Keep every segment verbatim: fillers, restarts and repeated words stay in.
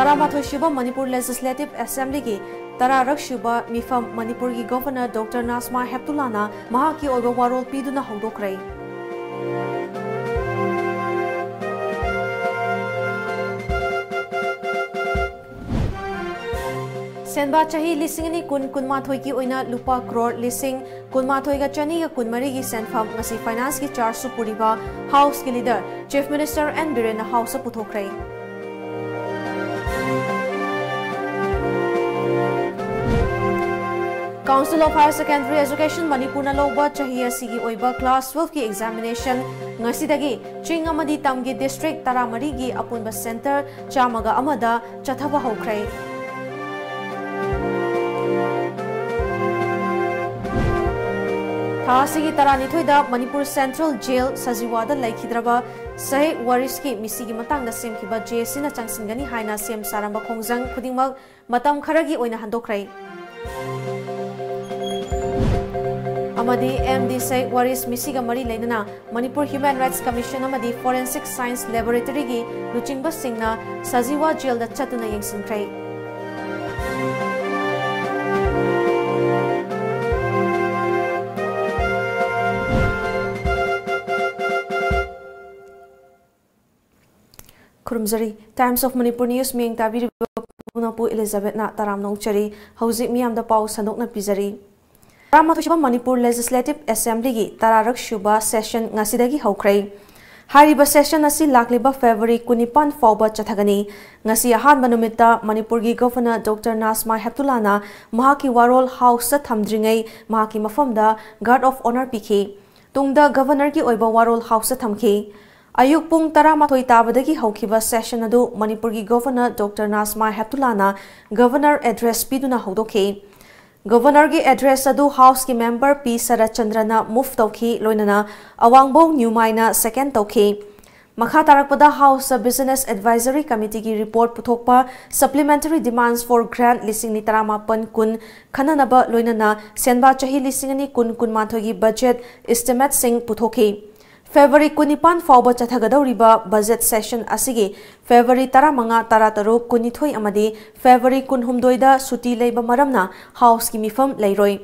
ꯇꯔꯥꯃꯥꯊꯣꯏ ꯁꯨꯕ ꯃꯅꯤꯄꯨꯔ ꯂꯦꯖꯤꯁꯂꯦꯇꯤꯚ ꯑꯦꯁꯦꯝꯕ꯭ꯂꯤꯒꯤ ꯇꯔꯥꯔꯛ ꯁꯨꯕ ꯃꯤꯐꯝ ꯃꯅꯤꯄꯨꯔꯒꯤ ꯒꯣꯚꯔꯅꯔ ꯗꯣꯛꯇꯔ ꯅꯥꯖꯃꯥ ꯍꯦꯞꯇꯨꯂꯥꯅ ꯃꯍꯥꯛꯀꯤ ꯑꯣꯏꯕ ꯋꯥꯔꯣꯜ ꯄꯤꯗꯨꯅ ꯍꯧꯗꯣꯛꯈ꯭ꯔꯦ꯫ ꯁꯦꯟꯕꯥ ꯆꯍꯤ ꯂꯤꯁꯤꯡ ꯑꯅꯤ ꯀꯨꯟ ꯀꯨꯟꯃꯥꯊꯣꯏꯒꯤ ꯑꯣꯏꯅ ꯂꯨꯄꯥ ꯀ꯭ꯔꯣꯔ ꯂꯤꯁꯤꯡ ꯀꯨꯟꯃꯥꯊꯣꯏꯒ ꯆꯅꯤꯒ ꯀꯨꯟꯃꯔꯤꯒꯤ ꯁꯦꯟꯐꯝ ꯉꯁꯤ ꯐꯥꯏꯅꯥꯟꯁꯀꯤ ꯆꯥꯔꯖꯁꯨ ꯄꯨꯔꯤꯕ ꯍꯥꯎꯁꯀꯤ ꯂꯤꯗꯔ ꯆꯤꯐ ꯃꯤꯅꯤꯁꯇꯔ ꯑꯦꯟ ꯕꯤꯔꯦꯟꯅ ꯍꯥꯎꯁꯇ ꯄꯨꯊꯣꯛꯈ꯭ꯔꯦ꯫ Council of Higher Secondary Education ꯃꯅꯤꯄꯨꯔꯅ ꯂꯧꯕ ꯆꯍꯤ ꯑꯁꯤꯒꯤ ꯑꯣꯏꯕ ꯀ꯭ꯂꯥꯁ ꯇꯨꯋꯦꯜꯐꯀꯤ ꯑꯦꯛꯖꯥꯃꯤꯅꯦꯁꯟ ꯉꯁꯤꯗꯒꯤ ꯆꯤꯡ ꯑꯃꯗꯤ ꯇꯝꯒꯤ ꯗꯤꯁꯇ꯭ꯔꯤꯛ ꯇꯔꯥꯃꯔꯤꯒꯤ ꯑꯄꯨꯟꯕ ꯁꯦꯟꯇꯔ ꯆꯥꯝꯃꯒ ꯑꯃꯗ ꯆꯠꯊꯕ ꯍꯧꯈ꯭ꯔꯦ꯫ ꯊꯥ ꯑꯁꯤꯒꯤ ꯇꯔꯥꯅꯤꯊꯣꯏꯗ ꯃꯅꯤꯄꯨꯔ ꯁꯦꯟꯇ꯭ꯔꯦꯜ ꯖꯦꯜ ꯁꯖꯤꯋꯥꯗ ꯂꯩꯈꯤꯗ꯭ꯔꯕ ꯁꯍꯦꯛ ꯋꯥꯔꯤꯁꯀꯤ ꯃꯤꯁꯤꯒꯤ ꯃꯇꯥꯡꯗ ꯁꯦꯝꯈꯤꯕ ꯖꯦ ꯑꯦꯁ ꯁꯤꯅ ꯆꯪꯁꯤꯟꯒꯅꯤ ꯍꯥꯏꯅ ꯁꯦꯝ ꯁꯥꯔꯝꯕ ꯈꯣꯡꯖꯪ ꯈꯨꯗꯤꯡꯃꯛ ꯃꯇꯝ ꯈꯔꯒꯤ ꯑꯣꯏꯅ ꯍꯟꯗꯣꯛꯈ꯭ꯔꯦ꯫ ꯑꯃꯗꯤ ꯑꯦꯝ ꯗꯤ ꯁꯍꯦꯛ ꯋꯥꯔꯤꯁ ꯃꯤꯁꯤꯒ ꯃꯔꯤ ꯂꯩꯅꯅ ꯃꯅꯤꯄꯨꯔ ꯍ꯭ꯌꯨꯃꯦꯟ ꯔꯥꯏꯠꯁ ꯀꯃꯤꯁꯟ ꯑꯃꯗꯤ ꯐꯣꯔꯦꯟꯁꯤꯛ ꯁꯥꯏꯟꯁ ꯂꯦꯕꯣꯔꯦꯇꯔꯤꯒꯤ ꯂꯨꯆꯤꯡꯕꯁꯤꯡꯅ ꯁꯖꯤꯋꯥ ꯖꯦꯜꯗ ꯆꯠꯇꯨꯅ ꯌꯦꯡꯁꯤꯟꯈ꯭ꯔꯦ꯫ ꯈꯨꯔꯨꯝꯖꯔꯤ꯫ Times of Manipur News ꯃꯤꯠꯌꯦꯡ ꯇꯥꯕꯤꯔꯤꯕ ꯄꯨꯝꯅꯃꯛꯄꯨ ꯏꯂꯤꯖꯥꯕꯦꯠꯅ ꯇꯔꯥꯝꯅ ꯑꯣꯛꯆꯔꯤ꯫ ꯍꯧꯖꯤꯛ ꯃꯤꯌꯥꯝꯗ ꯄꯥꯎ ꯁꯟꯗꯣꯛꯅ ꯄꯤꯖꯔꯤ꯫ ꯇꯔꯥꯃꯥꯊꯣꯏ ꯁꯨꯕ ꯃꯅꯤꯄꯨꯔ ꯂꯦꯖꯤꯁꯂꯦꯇꯤꯚ ꯑꯦꯁꯦꯝꯕ꯭ꯂꯤꯒꯤ ꯇꯔꯥꯔꯛ ꯁꯨꯕ ꯁꯦꯁꯟ ꯉꯁꯤꯗꯒꯤ ꯍꯧꯈ꯭ꯔꯦ꯫ ꯍꯥꯏꯔꯤꯕ ꯁꯦꯁꯟ ꯑꯁꯤ ꯂꯥꯛꯂꯤꯕ ꯐꯦꯕ꯭ꯔꯨꯋꯥꯔꯤ ꯀꯨꯟꯅꯤꯄꯥꯟ ꯐꯥꯎꯕ ꯆꯠꯊꯒꯅꯤ꯫ ꯉꯁꯤ ꯑꯍꯥꯟꯕ ꯅꯨꯃꯤꯠꯇ ꯃꯅꯤꯄꯨꯔꯒꯤ ꯒꯣꯚꯔꯅꯔ ꯗꯣꯛꯇꯔ ꯅꯥꯖꯃꯥ ꯍꯦꯞꯇꯨꯂꯥꯅ ꯃꯍꯥꯛꯀꯤ ꯋꯥꯔꯣꯜ ꯍꯥꯎꯁꯇ ꯊꯝꯗ꯭ꯔꯤꯉꯩ ꯃꯍꯥꯛꯀꯤ ꯃꯐꯝꯗ guard of honour ꯄꯤꯈꯤ꯫ ꯇꯨꯡꯗ ꯒꯣꯚꯔꯅꯔꯒꯤ ꯑꯣꯏꯕ ꯋꯥꯔꯣꯜ ꯍꯥꯎꯁꯇ ꯊꯝꯈꯤ꯫ ꯑꯌꯨꯛ ꯄꯨꯡ ꯇꯔꯥꯃꯥꯊꯣꯏ ꯇꯥꯕꯗꯒꯤ ꯍꯧꯈꯤꯕ ꯁꯦꯁꯟ ꯑꯗꯨ ꯃꯅꯤꯄꯨꯔꯒꯤ ꯒꯣꯚꯔꯅꯔ ꯗꯣꯛꯇꯔ ꯅꯥꯖꯃꯥ ꯍꯦꯞꯇꯨꯂꯥꯅ ꯒꯣꯚꯔꯅꯔ ꯑꯦꯗ꯭ꯔꯦꯁ ꯄꯤꯗꯨꯅ ꯍꯧꯗꯣꯛꯈꯤ꯫ ꯒꯣꯚꯔꯅꯔꯒꯤ ꯑꯦꯗ꯭ꯔꯦꯁ ꯑꯗꯨ ꯍꯥꯎꯁꯀꯤ ꯃꯦꯝꯕꯔ ꯄꯤ ꯁꯔꯠꯆꯟꯗ꯭ꯔꯅ ꯃꯨꯚ ꯇꯧꯈꯤ, ꯂꯣꯏꯅꯅ ꯑꯋꯥꯡꯕꯧ ꯅ꯭ꯌꯨꯃꯥꯏꯅ ꯁꯦꯀꯦꯟ ꯇꯧꯈꯤ꯫ ꯃꯈꯥ ꯇꯥꯔꯛꯄꯗ ꯍꯥꯎꯁꯇ ꯕꯤꯖꯤꯅꯦꯁ ꯑꯦꯗꯚꯥꯏꯖꯔꯤ ꯀꯃꯤꯇꯤꯒꯤ ꯔꯤꯄꯣꯔꯠ ꯄꯨꯊꯣꯛꯄ, ꯁꯄ꯭ꯂꯤꯃꯦꯟꯇꯔꯤ ꯗꯤꯃꯥꯟꯁ ꯐꯣꯔ ꯒ꯭ꯔꯥꯟꯠ ꯂꯤꯁꯤꯡ ꯑꯅꯤ ꯇꯔꯥꯃꯥꯄꯟ ꯀꯨꯟ ꯈꯟꯅꯅꯕ, ꯂꯣꯏꯅꯅ ꯁꯦꯟꯕꯥ ꯆꯍꯤ ꯂꯤꯁꯤꯡ ꯑꯅꯤ ꯀꯨꯟ ꯀꯨꯟꯃꯥꯊꯣꯏꯒꯤ ꯕꯖꯦꯠ ꯏꯁꯇꯤꯃꯦꯠꯁꯤꯡ ꯄꯨꯊꯣꯛꯈꯤ꯫ ꯐꯦꯕ꯭ꯔꯨꯋꯥꯔꯤ ꯀꯨꯟꯅꯤꯄꯥꯟ ꯐꯥꯎꯕ ꯆꯠꯊꯒꯗꯧꯔꯤꯕ ꯕꯖꯦꯠ ꯁꯦꯁꯟ ꯑꯁꯤꯒꯤ ꯐꯦꯕ꯭ꯔꯨꯋꯥꯔꯤ ꯇꯔꯥꯃꯉꯥ, ꯇꯔꯥꯇꯔꯨꯛ, ꯀꯨꯟꯅꯤꯊꯣꯏ ꯑꯃꯗꯤ ꯐꯦꯕ꯭ꯔꯨꯋꯥꯔꯤ ꯀꯨꯟꯍꯨꯝꯗꯣꯏꯗ ꯁꯨꯇꯤ ꯂꯩꯕ ꯃꯔꯝꯅ ꯍꯥꯎꯁꯀꯤ ꯃꯤꯐꯝ ꯂꯩꯔꯣꯏ꯫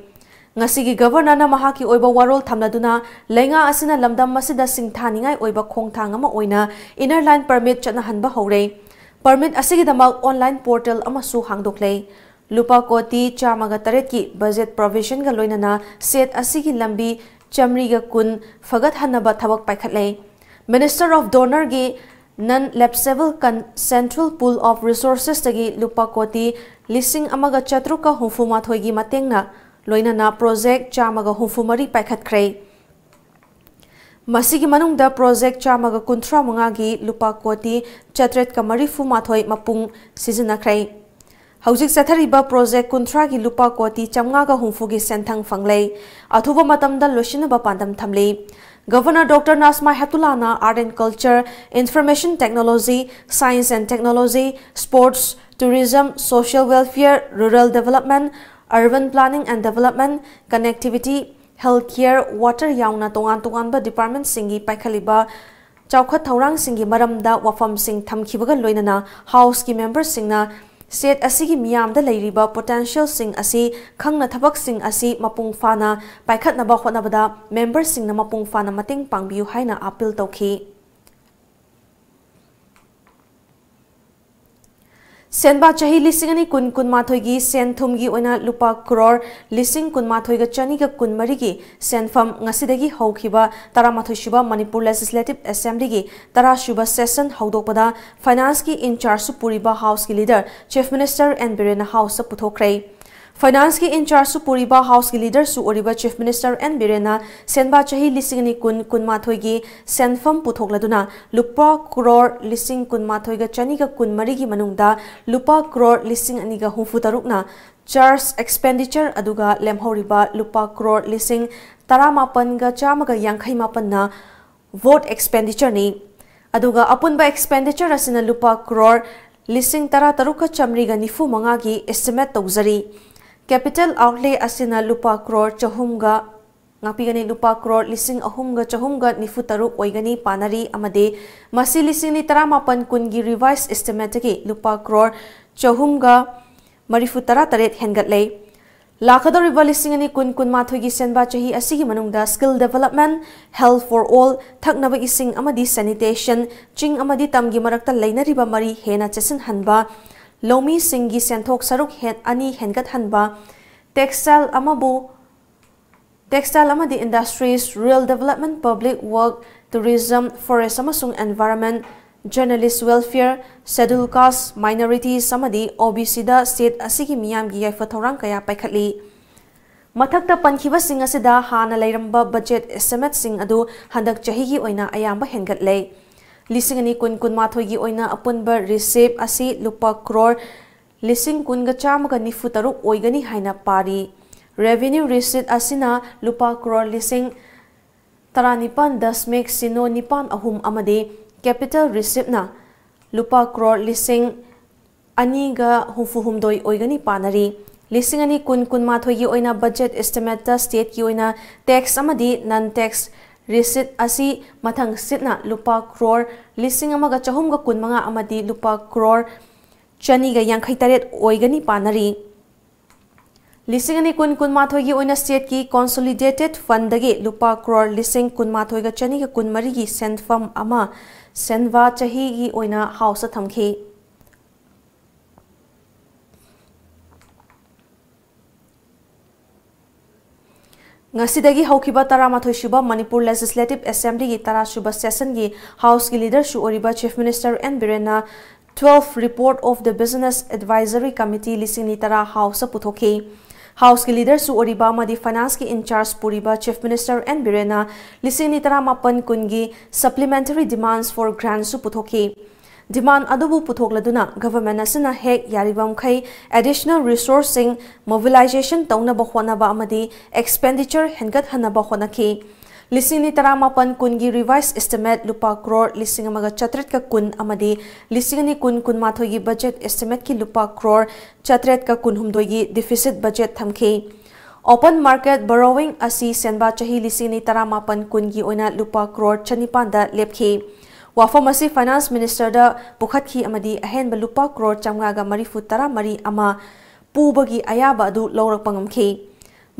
ꯉꯁꯤꯒꯤ ꯒꯕꯔꯅꯔꯅ ꯃꯍꯥꯛꯀꯤ ꯑꯣꯏꯕ ꯋꯥꯔꯣꯜ ꯊꯝꯂꯗꯨꯅ ꯂꯩꯉꯥꯛ ꯑꯁꯤꯅ ꯂꯝꯗꯝ ꯑꯁꯤꯗ ꯁꯤꯡꯊꯥꯅꯤꯡꯉꯥꯏ ꯑꯣꯏꯕ ꯈꯣꯡꯊꯥꯡ ꯑꯃ ꯑꯣꯏꯅ ꯏꯅꯔ ꯂꯥꯏꯟ ꯄꯔꯃꯤꯠ ꯆꯠꯅꯍꯟꯕ ꯍꯧꯔꯦ꯫ ꯄꯔꯃꯤꯠ ꯑꯁꯤꯒꯤꯗꯃꯛ ꯑꯣꯟꯂꯥꯏꯟ ꯄꯣꯔꯇꯦꯜ ꯑꯃꯁꯨ ꯍꯥꯡꯗꯣꯛꯂꯦ꯫ ꯂꯨꯄꯥ ꯀꯣꯇꯤ ꯆꯥꯝꯃꯒ ꯇꯔꯦꯠꯀꯤ ꯕꯖꯦꯠ ꯄ꯭ꯔꯣꯚꯤꯖꯟꯒ ꯂꯣꯏꯅꯅ ꯁꯦꯠ ꯑꯁꯤꯒꯤ ꯂꯝꯕꯤ ꯆꯥꯃꯔꯤꯒ ꯀꯨꯟ ꯐꯒꯠꯍꯟꯅꯕ ꯊꯕꯛ ꯄꯥꯏꯈꯠꯂꯦ꯫ Minister of DoNERꯒꯤ Non Lapsable Con-, Central Pool of Resourcesꯇꯒꯤ ꯂꯨꯄꯥ ꯀꯣꯇꯤ ꯂꯤꯁꯤꯡ ꯑꯃꯒ ꯆꯥꯇ꯭ꯔꯨꯛꯀ ꯍꯨꯝꯐꯨ ꯃꯥꯊꯣꯏꯒꯤ ꯃꯇꯦꯡꯅ ꯂꯣꯏꯅꯅ ꯄ꯭ꯔꯣꯖꯦꯛ ꯆꯥꯝꯃꯒ ꯍꯨꯝꯐꯨ ꯃꯔꯤ ꯄꯥꯏꯈꯠꯈ꯭ꯔꯦ꯫ ꯃꯁꯤꯒꯤ ꯃꯅꯨꯡꯗ ꯄ꯭ꯔꯣꯖꯦꯛ ꯆꯥꯝꯃꯒ ꯀꯨꯟꯊ꯭ꯔꯥ ꯃꯉꯥꯒꯤ ꯂꯨꯄꯥ ꯀꯣꯇꯤ ꯆꯥꯇ꯭ꯔꯦꯠꯀ ꯃꯔꯤꯐꯨ ꯃꯥꯊꯣꯏ ꯃꯄꯨꯡ ꯁꯤꯖꯤꯟꯅꯈ꯭ꯔꯦ꯫ ꯍꯧꯖꯤꯛ ꯆꯠꯊꯔꯤꯕ ꯄ꯭ꯔꯣꯖꯦꯛ ꯀꯨꯟꯊ꯭ꯔꯥꯒꯤ ꯂꯨꯄꯥ ꯀꯣꯇꯤ ꯆꯥꯝꯃꯉꯥꯒ ꯍꯨꯝꯐꯨꯒꯤ ꯁꯦꯟꯊꯪ ꯐꯪꯂꯦ꯫ ꯑꯊꯨꯕ ꯃꯇꯝꯗ ꯂꯣꯏꯁꯤꯟꯅꯕ ꯄꯥꯟꯗꯝ ꯊꯝꯂꯤ꯫ Governor Doctor Nasma Heptullahꯅ Art and Culture, Information Technology, Science and Technology, Sports, Tourism, Social Welfare, Rural Development, Urban Planning and Development, Connectivity, Healthcare, Water ꯌꯥꯎꯅ ꯇꯣꯉꯥꯟ ꯇꯣꯉꯥꯟꯕ ꯗꯤꯄꯥꯔꯠꯃꯦꯟꯠꯁꯤꯡꯒꯤ ꯄꯥꯏꯈꯠꯂꯤꯕ ꯆꯥꯎꯈꯠ ꯊꯧꯔꯥꯡꯁꯤꯡꯒꯤ ꯃꯔꯝꯗ ꯋꯥꯐꯝꯁꯤꯡ ꯊꯝꯈꯤꯕꯒ ꯂꯣꯏꯅꯅ ꯍꯥꯎꯁꯀꯤ ꯃꯦꯝꯕꯔꯁꯤꯡꯅ ꯁꯦꯠ ꯑꯁꯤꯒꯤ ꯃꯤꯌꯥꯝꯗ ꯂꯩꯔꯤꯕ ꯄꯣꯇꯦꯟꯁꯤꯌꯦꯜꯁꯤꯡ ꯑꯁꯤ ꯈꯪꯅ ꯊꯕꯛꯁꯤꯡ ꯑꯁꯤ ꯃꯄꯨꯡ ꯐꯥꯅ ꯄꯥꯏꯈꯠꯅꯕ ꯍꯣꯠꯅꯕꯗ ꯃꯦꯝꯕꯔꯁꯤꯡꯅ ꯃꯄꯨꯡ ꯐꯥꯅ ꯃꯇꯦꯡ ꯄꯥꯡꯕꯤꯌꯨ ꯍꯥꯏꯅ ꯑꯥꯄꯤꯜ ꯇꯧꯈꯤ꯫ ꯁꯦꯟꯕꯥ ꯆꯍꯤ ꯂꯤꯁꯤꯡ ꯑꯅꯤ ꯀꯨꯟ ꯀꯨꯟꯃꯥꯊꯣꯏꯒꯤ ꯁꯦꯟ ꯊꯨꯝꯒꯤ ꯑꯣꯏꯅ ꯂꯨꯄꯥ ꯀ꯭ꯔꯣꯔ ꯂꯤꯁꯤꯡ ꯀꯨꯟꯃꯥꯊꯣꯏꯒ ꯆꯅꯤꯒ ꯀꯨꯟꯃꯔꯤꯒꯤ ꯁꯦꯟꯐꯝ ꯉꯁꯤꯗꯒꯤ ꯍꯧꯈꯤꯕ ꯇꯔꯥꯃꯥꯊꯣꯏꯁꯨꯕ ꯃꯅꯤꯄꯨꯔ ꯂꯦꯖꯤꯁꯂꯦꯇꯤꯚ ꯑꯦꯁꯦꯝꯕ꯭ꯂꯤꯒꯤ ꯇꯔꯥꯁꯨꯕ ꯁꯦꯁꯟ ꯍꯧꯗꯣꯛꯄꯗ ꯐꯥꯏꯅꯥꯟꯁꯀꯤ ꯏꯟꯆꯥꯔꯖꯁꯨ ꯄꯨꯔꯤꯕ ꯍꯥꯎꯁꯀꯤ ꯂꯤꯗꯔ ꯆꯤꯐ ꯃꯤꯅꯤꯁꯇꯔ ꯑꯦꯟ ꯕꯤꯔꯦꯟꯅ ꯍꯥꯎꯁꯇ ꯄꯨꯊꯣꯛꯈ꯭ꯔꯦ꯫ ꯐꯥꯏꯅꯥꯟꯁꯀꯤ ꯏꯟꯆꯥꯔꯖꯁꯨ ꯄꯨꯔꯤꯕ ꯍꯥꯎꯁꯀꯤ ꯂꯤꯗꯔꯁꯨ ꯑꯣꯏꯔꯤꯕ ꯆꯤꯐ ꯃꯤꯅꯤꯁꯇꯔ ꯑꯦꯟ ꯕꯤꯔꯦꯟꯅ ꯁꯦꯟꯕꯥ ꯆꯍꯤ ꯂꯤꯁꯤꯡ ꯑꯅꯤ ꯀꯨꯟ ꯀꯨꯟꯃꯥꯊꯣꯏꯒꯤ ꯁꯦꯟꯐꯝ ꯄꯨꯊꯣꯛꯂꯗꯨꯅ ꯂꯨꯄꯥ ꯀ꯭ꯔꯣꯔ ꯂꯤꯁꯤꯡ ꯀꯨꯟꯃꯥꯊꯣꯏꯒ ꯆꯅꯤꯒ ꯀꯨꯟꯃꯔꯤꯒꯤ ꯃꯅꯨꯡꯗ ꯂꯨꯄꯥ ꯀ꯭ꯔꯣꯔ ꯂꯤꯁꯤꯡ ꯑꯅꯤꯒ ꯍꯨꯝꯐꯨ ꯇꯔꯨꯛꯅ ꯆꯥꯔꯖ ꯑꯦꯛꯁꯄꯦꯟꯗꯤꯆꯔ ꯑꯗꯨꯒ ꯂꯦꯝꯍꯧꯔꯤꯕ ꯂꯨꯄꯥ ꯀ꯭ꯔꯣꯔ ꯂꯤꯁꯤꯡ ꯇꯔꯥꯃꯥꯄꯟꯒ ꯆꯥꯝꯃꯒ ꯌꯥꯡꯈꯩ ꯃꯥꯄꯟꯅ ꯚꯣꯠ ꯑꯦꯛꯁꯄꯦꯟꯗꯤꯆꯔꯅꯤ꯫ ꯑꯗꯨꯒ ꯑꯄꯨꯟꯕ ꯑꯦꯛꯁꯄꯦꯟꯗꯤꯆꯔ ꯑꯁꯤꯅ ꯂꯨꯄꯥ ꯀ꯭ꯔꯣꯔ ꯂꯤꯁꯤꯡ ꯇꯔꯥꯇꯔꯨꯛꯀ ꯆꯥꯃꯔꯤꯒ ꯅꯤꯐꯨ ꯃꯉꯥꯒꯤ ꯑꯦꯁꯇꯤꯃꯦꯠ ꯇꯧꯖꯔꯤ꯫ ꯀꯦꯄꯤꯇꯦꯜ ꯑꯥꯎꯠꯂꯦ ꯑꯁꯤꯅ ꯂꯨꯄꯥ ꯀ꯭ꯔꯣꯔ ꯆꯍꯨꯝꯒ ꯉꯥꯛꯄꯤꯒꯅꯤ꯫ ꯂꯨꯄꯥ ꯀ꯭ꯔꯣꯔ ꯂꯤꯁꯤꯡ ꯑꯍꯨꯝꯒ ꯆꯍꯨꯝꯒ ꯅꯤꯐꯨ ꯇꯔꯨꯛ ꯑꯣꯏꯒꯅꯤ ꯄꯥꯅꯔꯤ ꯑꯃꯗꯤ ꯃꯁꯤ ꯂꯤꯁꯤꯡ ꯑꯅꯤ ꯇꯔꯥꯃꯥꯄꯟ ꯀꯨꯟꯒꯤ revised estimateꯇꯒꯤ ꯂꯨꯄꯥ ꯀ꯭ꯔꯣꯔ ꯆꯍꯨꯝꯒ ꯃꯔꯤꯐꯨ ꯇꯔꯥ ꯇꯔꯦꯠ ꯍꯦꯟꯒꯠꯂꯦ꯫ ꯂꯥꯛꯀꯗꯧꯔꯤꯕ ꯂꯤꯁꯤꯡ ꯑꯅꯤ ꯀꯨꯟ ꯀꯨꯟꯃꯥꯊꯣꯏꯒꯤ ꯁꯦꯟꯕꯥ ꯆꯍꯤ ꯑꯁꯤꯒꯤ ꯃꯅꯨꯡꯗ skill development, health for all, ꯊꯛꯅꯕ ꯏꯁꯤꯡ ꯑꯃꯗꯤ sanitation, ꯆꯤꯡ ꯑꯃꯗꯤ ꯇꯝꯒꯤ ꯃꯔꯛꯇ ꯂꯩꯅꯔꯤꯕ ꯃꯔꯤ ꯍꯦꯟꯅ ꯆꯦꯠꯁꯤꯟꯍꯟꯕ, ꯂꯧꯃꯤꯁꯤꯡꯒꯤ ꯁꯦꯟꯊꯣꯛ ꯁꯔꯨꯛ ꯍꯦꯟ-, ꯑꯅꯤ ꯍꯦꯟꯒꯠꯍꯟꯕ, textile ꯑꯃꯕꯨ, textile ꯑꯃꯗꯤ industries, rural development, public work, tourism, forest ꯑꯃꯁꯨꯡ environment, journalist welfare, schedule caste, minorities ꯑꯃꯗꯤ OBCꯗ state ꯑꯁꯤꯒꯤ ꯃꯤꯌꯥꯝꯒꯤ ꯌꯥꯏꯐ ꯊꯧꯔꯥꯡ ꯀꯌꯥ ꯄꯥꯏꯈꯠꯂꯤ꯫ ꯃꯊꯛꯇ ꯄꯟꯈꯤꯕꯁꯤꯡ ꯑꯁꯤꯗ ꯍꯥꯟꯅ ꯂꯩꯔꯝꯕ budget estimateꯁꯤꯡ ꯑꯗꯨ ꯍꯟꯗꯛ ꯆꯍꯤꯒꯤ ꯑꯣꯏꯅ ꯑꯌꯥꯝꯕ ꯍꯦꯟꯒꯠꯂꯦ꯫ ꯂꯤꯁꯤꯡ ꯑꯅꯤ ꯀꯨꯟ ꯀꯨꯟꯃꯥꯊꯣꯏꯒꯤ ꯑꯣꯏꯅ ꯑꯄꯨꯟꯕ receipt ꯑꯁꯤ ꯂꯨꯄꯥ ꯀ꯭ꯔꯣꯔ ꯂꯤꯁꯤꯡ ꯀꯨꯟꯒ ꯆꯥꯝꯃꯒ ꯅꯤꯐꯨ ꯇꯔꯨꯛ ꯑꯣꯏꯒꯅꯤ ꯍꯥꯏꯅ ꯄꯥꯔꯤ꯫ Revenue receipt ꯑꯁꯤꯅ ꯂꯨꯄꯥ ꯀ꯭ꯔꯣꯔ ꯂꯤꯁꯤꯡ ꯇꯔꯥꯅꯤꯄꯥꯟ ꯗꯁꯃꯤꯛ ꯁꯤꯅꯣ ꯅꯤꯄꯥꯟ ꯑꯍꯨꯝ ꯑꯃꯗꯤ capital receiptꯅ ꯂꯨꯄꯥ ꯀ꯭ꯔꯣꯔ ꯂꯤꯁꯤꯡ ꯑꯅꯤꯒ ꯍꯨꯝꯐꯨ ꯍꯨꯝꯗꯣꯏ ꯑꯣꯏꯒꯅꯤ ꯄꯥꯅꯔꯤ꯫ ꯂꯤꯁꯤꯡ ꯑꯅꯤ ꯀꯨꯟ ꯀꯨꯟꯃꯥꯊꯣꯏꯒꯤ ꯑꯣꯏꯅ budget estimateꯇ stateꯀꯤ ꯑꯣꯏꯅ tax ꯑꯃꯗꯤ non tax receipt ꯑꯁꯤ ꯃꯊꯪ ꯁꯤꯠꯅ ꯂꯨꯄꯥ ꯀ꯭ꯔꯣꯔ ꯂꯤꯁꯤꯡ ꯑꯃꯒ ꯆꯍꯨꯝꯒ ꯀꯨꯟꯃꯉꯥ ꯑꯃꯗꯤ ꯂꯨꯄꯥ ꯀ꯭ꯔꯣꯔ ꯆꯅꯤꯒ ꯌꯥꯡꯈꯩ ꯇꯔꯦꯠ ꯑꯣꯏꯒꯅꯤ ꯄꯥꯅꯔꯤ꯫ ꯂꯤꯁꯤꯡ ꯑꯅꯤ ꯀꯨꯟ ꯀꯨꯟꯃꯥꯊꯣꯏꯒꯤ ꯑꯣꯏꯅ stateꯀꯤ consolidated fundꯗꯒꯤ ꯂꯨꯄꯥ ꯀ꯭ꯔꯣꯔ ꯂꯤꯁꯤꯡ ꯀꯨꯟꯃꯥꯊꯣꯏꯒ ꯆꯅꯤꯒ ꯀꯨꯟꯃꯔꯤꯒꯤ ꯁꯦꯟꯐꯝ ꯑꯃ ꯁꯦꯟꯕꯥ ꯆꯍꯤꯒꯤ ꯑꯣꯏꯅ Houseꯇ ꯊꯝꯈꯤ꯫ ꯉꯁꯤꯗꯒꯤ ꯍꯧꯈꯤꯕ ꯇꯔꯥꯃꯥꯊꯣꯏ ꯁꯨꯕ ꯃꯅꯤꯄꯨꯔ Legislative Assemblyꯒꯤ ꯇꯔꯥ ꯁꯨꯕ sessionꯒꯤ Houseꯀꯤ leaderꯁꯨ ꯑꯣꯏꯔꯤꯕ Chief Minister ꯑꯦꯟ ꯕꯤꯔꯦꯟꯅ twelve Report of the Business Advisory Committee ꯂꯤꯁꯤꯡ ꯑꯅꯤ ꯇꯔꯥ Houseꯇ ꯄꯨꯊꯣꯛꯈꯤ꯫ Houseꯀꯤ leaderꯁꯨ ꯑꯣꯏꯔꯤꯕ ꯑꯃꯗꯤ financeꯀꯤ in-charge ꯄꯨꯔꯤꯕ Chief Minister ꯑꯦꯟ ꯕꯤꯔꯦꯟꯅ ꯂꯤꯁꯤꯡ ꯑꯅꯤ ꯇꯔꯥꯃꯥꯄꯟ ꯀꯨꯟꯒꯤ supplementary demands for grantꯁꯨ ꯄꯨꯊꯣꯛꯈꯤ꯫ Demand ꯑꯗꯨꯕꯨ ꯄꯨꯊꯣꯛꯂꯗꯨꯅ government ꯑꯁꯤꯅ ꯍꯦꯛ ꯌꯥꯔꯤꯕꯃꯈꯩ additional resourceꯁꯤꯡ mobilization ꯇꯧꯅꯕ ꯍꯣꯠꯅꯕ ꯑꯃꯗꯤ expenditure ꯍꯦꯟꯒꯠꯍꯟꯅꯕ ꯍꯣꯠꯅꯈꯤ꯫ ꯂꯤꯁꯤꯡ ꯑꯅꯤ ꯇꯔꯥꯃꯥꯄꯟ ꯀꯨꯟꯒꯤ revised estimate ꯂꯨꯄꯥ ꯀ꯭ꯔꯣꯔ ꯂꯤꯁꯤꯡ ꯑꯃꯒ ꯆꯥꯇ꯭ꯔꯦꯠꯀ ꯀꯨꯟ ꯑꯃꯗꯤ ꯂꯤꯁꯤꯡ ꯑꯅꯤ ꯀꯨꯟ ꯀꯨꯟꯃꯥꯊꯣꯏꯒꯤ budget estimateꯀꯤ ꯂꯨꯄꯥ ꯀ꯭ꯔꯣꯔ ꯆꯥꯇ꯭ꯔꯦꯠꯀ ꯀꯨꯟꯍꯨꯝꯗꯣꯏꯒꯤ deficit budget ꯊꯝꯈꯤ꯫ Open market borrowing ꯑꯁꯤ ꯁꯦꯟꯕꯥ ꯆꯍꯤ ꯂꯤꯁꯤꯡ ꯑꯅꯤ ꯇꯔꯥꯃꯥꯄꯟ ꯀꯨꯟꯒꯤ ꯑꯣꯏꯅ ꯂꯨꯄꯥ ꯀ꯭ꯔꯣꯔ ꯆꯅꯤꯄꯥꯟꯗ ꯂꯦꯞꯈꯤ꯫ ꯋꯥꯐꯝ ꯑꯁꯤ ꯐꯥꯏꯅꯥꯟꯁ ꯃꯤꯅꯤꯁꯇꯔꯗ ꯄꯨꯈꯠꯈꯤ ꯑꯃꯗꯤ ꯑꯍꯦꯟꯕ ꯂꯨꯄꯥ ꯀ꯭ꯔꯣꯔ ꯆꯥꯝꯃꯉꯥꯒ ꯃꯔꯤꯐꯨ ꯇꯔꯥꯃꯔꯤ ꯑꯃ ꯄꯨꯕꯒꯤ ꯑꯌꯥꯕ ꯑꯗꯨ ꯂꯧꯔꯛꯄ ꯉꯝꯈꯤ꯫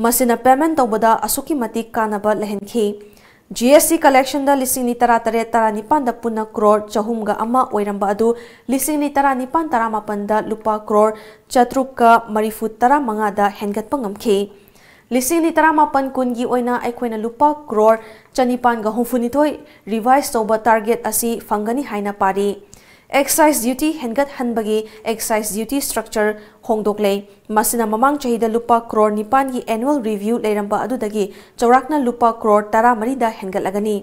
ꯃꯁꯤꯅ payment ꯇꯧꯕꯗ ꯑꯁꯨꯛꯀꯤ ꯃꯇꯤꯛ ꯀꯥꯟꯅꯕ ꯂꯩꯍꯟꯈꯤ꯫ G S T collectionꯗ ꯂꯤꯁꯤꯡ ꯑꯅꯤ ꯇꯔꯥꯇꯔꯦꯠ ꯇꯔꯥꯅꯤꯄꯥꯟꯗ ꯄꯨꯟꯅ ꯀ꯭ꯔꯣꯔ ꯆꯍꯨꯝꯒ ꯑꯃ ꯑꯣꯏꯔꯝꯕ ꯑꯗꯨ ꯂꯤꯁꯤꯡ ꯑꯅꯤ ꯇꯔꯥꯅꯤꯄꯥꯟ ꯇꯔꯥꯃꯥꯄꯟꯗ ꯂꯨꯄꯥ ꯀ꯭ꯔꯣꯔ ꯆꯥꯇ꯭ꯔꯨꯛꯀ ꯃꯔꯤꯐꯨ ꯇꯔꯥꯃꯉꯥꯗ ꯍꯦꯟꯒꯠꯄ ꯉꯝꯈꯤ꯫ ꯂꯤꯁꯤꯡ ꯑꯅꯤ ꯇꯔꯥꯃꯥꯄꯟ ꯀꯨꯟꯒꯤ ꯑꯣꯏꯅ ꯑꯩꯈꯣꯏꯅ ꯂꯨꯄꯥ ꯀ꯭ꯔꯣꯔ ꯆꯅꯤꯄꯥꯟꯒ ꯍꯨꯝꯐꯨꯅꯤꯊꯣꯏ revise ꯇꯧꯕ target ꯑꯁꯤ ꯐꯪꯒꯅꯤ ꯍꯥꯏꯅ ꯄꯥꯔꯤ꯫ Excise duty ꯍꯦꯟꯒꯠꯍꯟꯕꯒꯤ excise duty structure ꯍꯣꯡꯗꯣꯛꯂꯦ꯫ ꯃꯁꯤꯅ ꯃꯃꯥꯡ ꯆꯍꯤꯗ ꯂꯨꯄꯥ ꯀ꯭ꯔꯣꯔ ꯅꯤꯄꯥꯟꯒꯤ annual review ꯂꯩꯔꯝꯕ ꯑꯗꯨꯗꯒꯤ ꯆꯥꯎꯔꯥꯛꯅ ꯂꯨꯄꯥ ꯀ꯭ꯔꯣꯔ ꯇꯔꯥꯃꯔꯤꯗ ꯍꯦꯟꯒꯠꯂꯒꯅꯤ꯫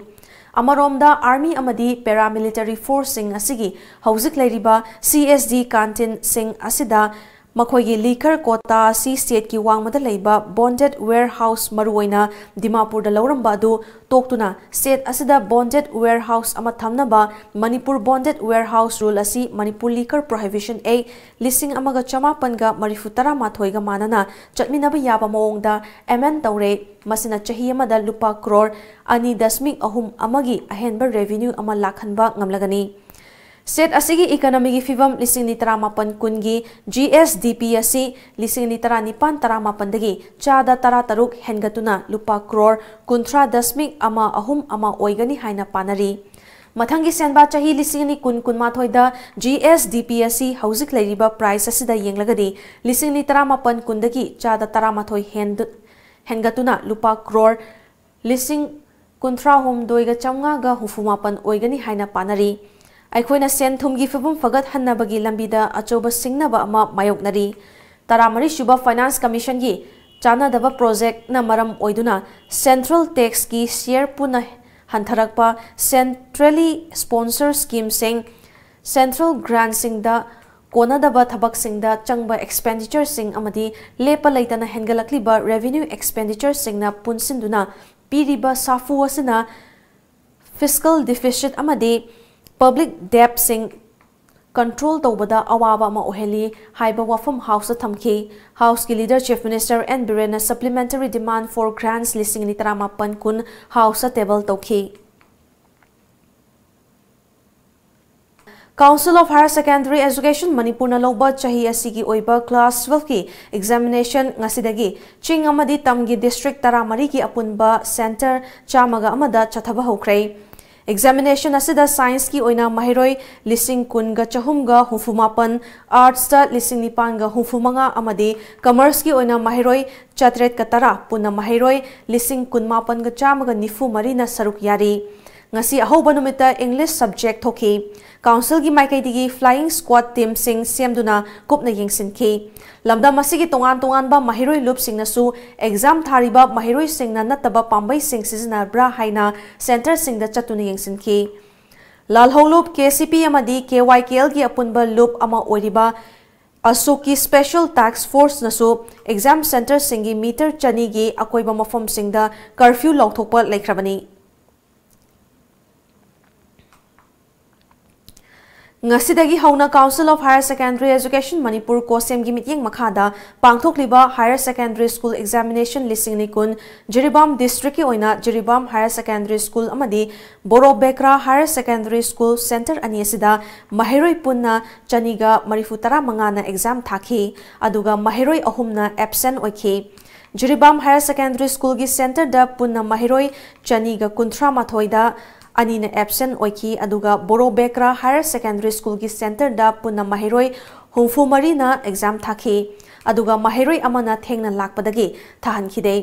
ꯑꯃꯔꯣꯝꯗ, army ꯑꯃꯗꯤ paramilitary forceꯁꯤꯡ ꯑꯁꯤꯒꯤ ꯍꯧꯖꯤꯛ ꯂꯩꯔꯤꯕ C S D canteen ꯁꯤꯡ ꯑꯁꯤꯗ ꯃꯈꯣꯏꯒꯤ liquor quota ꯑꯁꯤ stateꯀꯤ ꯋꯥꯡꯃꯗ ꯂꯩꯕ bonded warehouse, ꯃꯔꯨꯑꯣꯏꯅ ꯗꯤꯃꯥꯄꯨꯔꯗ ꯂꯧꯔꯝꯕ ꯑꯗꯨ ꯇꯣꯛꯇꯨꯅ state ꯑꯁꯤꯗ bonded warehouse ꯑꯃ ꯊꯝꯅꯕ ꯃꯅꯤꯄꯨꯔ bonded warehouse rule ꯑꯁꯤ ꯃꯅꯤꯄꯨꯔ Liquor Prohibition Act ꯂꯤꯁꯤꯡ ꯑꯃꯒ ꯆꯃꯥꯄꯟꯒ ꯃꯔꯤꯐꯨ ꯇꯔꯥꯃꯥꯊꯣꯏꯒ ꯃꯥꯟꯅꯅ ꯆꯠꯃꯤꯟꯅꯕ ꯌꯥꯕ ꯃꯑꯣꯡꯗ amend ꯇꯧꯔꯦ꯫ ꯃꯁꯤꯅ ꯆꯍꯤ ꯑꯃꯗ ꯂꯨꯄꯥ ꯀ꯭ꯔꯣꯔ ꯑꯅꯤ ꯗꯁꯃꯤꯛ ꯑꯍꯨꯝ ꯑꯃꯒꯤ ꯑꯍꯦꯟꯕ revenue ꯑꯃ ꯂꯥꯛꯍꯟꯕ ꯉꯝꯂꯒꯅꯤ꯫ State ꯑꯁꯤꯒꯤ economyꯒꯤ ꯐꯤꯚꯝ ꯂꯤꯁꯤꯡ ꯑꯅꯤ ꯇꯔꯥꯃꯥꯄꯟ ꯀꯨꯟꯒꯤ G S D P ꯑꯁꯤ ꯂꯤꯁꯤꯡ ꯑꯅꯤ ꯇꯔꯥꯅꯤꯄꯥꯟ ꯇꯔꯥꯃꯥꯄꯟꯗꯒꯤ ꯆꯥꯗ ꯇꯔꯥꯇꯔꯨꯛ ꯍꯦꯟꯒꯠꯇꯨꯅ ꯂꯨꯄꯥ ꯀ꯭ꯔꯣꯔ ꯀꯨꯟꯊ꯭ꯔꯥ ꯗꯁꯃꯤꯛ ꯑꯃ ꯑꯍꯨꯝ ꯑꯃ ꯑꯣꯏꯒꯅꯤ ꯍꯥꯏꯅ ꯄꯥꯅꯔꯤ꯫ ꯃꯊꯪꯒꯤ ꯁꯦꯟꯕꯥ ꯆꯍꯤ ꯂꯤꯁꯤꯡ ꯑꯅꯤ ꯀꯨꯟ ꯀꯨꯟꯃꯥꯊꯣꯏꯗ G S D P ꯑꯁꯤ ꯍꯧꯖꯤꯛ ꯂꯩꯔꯤꯕ price ꯑꯁꯤꯗ ꯌꯦꯡꯂꯒꯗꯤ ꯂꯤꯁꯤꯡ ꯑꯅꯤ ꯇꯔꯥꯃꯥꯄꯟ ꯀꯨꯟꯗꯒꯤ ꯆꯥꯗ ꯇꯔꯥꯃꯥꯊꯣꯏ ꯍꯦꯟꯗꯨ-, ꯍꯦꯟꯒꯠꯇꯨꯅ ꯂꯨꯄꯥ ꯀ꯭ꯔꯣꯔ ꯂꯤꯁꯤꯡ ꯀꯨꯟꯊ꯭ꯔꯥꯍꯨꯝꯗꯣꯏꯒ ꯆꯥꯝꯃꯉꯥꯒ ꯍꯨꯝꯐꯨꯃꯥꯄꯟ ꯑꯣꯏꯒꯅꯤ ꯍꯥꯏꯅ ꯄꯥꯅꯔꯤ꯫ ꯑꯩꯈꯣꯏꯅ ꯁꯦꯟ ꯊꯨꯝꯒꯤ ꯐꯤꯕꯝ ꯐꯒꯠꯍꯟꯅꯕꯒꯤ ꯂꯝꯕꯤꯗ ꯑꯆꯧꯕ ꯁꯤꯡꯅꯕ ꯑꯃ ꯃꯥꯌꯣꯛꯅꯔꯤ꯫ ꯇꯔꯥꯃꯔꯤꯁꯨꯕ Finance Commissionꯒꯤ ꯆꯥꯟꯅꯗꯕ projectꯅ ꯃꯔꯝ ꯑꯣꯏꯗꯨꯅ central taxꯀꯤ share ꯄꯨꯟꯅ ꯍꯟꯊꯔꯛꯄ, centrally sponsor schemeꯁꯤꯡ, central grantꯁꯤꯡꯗ ꯀꯣꯟꯅꯗꯕ ꯊꯕꯛꯁꯤꯡꯗ ꯆꯪꯕ expenditureꯁꯤꯡ ꯑꯃꯗꯤ ꯂꯦꯞꯄ ꯂꯩꯇꯅ ꯍꯦꯟꯒꯠꯂꯛꯂꯤꯕ revenue expenditureꯁꯤꯡꯅ ꯄꯨꯟꯁꯤꯟꯗꯨꯅ ꯄꯤꯔꯤꯕ ꯁꯥꯐꯨ ꯑꯁꯤꯅ fiscal deficit ꯑꯃꯗꯤ public debtꯁꯤꯡ control ꯇꯧꯕꯗ ꯑꯋꯥꯕ ꯑꯃ ꯑꯣꯏꯍꯜꯂꯤ ꯍꯥꯏꯕ ꯋꯥꯐꯝ Houseꯇ ꯊꯝꯈꯤ꯫ Houseꯀꯤ Leader Chief Minister N Birenꯅ supplementary demand for grants ꯂꯤꯁꯤꯡ ꯑꯅꯤ ꯇꯔꯥꯃꯥꯄꯟ ꯀꯨꯟ Houseꯇ table ꯇꯧꯈꯤ꯫ Council of Higher Secondary Education ꯃꯅꯤꯄꯨꯔꯅ ꯂꯧꯕ ꯆꯍꯤ ꯑꯁꯤꯒꯤ ꯑꯣꯏꯕ class twelveꯀꯤ examination ꯉꯁꯤꯗꯒꯤ ꯆꯤꯡ ꯑꯃꯗꯤ ꯇꯝꯒꯤ district ꯇꯔꯥꯃꯔꯤꯒꯤ ꯑꯄꯨꯟꯕ centre ꯆꯥꯝꯃꯒ ꯑꯃꯗ ꯆꯠꯊꯕ ꯍꯧꯈ꯭ꯔꯦ꯫ Examination ꯑꯁꯤꯗ scienceꯀꯤ ꯑꯣꯏꯅ ꯃꯍꯩꯔꯣꯏ ꯂꯤꯁꯤꯡ ꯀꯨꯟꯒ ꯆꯍꯨꯝꯒ ꯍꯨꯝꯐꯨ ꯃꯥꯄꯟ, artsꯇ ꯂꯤꯁꯤꯡ ꯅꯤꯄꯥꯟꯒ ꯍꯨꯝꯐꯨ ꯃꯉꯥ ꯑꯃꯗꯤ commerceꯀꯤ ꯑꯣꯏꯅ ꯃꯍꯩꯔꯣꯏ ꯆꯥꯇ꯭ꯔꯦꯠꯀ ꯇꯔꯥ, ꯄꯨꯟꯅ ꯃꯍꯩꯔꯣꯏ ꯂꯤꯁꯤꯡ ꯀꯨꯟꯃꯥꯄꯟꯒ ꯆꯥꯝꯃꯒ ꯅꯤꯐꯨ ꯃꯔꯤꯅ ꯁꯔꯨꯛ ꯌꯥꯔꯤ꯫ ꯉꯁꯤ ꯑꯍꯧꯕ ꯅꯨꯃꯤꯠꯇ English subject ꯊꯣꯛꯈꯤ꯫ Councilꯒꯤ ꯃꯥꯏꯀꯩꯗꯒꯤ flying squad teamꯁꯤꯡ ꯁꯦꯝꯗꯨꯅ ꯀꯨꯞꯅ ꯌꯦꯡꯁꯤꯟꯈꯤ꯫ ꯂꯝꯗꯝ ꯑꯁꯤꯒꯤ ꯇꯣꯉꯥꯟ ꯇꯣꯉꯥꯟꯕ ꯃꯍꯩꯔꯣꯏ ꯂꯨꯞꯁꯤꯡꯅꯁꯨ exam ꯊꯥꯔꯤꯕ ꯃꯍꯩꯔꯣꯏꯁꯤꯡꯅ ꯅꯠꯇꯕ ꯄꯥꯝꯕꯩꯁꯤꯡ ꯁꯤꯖꯤꯟꯅꯕ꯭ꯔꯥ ꯍꯥꯏꯅ centreꯁꯤꯡꯗ ꯆꯠꯇꯨꯅ ꯌꯦꯡꯁꯤꯟꯈꯤ꯫ ꯂꯥꯜꯍꯧꯂꯨꯞ, KCP ꯑꯃꯗꯤ KYKLꯒꯤ ꯑꯄꯨꯟꯕ ꯂꯨꯞ ꯑꯃ ꯑꯣꯏꯔꯤꯕ ꯑꯁꯣꯛꯀꯤ special task forceꯅꯁꯨ exam centreꯁꯤꯡꯒꯤ meter ꯆꯅꯤꯒꯤ ꯑꯀꯣꯏꯕ ꯃꯐꯝꯁꯤꯡꯗ curfew ꯂꯥꯎꯊꯣꯛꯄ ꯂꯩꯈ꯭ꯔꯕꯅꯤ꯫ ꯉꯁꯤꯗꯒꯤ ꯍꯧꯅ Council of Higher Secondary Education Manipur, COHSEMꯒꯤ ꯃꯤꯠꯌꯦꯡ ꯃꯈꯥꯗ ꯄꯥꯡꯊꯣꯛꯂꯤꯕ Higher Secondary School Examination ꯂꯤꯁꯤꯡ ꯑꯅꯤ ꯀꯨꯟ ꯖꯤꯔꯤꯕꯥꯝ districtꯀꯤ ꯑꯣꯏꯅ ꯖꯤꯔꯤꯕꯥꯝ Higher Secondary School ꯑꯃꯗꯤ ꯕꯣꯔꯣꯕꯦꯀ꯭ꯔꯥ Higher Secondary School centre ꯑꯅꯤ ꯑꯁꯤꯗ ꯃꯍꯩꯔꯣꯏ ꯄꯨꯟꯅ ꯆꯅꯤꯒ ꯃꯔꯤꯐꯨ ꯇꯔꯥ ꯃꯉꯥꯅ exam ꯊꯥꯈꯤ, ꯑꯗꯨꯒ ꯃꯍꯩꯔꯣꯏ ꯑꯍꯨꯝꯅ absent ꯑꯣꯏꯈꯤ꯫ ꯖꯤꯔꯤꯕꯥꯝ Higher Secondary Schoolꯒꯤ centreꯗ ꯄꯨꯟꯅ ꯃꯍꯩꯔꯣꯏ ꯆꯅꯤꯒ ꯀꯨꯟꯊ꯭ꯔꯥ ꯃꯥꯊꯣꯏꯗ ꯑꯅꯤꯅ absent ꯑꯣꯏꯈꯤ, ꯑꯗꯨꯒ ꯕꯣꯔꯣꯕꯦꯀ꯭ꯔꯥ Higher Secondary Schoolꯒꯤ centreꯗ ꯄꯨꯟꯅ ꯃꯍꯩꯔꯣꯏ ꯍꯨꯝꯐꯨ ꯃꯔꯤꯅ exam ꯊꯥꯈꯤ, ꯑꯗꯨꯒ ꯃꯍꯩꯔꯣꯏ ꯑꯃꯅ ꯊꯦꯡꯅ ꯂꯥꯛꯄꯗꯒꯤ ꯊꯥꯍꯟꯈꯤꯗꯦ꯫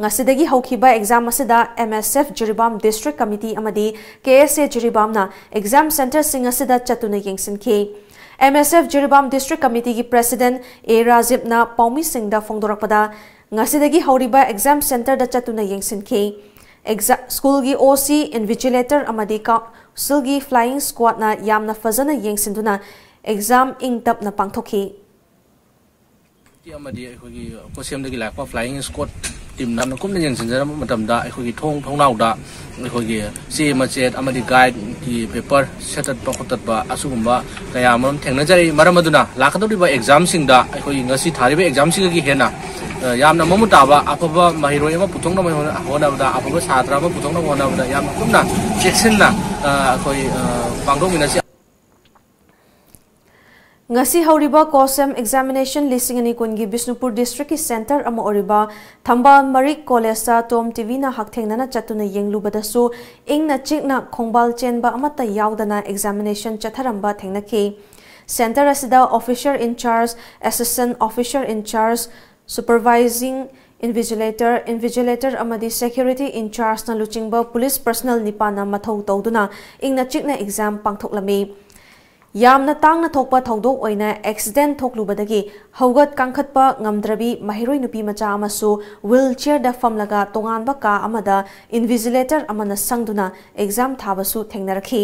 ꯉꯁꯤꯗꯒꯤ ꯍꯧꯈꯤꯕ exam ꯑꯁꯤꯗ MSF ꯖꯤꯔꯤꯕꯥꯝ District Committee ꯑꯃꯗꯤ KSA ꯖꯤꯔꯤꯕꯥꯝꯅ exam centreꯁꯤꯡ ꯑꯁꯤꯗ ꯆꯠꯇꯨꯅ ꯌꯦꯡꯁꯤꯟꯈꯤ꯫ MSF Jiribam District Committeeꯒꯤ President A ꯔꯥꯖꯤꯕꯅ ꯄꯥꯎꯃꯤꯁꯤꯡꯗ ꯐꯣꯡꯗꯣꯔꯛꯄꯗ, ꯉꯁꯤꯗꯒꯤ ꯍꯧꯔꯤꯕ exam centreꯗ ꯆꯠꯇꯨꯅ ꯌꯦꯡꯁꯤꯟꯈꯤ꯫ Exa-, schoolꯒꯤ OC, invigilator ꯑꯃꯗꯤ councilꯒꯤ flying squadꯅ ꯌꯥꯝꯅ ꯐꯖꯅ ꯌꯦꯡꯁꯤꯟꯗꯨꯅ exam ꯏꯪ ꯇꯞꯅ ꯄꯥꯡꯊꯣꯛꯈꯤ꯫ ꯑꯃꯗꯤ ꯑꯩꯈꯣꯏꯒꯤ COHSEMꯗꯒꯤ ꯂꯥꯛꯄ flying squad ꯇꯤꯝꯅ ꯌꯥꯝꯅ ꯀꯨꯞꯅ ꯌꯦꯡꯁꯤꯟꯖꯔꯝꯕ ꯃꯇꯝꯗ ꯑꯩꯈꯣꯏꯒꯤ ꯊꯣꯡ ꯊꯣꯡꯅꯥꯎꯗ ꯑꯩꯈꯣꯏꯒꯤ ꯆꯦ ꯃꯆꯦꯠ ꯑꯃꯗꯤ ꯒꯥꯏꯗꯀꯤ ꯄꯦꯄꯔ ꯁꯦꯠꯇꯠꯄ ꯈꯣꯠꯇꯠꯄ ꯑꯁꯤꯒꯨꯝꯕ ꯀꯌꯥ ꯑꯃꯔꯣꯝ ꯊꯦꯡꯅꯖꯔꯛꯏ꯫ ꯃꯔꯝ ꯑꯗꯨꯅ ꯂꯥꯛꯀꯗꯧꯔꯤꯕ ꯑꯦꯛꯖꯥꯝꯁꯤꯡꯗ ꯑꯩꯈꯣꯏꯒꯤ ꯉꯁꯤ ꯊꯥꯔꯤꯕ ꯑꯦꯛꯖꯥꯝꯁꯤꯡꯗꯒꯤ ꯍꯦꯟꯅ, ꯑ, ꯌꯥꯝꯅ ꯃꯃꯨꯠ ꯇꯥꯕ ꯑꯐꯕ ꯃꯍꯩꯔꯣꯏ ꯑꯃ ꯄꯨꯊꯣꯛꯅꯕ ꯍꯣꯠꯅꯕꯗ, ꯑꯐꯕ ꯁꯥꯇ꯭ꯔ ꯑꯃ ꯄꯨꯊꯣꯛꯅꯕ ꯍꯣꯠꯅꯕꯗ ꯌꯥꯝꯅ ꯀꯨꯞꯅ ꯆꯦꯛꯁꯤꯟꯅ, ꯑ, ꯑꯩꯈꯣꯏ, ꯑ, ꯄꯥꯡꯊꯣꯛꯃꯤꯟꯅꯁꯤ꯫ ꯉꯁꯤ ꯍꯧꯔꯤꯕ ꯀꯣꯁꯦꯝ ꯑꯦꯛꯖꯥꯃꯤꯅꯦꯁꯟ ꯂꯤꯁꯤꯡ ꯑꯅꯤ ꯀꯨꯟꯒꯤ ꯕꯤꯁꯅꯨꯄꯨꯔ ꯗꯤꯁꯇ꯭ꯔꯤꯛꯀꯤ ꯁꯦꯟꯇꯔ ꯑꯃ ꯑꯣꯏꯔꯤꯕ ꯊꯝꯕꯥꯜ ꯃꯔꯤꯛ ꯀꯣꯂꯦꯖꯇ ꯇꯣꯝ ꯇꯤꯚꯤꯅ ꯍꯛꯊꯦꯡꯅꯅ ꯆꯠꯇꯨꯅ ꯌꯦꯡꯂꯨꯕꯗꯁꯨ ꯏꯪꯅ ꯆꯤꯛꯅ ꯈꯣꯡꯕꯥꯜ ꯆꯦꯟꯕ ꯑꯃꯠꯇ ꯌꯥꯎꯗꯅ ꯑꯦꯛꯖꯥꯃꯤꯅꯦꯁꯟ ꯆꯠꯊꯔꯝꯕ ꯊꯦꯡꯅꯈꯤ꯫ ꯁꯦꯟꯇꯔ ꯑꯁꯤꯗ officer in charge, assistant officer in charge, supervising invigilator, invigilator ꯑꯃꯗꯤ security in chargeꯅ ꯂꯨꯆꯤꯡꯕ ꯄꯨꯂꯤꯁ ꯄꯔꯁꯅꯦꯜ ꯅꯤꯄꯥꯟꯅ ꯃꯊꯧ ꯇꯧꯗꯨꯅ ꯏꯪꯅ ꯆꯤꯛꯅ ꯑꯦꯛꯖꯥꯝ ꯄꯥꯡꯊꯣꯛꯂꯝꯃꯤ꯫ ꯌꯥꯝꯅ ꯇꯥꯡꯅ ꯊꯣꯛꯄ ꯊꯧꯗꯣꯛ ꯑꯣꯏꯅ ꯑꯦꯛꯁꯤꯗꯦꯟ ꯊꯣꯛꯂꯨꯕꯗꯒꯤ ꯍꯧꯒꯠ ꯀꯥꯡꯈꯠꯄ ꯉꯝꯗ꯭ꯔꯕꯤ ꯃꯍꯩꯔꯣꯏ ꯅꯨꯄꯤ ꯃꯆꯥ ꯑꯃꯁꯨ ꯋꯤꯜ ꯆꯤꯌꯔꯗ ꯐꯝꯂꯒ ꯇꯣꯉꯥꯟꯕ ꯀꯥ ꯑꯃꯗ ꯏꯟꯚꯤꯖꯤꯂꯦꯇꯔ ꯑꯃꯅ ꯁꯪꯗꯨꯅ ꯑꯦꯛꯖꯥꯝ ꯊꯥꯕꯁꯨ ꯊꯦꯡꯅꯔꯛꯈꯤ꯫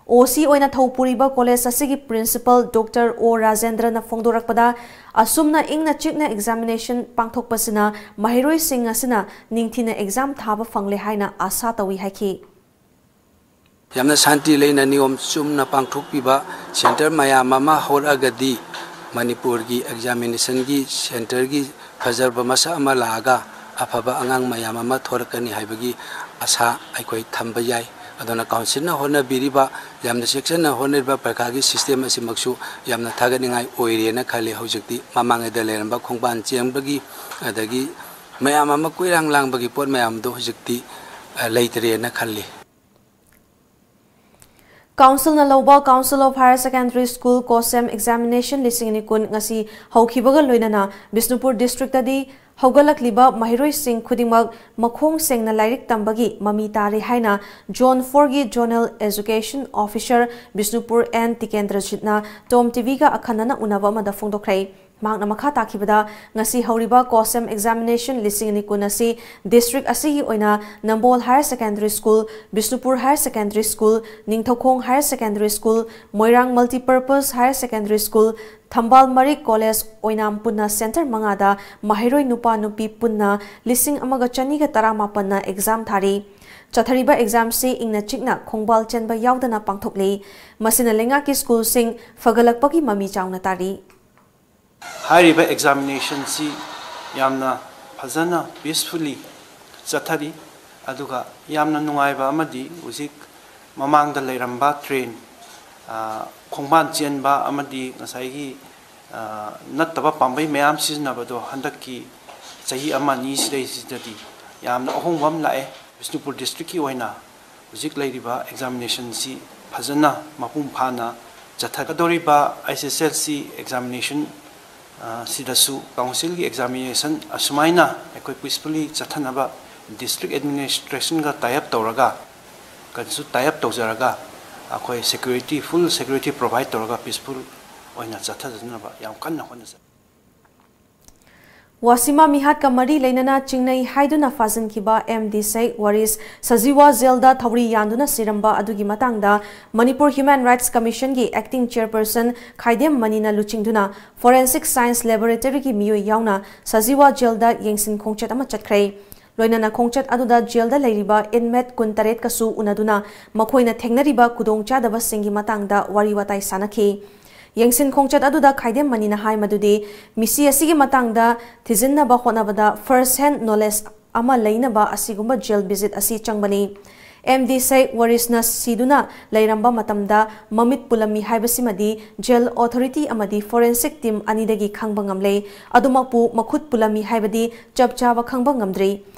ꯑꯣ ꯁꯤ ꯑꯣꯏꯅ ꯊꯧ ꯄꯨꯔꯤꯕ ꯀꯣꯂꯦꯖ ꯑꯁꯤꯒꯤ ꯄ꯭ꯔꯤꯟꯁꯤꯄꯜ ꯗꯣꯛꯇꯔ ꯑꯣ ꯔꯥꯖꯦꯟꯗ꯭ꯔꯅ ꯐꯣꯡꯗꯣꯔꯛꯄꯗ, ꯑꯁꯨꯝꯅ ꯏꯪꯅ ꯆꯤꯛꯅ ꯑꯦꯛꯖꯥꯃꯤꯅꯦꯁꯟ ꯄꯥꯡꯊꯣꯛꯄꯁꯤꯅ ꯃꯍꯩꯔꯣꯏꯁꯤꯡ ꯑꯁꯤꯅ ꯅꯤꯡꯊꯤꯅ ꯑꯦꯛꯖꯥꯝ ꯊꯥꯕ ꯐꯪꯂꯦ ꯍꯥꯏꯅ ꯑꯥꯁꯥ ꯇꯧꯏ ꯍꯥꯏꯈꯤ꯫ ꯌꯥꯝꯅ ꯁꯥꯟꯇꯤ ꯂꯩꯅ ꯅꯤꯌꯣꯝ ꯆꯨꯝꯅ ꯄꯥꯡꯊꯣꯛꯄꯤꯕ ꯁꯦꯟꯇꯔ ꯃꯌꯥꯝ ꯑꯃ ꯍꯧꯔꯛꯑꯒꯗꯤ ꯃꯅꯤꯄꯨꯔꯒꯤ ꯑꯦꯛꯖꯥꯃꯤꯅꯦꯁꯟꯒꯤ ꯁꯦꯟꯇꯔꯒꯤ ꯐꯖꯔꯕ ꯃꯁꯛ ꯑꯃ ꯂꯥꯛꯑꯒ ꯑꯐꯕ ꯑꯉꯥꯡ ꯃꯌꯥꯝ ꯑꯃ ꯊꯣꯔꯛꯀꯅꯤ ꯍꯥꯏꯕꯒꯤ ꯑꯁꯥ ꯑꯩꯈꯣꯏ ꯊꯝꯕ ꯌꯥꯏ꯫ ꯑꯗꯨꯅ ꯀꯥꯎꯟꯁꯤꯜꯅ ꯍꯣꯠꯅꯕꯤꯔꯤꯕ, ꯌꯥꯝꯅ ꯆꯦꯛꯁꯤꯟꯅ ꯍꯣꯠꯅꯔꯤꯕ ꯄꯔꯤꯈꯥꯒꯤ ꯁꯤꯁꯇꯦꯝ ꯑꯁꯤꯃꯛꯁꯨ ꯌꯥꯝꯅ ꯊꯥꯒꯠꯅꯤꯡꯉꯥꯏ ꯑꯣꯏꯔꯦꯅ ꯈꯜꯂꯤ꯫ ꯍꯧꯖꯤꯛꯇꯤ ꯃꯃꯥꯡꯉꯩꯗ ꯂꯩꯔꯝꯕ ꯈꯣꯡꯕꯥꯟ ꯆꯦꯟꯕꯒꯤ, ꯑꯗꯒꯤ ꯃꯌꯥꯝ ꯑꯃ ꯀꯣꯏꯔꯥꯡ ꯂꯥꯡꯕꯒꯤ ꯄꯣꯠ ꯃꯌꯥꯝꯗꯣ ꯍꯧꯖꯤꯛꯇꯤ, ꯑ, ꯂꯩꯇ꯭ꯔꯦꯅ ꯈꯜꯂꯤ꯫ ꯀꯥꯎꯟꯁꯤꯜꯅ ꯂꯧꯕ Council of Higher Secondary School ꯀꯣꯁꯦꯝ ꯑꯦꯛꯖꯥꯃꯤꯅꯦꯁꯟ ꯂꯤꯁꯤꯡ ꯑꯅꯤ ꯀꯨꯟ ꯉꯁꯤ ꯍꯧꯈꯤꯕꯒ ꯂꯣꯏꯅꯅ ꯕꯤꯁꯅꯨꯄꯨꯔ ꯗꯤꯁꯇ꯭ꯔꯤꯛꯇꯗꯤ ꯍꯧꯒꯠꯂꯛꯂꯤꯕ ꯃꯍꯩꯔꯣꯏꯁꯤꯡ ꯈꯨꯗꯤꯡꯃꯛ ꯃꯈꯣꯡ ꯁꯦꯡꯅ ꯂꯥꯏꯔꯤꯛ ꯇꯝꯕꯒꯤ ꯃꯃꯤ ꯇꯥꯔꯤ ꯍꯥꯏꯅ ꯖꯣꯟ ꯐꯣꯔꯒꯤ zonal education officer Bishnupur N ꯇꯤꯀꯦꯟꯗ꯭ꯔꯖꯤꯠꯅ ꯇꯣꯝ ꯇꯤꯚꯤꯒ ꯑꯈꯟꯅꯅ ꯎꯅꯕ ꯑꯃꯗ ꯐꯣꯡꯗꯣꯛꯈ꯭ꯔꯦ꯫ ꯃꯍꯥꯛꯅ ꯃꯈꯥ ꯇꯥꯈꯤꯕꯗ, ꯉꯁꯤ ꯍꯧꯔꯤꯕ ꯀꯣꯁꯦꯝ ꯑꯦꯛꯖꯥꯃꯤꯅꯦꯁꯟ ꯂꯤꯁꯤꯡ ꯑꯅꯤ ꯀꯨꯟ ꯑꯁꯤ ꯗꯤꯁꯇ꯭ꯔꯤꯛ ꯑꯁꯤꯒꯤ ꯑꯣꯏꯅ Nambol higher secondary school, Bishnupur higher secondary school, Ningthoukhong higher secondary school, Moirang multipurpose higher secondary school, Thambal Marik college ꯑꯣꯏꯅꯥꯝ ꯄꯨꯟꯅ ꯁꯦꯟꯇꯔ ꯃꯉꯥꯗ ꯃꯍꯩꯔꯣꯏ ꯅꯨꯄꯥ ꯅꯨꯄꯤ ꯄꯨꯟꯅ ꯂꯤꯁꯤꯡ ꯑꯃꯒ ꯆꯅꯤꯒ ꯇꯔꯥꯃꯥꯄꯟꯅ ꯑꯦꯛꯖꯥꯝ ꯊꯥꯔꯤ꯫ ꯆꯠꯊꯔꯤꯕ ꯑꯦꯛꯖꯥꯝꯁꯤ ꯏꯪꯅ ꯆꯤꯛꯅ ꯈꯣꯡꯕꯥꯜ ꯆꯦꯟꯕ ꯌꯥꯎꯗꯅ ꯄꯥꯡꯊꯣꯛꯂꯤ꯫ ꯃꯁꯤꯅ ꯂꯩꯉꯥꯛꯀꯤ ꯁ꯭ꯀꯨꯜꯁꯤꯡ ꯐꯒꯠꯂꯛꯄꯒꯤ ꯃꯃꯤ ꯆꯥꯎꯅ ꯇꯥꯔꯤ꯫ ꯍꯥꯏꯔꯤꯕ ꯑꯦꯛꯖꯥꯃꯤꯅꯦꯁꯟꯁꯤ ꯌꯥꯝꯅ ꯐꯖꯅ ꯄꯤꯁꯐꯨꯜꯂꯤ ꯆꯠꯊꯔꯤ꯫ ꯑꯗꯨꯒ ꯌꯥꯝꯅ ꯅꯨꯡꯉꯥꯏꯕ ꯑꯃꯗꯤ ꯍꯧꯖꯤꯛ ꯃꯃꯥꯡꯗ ꯂꯩꯔꯝꯕ ꯇ꯭ꯔꯦꯟ, ꯑ, ꯈꯣꯡꯕꯥꯟ ꯆꯦꯟꯕ ꯑꯃꯗꯤ ꯉꯁꯥꯏꯒꯤ, ꯑ, ꯅꯠꯇꯕ ꯄꯥꯝꯕꯩ ꯃꯌꯥꯝ ꯁꯤꯖꯤꯟꯅꯕꯗꯣ ꯍꯟꯗꯛꯀꯤ ꯆꯍꯤ ꯑꯃ ꯑꯅꯤ ꯁꯤꯗꯩꯁꯤꯗꯗꯤ ꯌꯥꯝꯅ ꯑꯍꯣꯡꯕ ꯑꯃ ꯂꯥꯛꯑꯦ꯫ ꯕꯤꯁꯅꯨꯄꯨꯔ ꯗꯤꯁꯇ꯭ꯔꯤꯛꯀꯤ ꯑꯣꯏꯅ ꯍꯧꯖꯤꯛ ꯂꯩꯔꯤꯕ ꯑꯦꯛꯖꯥꯃꯤꯅꯦꯁꯟꯁꯤ ꯐꯖꯅ ꯃꯄꯨꯡ ꯐꯥꯅ ꯆꯠꯊꯒꯗꯧꯔꯤꯕ ꯑꯩꯆ ꯑꯦꯁ ꯑꯦꯜ ꯁꯤ ꯑꯦꯛꯖꯥꯃꯤꯅꯦꯁꯟ, ꯑ, ꯁꯤꯗꯁꯨ ꯀꯥꯎꯟꯁꯤꯜꯒꯤ ꯑꯦꯛꯖꯥꯃꯤꯅꯦꯁꯟ ꯑꯁꯨꯃꯥꯏꯅ ꯑꯩꯈꯣꯏ ꯄꯤꯁꯐꯨꯜꯂꯤ ꯆꯠꯊꯅꯕ ꯗꯤꯁꯇ꯭ꯔꯤꯛ ꯑꯦꯗꯃꯤꯅꯤꯁꯇ꯭ꯔꯦꯁꯟꯒ ꯇꯥꯏ ꯑꯞ ꯇꯧꯔꯒ, ꯀꯩꯁꯨ ꯇꯥꯏ ꯑꯞ ꯇꯧꯖꯔꯒ ꯑꯩꯈꯣꯏ ꯁꯦꯀ꯭ꯌꯨꯔꯤꯇꯤ, ꯐꯨꯜ ꯁꯦꯀ꯭ꯌꯨꯔꯤꯇꯤ ꯄ꯭ꯔꯣꯚꯥꯏꯗ ꯇꯧꯔꯒ ꯄꯤꯁꯐꯨꯜ ꯑꯣꯏꯅ ꯆꯠꯊꯖꯅꯕ ꯌꯥꯝ ꯀꯟꯅ ꯍꯣꯠꯅꯖꯩ꯫ ꯋꯥꯁꯤꯃꯥ ꯃꯤꯍꯥꯠꯀ ꯃꯔꯤ ꯂꯩꯅꯅ ꯆꯤꯡꯅꯩ ꯍꯥꯏꯗꯨꯅ ꯐꯥꯖꯤꯟꯈꯤꯕ ꯑꯦꯝ ꯗꯤ ꯁꯦꯈ ꯋꯥꯔꯤꯁ ꯁꯖꯤꯋꯥ ꯖꯦꯜꯗ ꯊꯧꯔꯤ ꯌꯥꯟꯗꯨꯅ ꯁꯤꯔꯝꯕ ꯑꯗꯨꯒꯤ ꯃꯇꯥꯡꯗ ꯃꯅꯤꯄꯨꯔ ꯍ꯭ꯌꯨꯃꯦꯟ ꯔꯥꯏꯠꯁ ꯀꯃꯤꯁꯟꯒꯤ ꯑꯦꯛꯇꯤꯡ ꯆꯦꯌꯔꯄꯔꯁꯟ ꯈꯥꯏꯗꯦꯝ ꯃꯅꯤꯅ ꯂꯨꯆꯤꯡꯗꯨꯅ ꯐꯣꯔꯦꯟꯁꯤꯛ ꯁꯥꯏꯟꯁ ꯂꯦꯕꯣꯔꯦꯇꯔꯤꯒꯤ ꯃꯤꯑꯣꯏ ꯌꯥꯎꯅ ꯁꯖꯤꯋꯥ ꯖꯦꯜꯗ ꯌꯦꯡꯁꯤꯟ ꯈꯣꯡꯆꯠ ꯑꯃ ꯆꯠꯈ꯭ꯔꯦ꯫ ꯂꯣꯏꯅꯅ ꯈꯣꯡꯆꯠ ꯑꯗꯨꯗ ꯖꯦꯜꯗ ꯂꯩꯔꯤꯕ ꯏꯟꯃꯦꯠ ꯀꯨꯟꯇꯔꯦꯠꯀꯁꯨ ꯎꯅꯗꯨꯅ ꯃꯈꯣꯏꯅ ꯊꯦꯡꯅꯔꯤꯕ ꯈꯨꯗꯣꯡꯆꯥꯗꯕꯁꯤꯡꯒꯤ ꯃꯇꯥꯡꯗ ꯋꯥꯔꯤ ꯋꯥꯇꯥꯏ ꯁꯥꯟꯅꯈꯤ꯫ ꯌꯦꯡꯁꯤꯟ ꯈꯣꯡꯆꯠ ꯑꯗꯨꯗ ꯈꯥꯏꯗꯦꯝ ꯃꯅꯤꯅ ꯍꯥꯏ ꯃꯗꯨꯗꯤ ꯃꯤꯁꯤ ꯑꯁꯤꯒꯤ ꯃꯇꯥꯡꯗ ꯊꯤꯖꯤꯟꯅꯕ ꯍꯣꯠꯅꯕꯗ ꯐꯥꯔꯁ ꯍꯦꯟ ꯅꯣꯂꯦꯖ ꯑꯃ ꯂꯩꯅꯕ ꯑꯁꯤꯒꯨꯝꯕ ꯖꯦꯜ ꯚꯤꯖꯤꯠ ꯑꯁꯤ ꯆꯪꯕꯅꯤ꯫ ꯑꯦꯝ ꯗꯤ ꯁꯦꯈ ꯋꯥꯔꯤꯁꯅ ꯁꯤꯗꯨꯅ ꯂꯩꯔꯝꯕ ꯃꯇꯝꯗ ꯃꯃꯤꯠ ꯄꯨꯜꯂꯝꯃꯤ ꯍꯥꯏꯕꯁꯤꯃꯗꯤ ꯖꯦꯜ ꯑꯣꯊꯣꯔꯤꯇꯤ ꯑꯃꯗꯤ ꯐꯣꯔꯦꯟꯁꯤꯛ ꯇꯤꯝ ꯑꯅꯤꯗꯒꯤ ꯈꯪꯕ ꯉꯝꯂꯦ꯫ ꯑꯗꯨꯃꯛꯄꯨ ꯃꯈꯨꯠ ꯄꯨꯜꯂꯝꯃꯤ ꯍꯥꯏꯕꯗꯤ ꯆꯞ ꯆꯥꯕ ꯈꯪꯕ ꯉꯝꯗ꯭ꯔꯤ꯫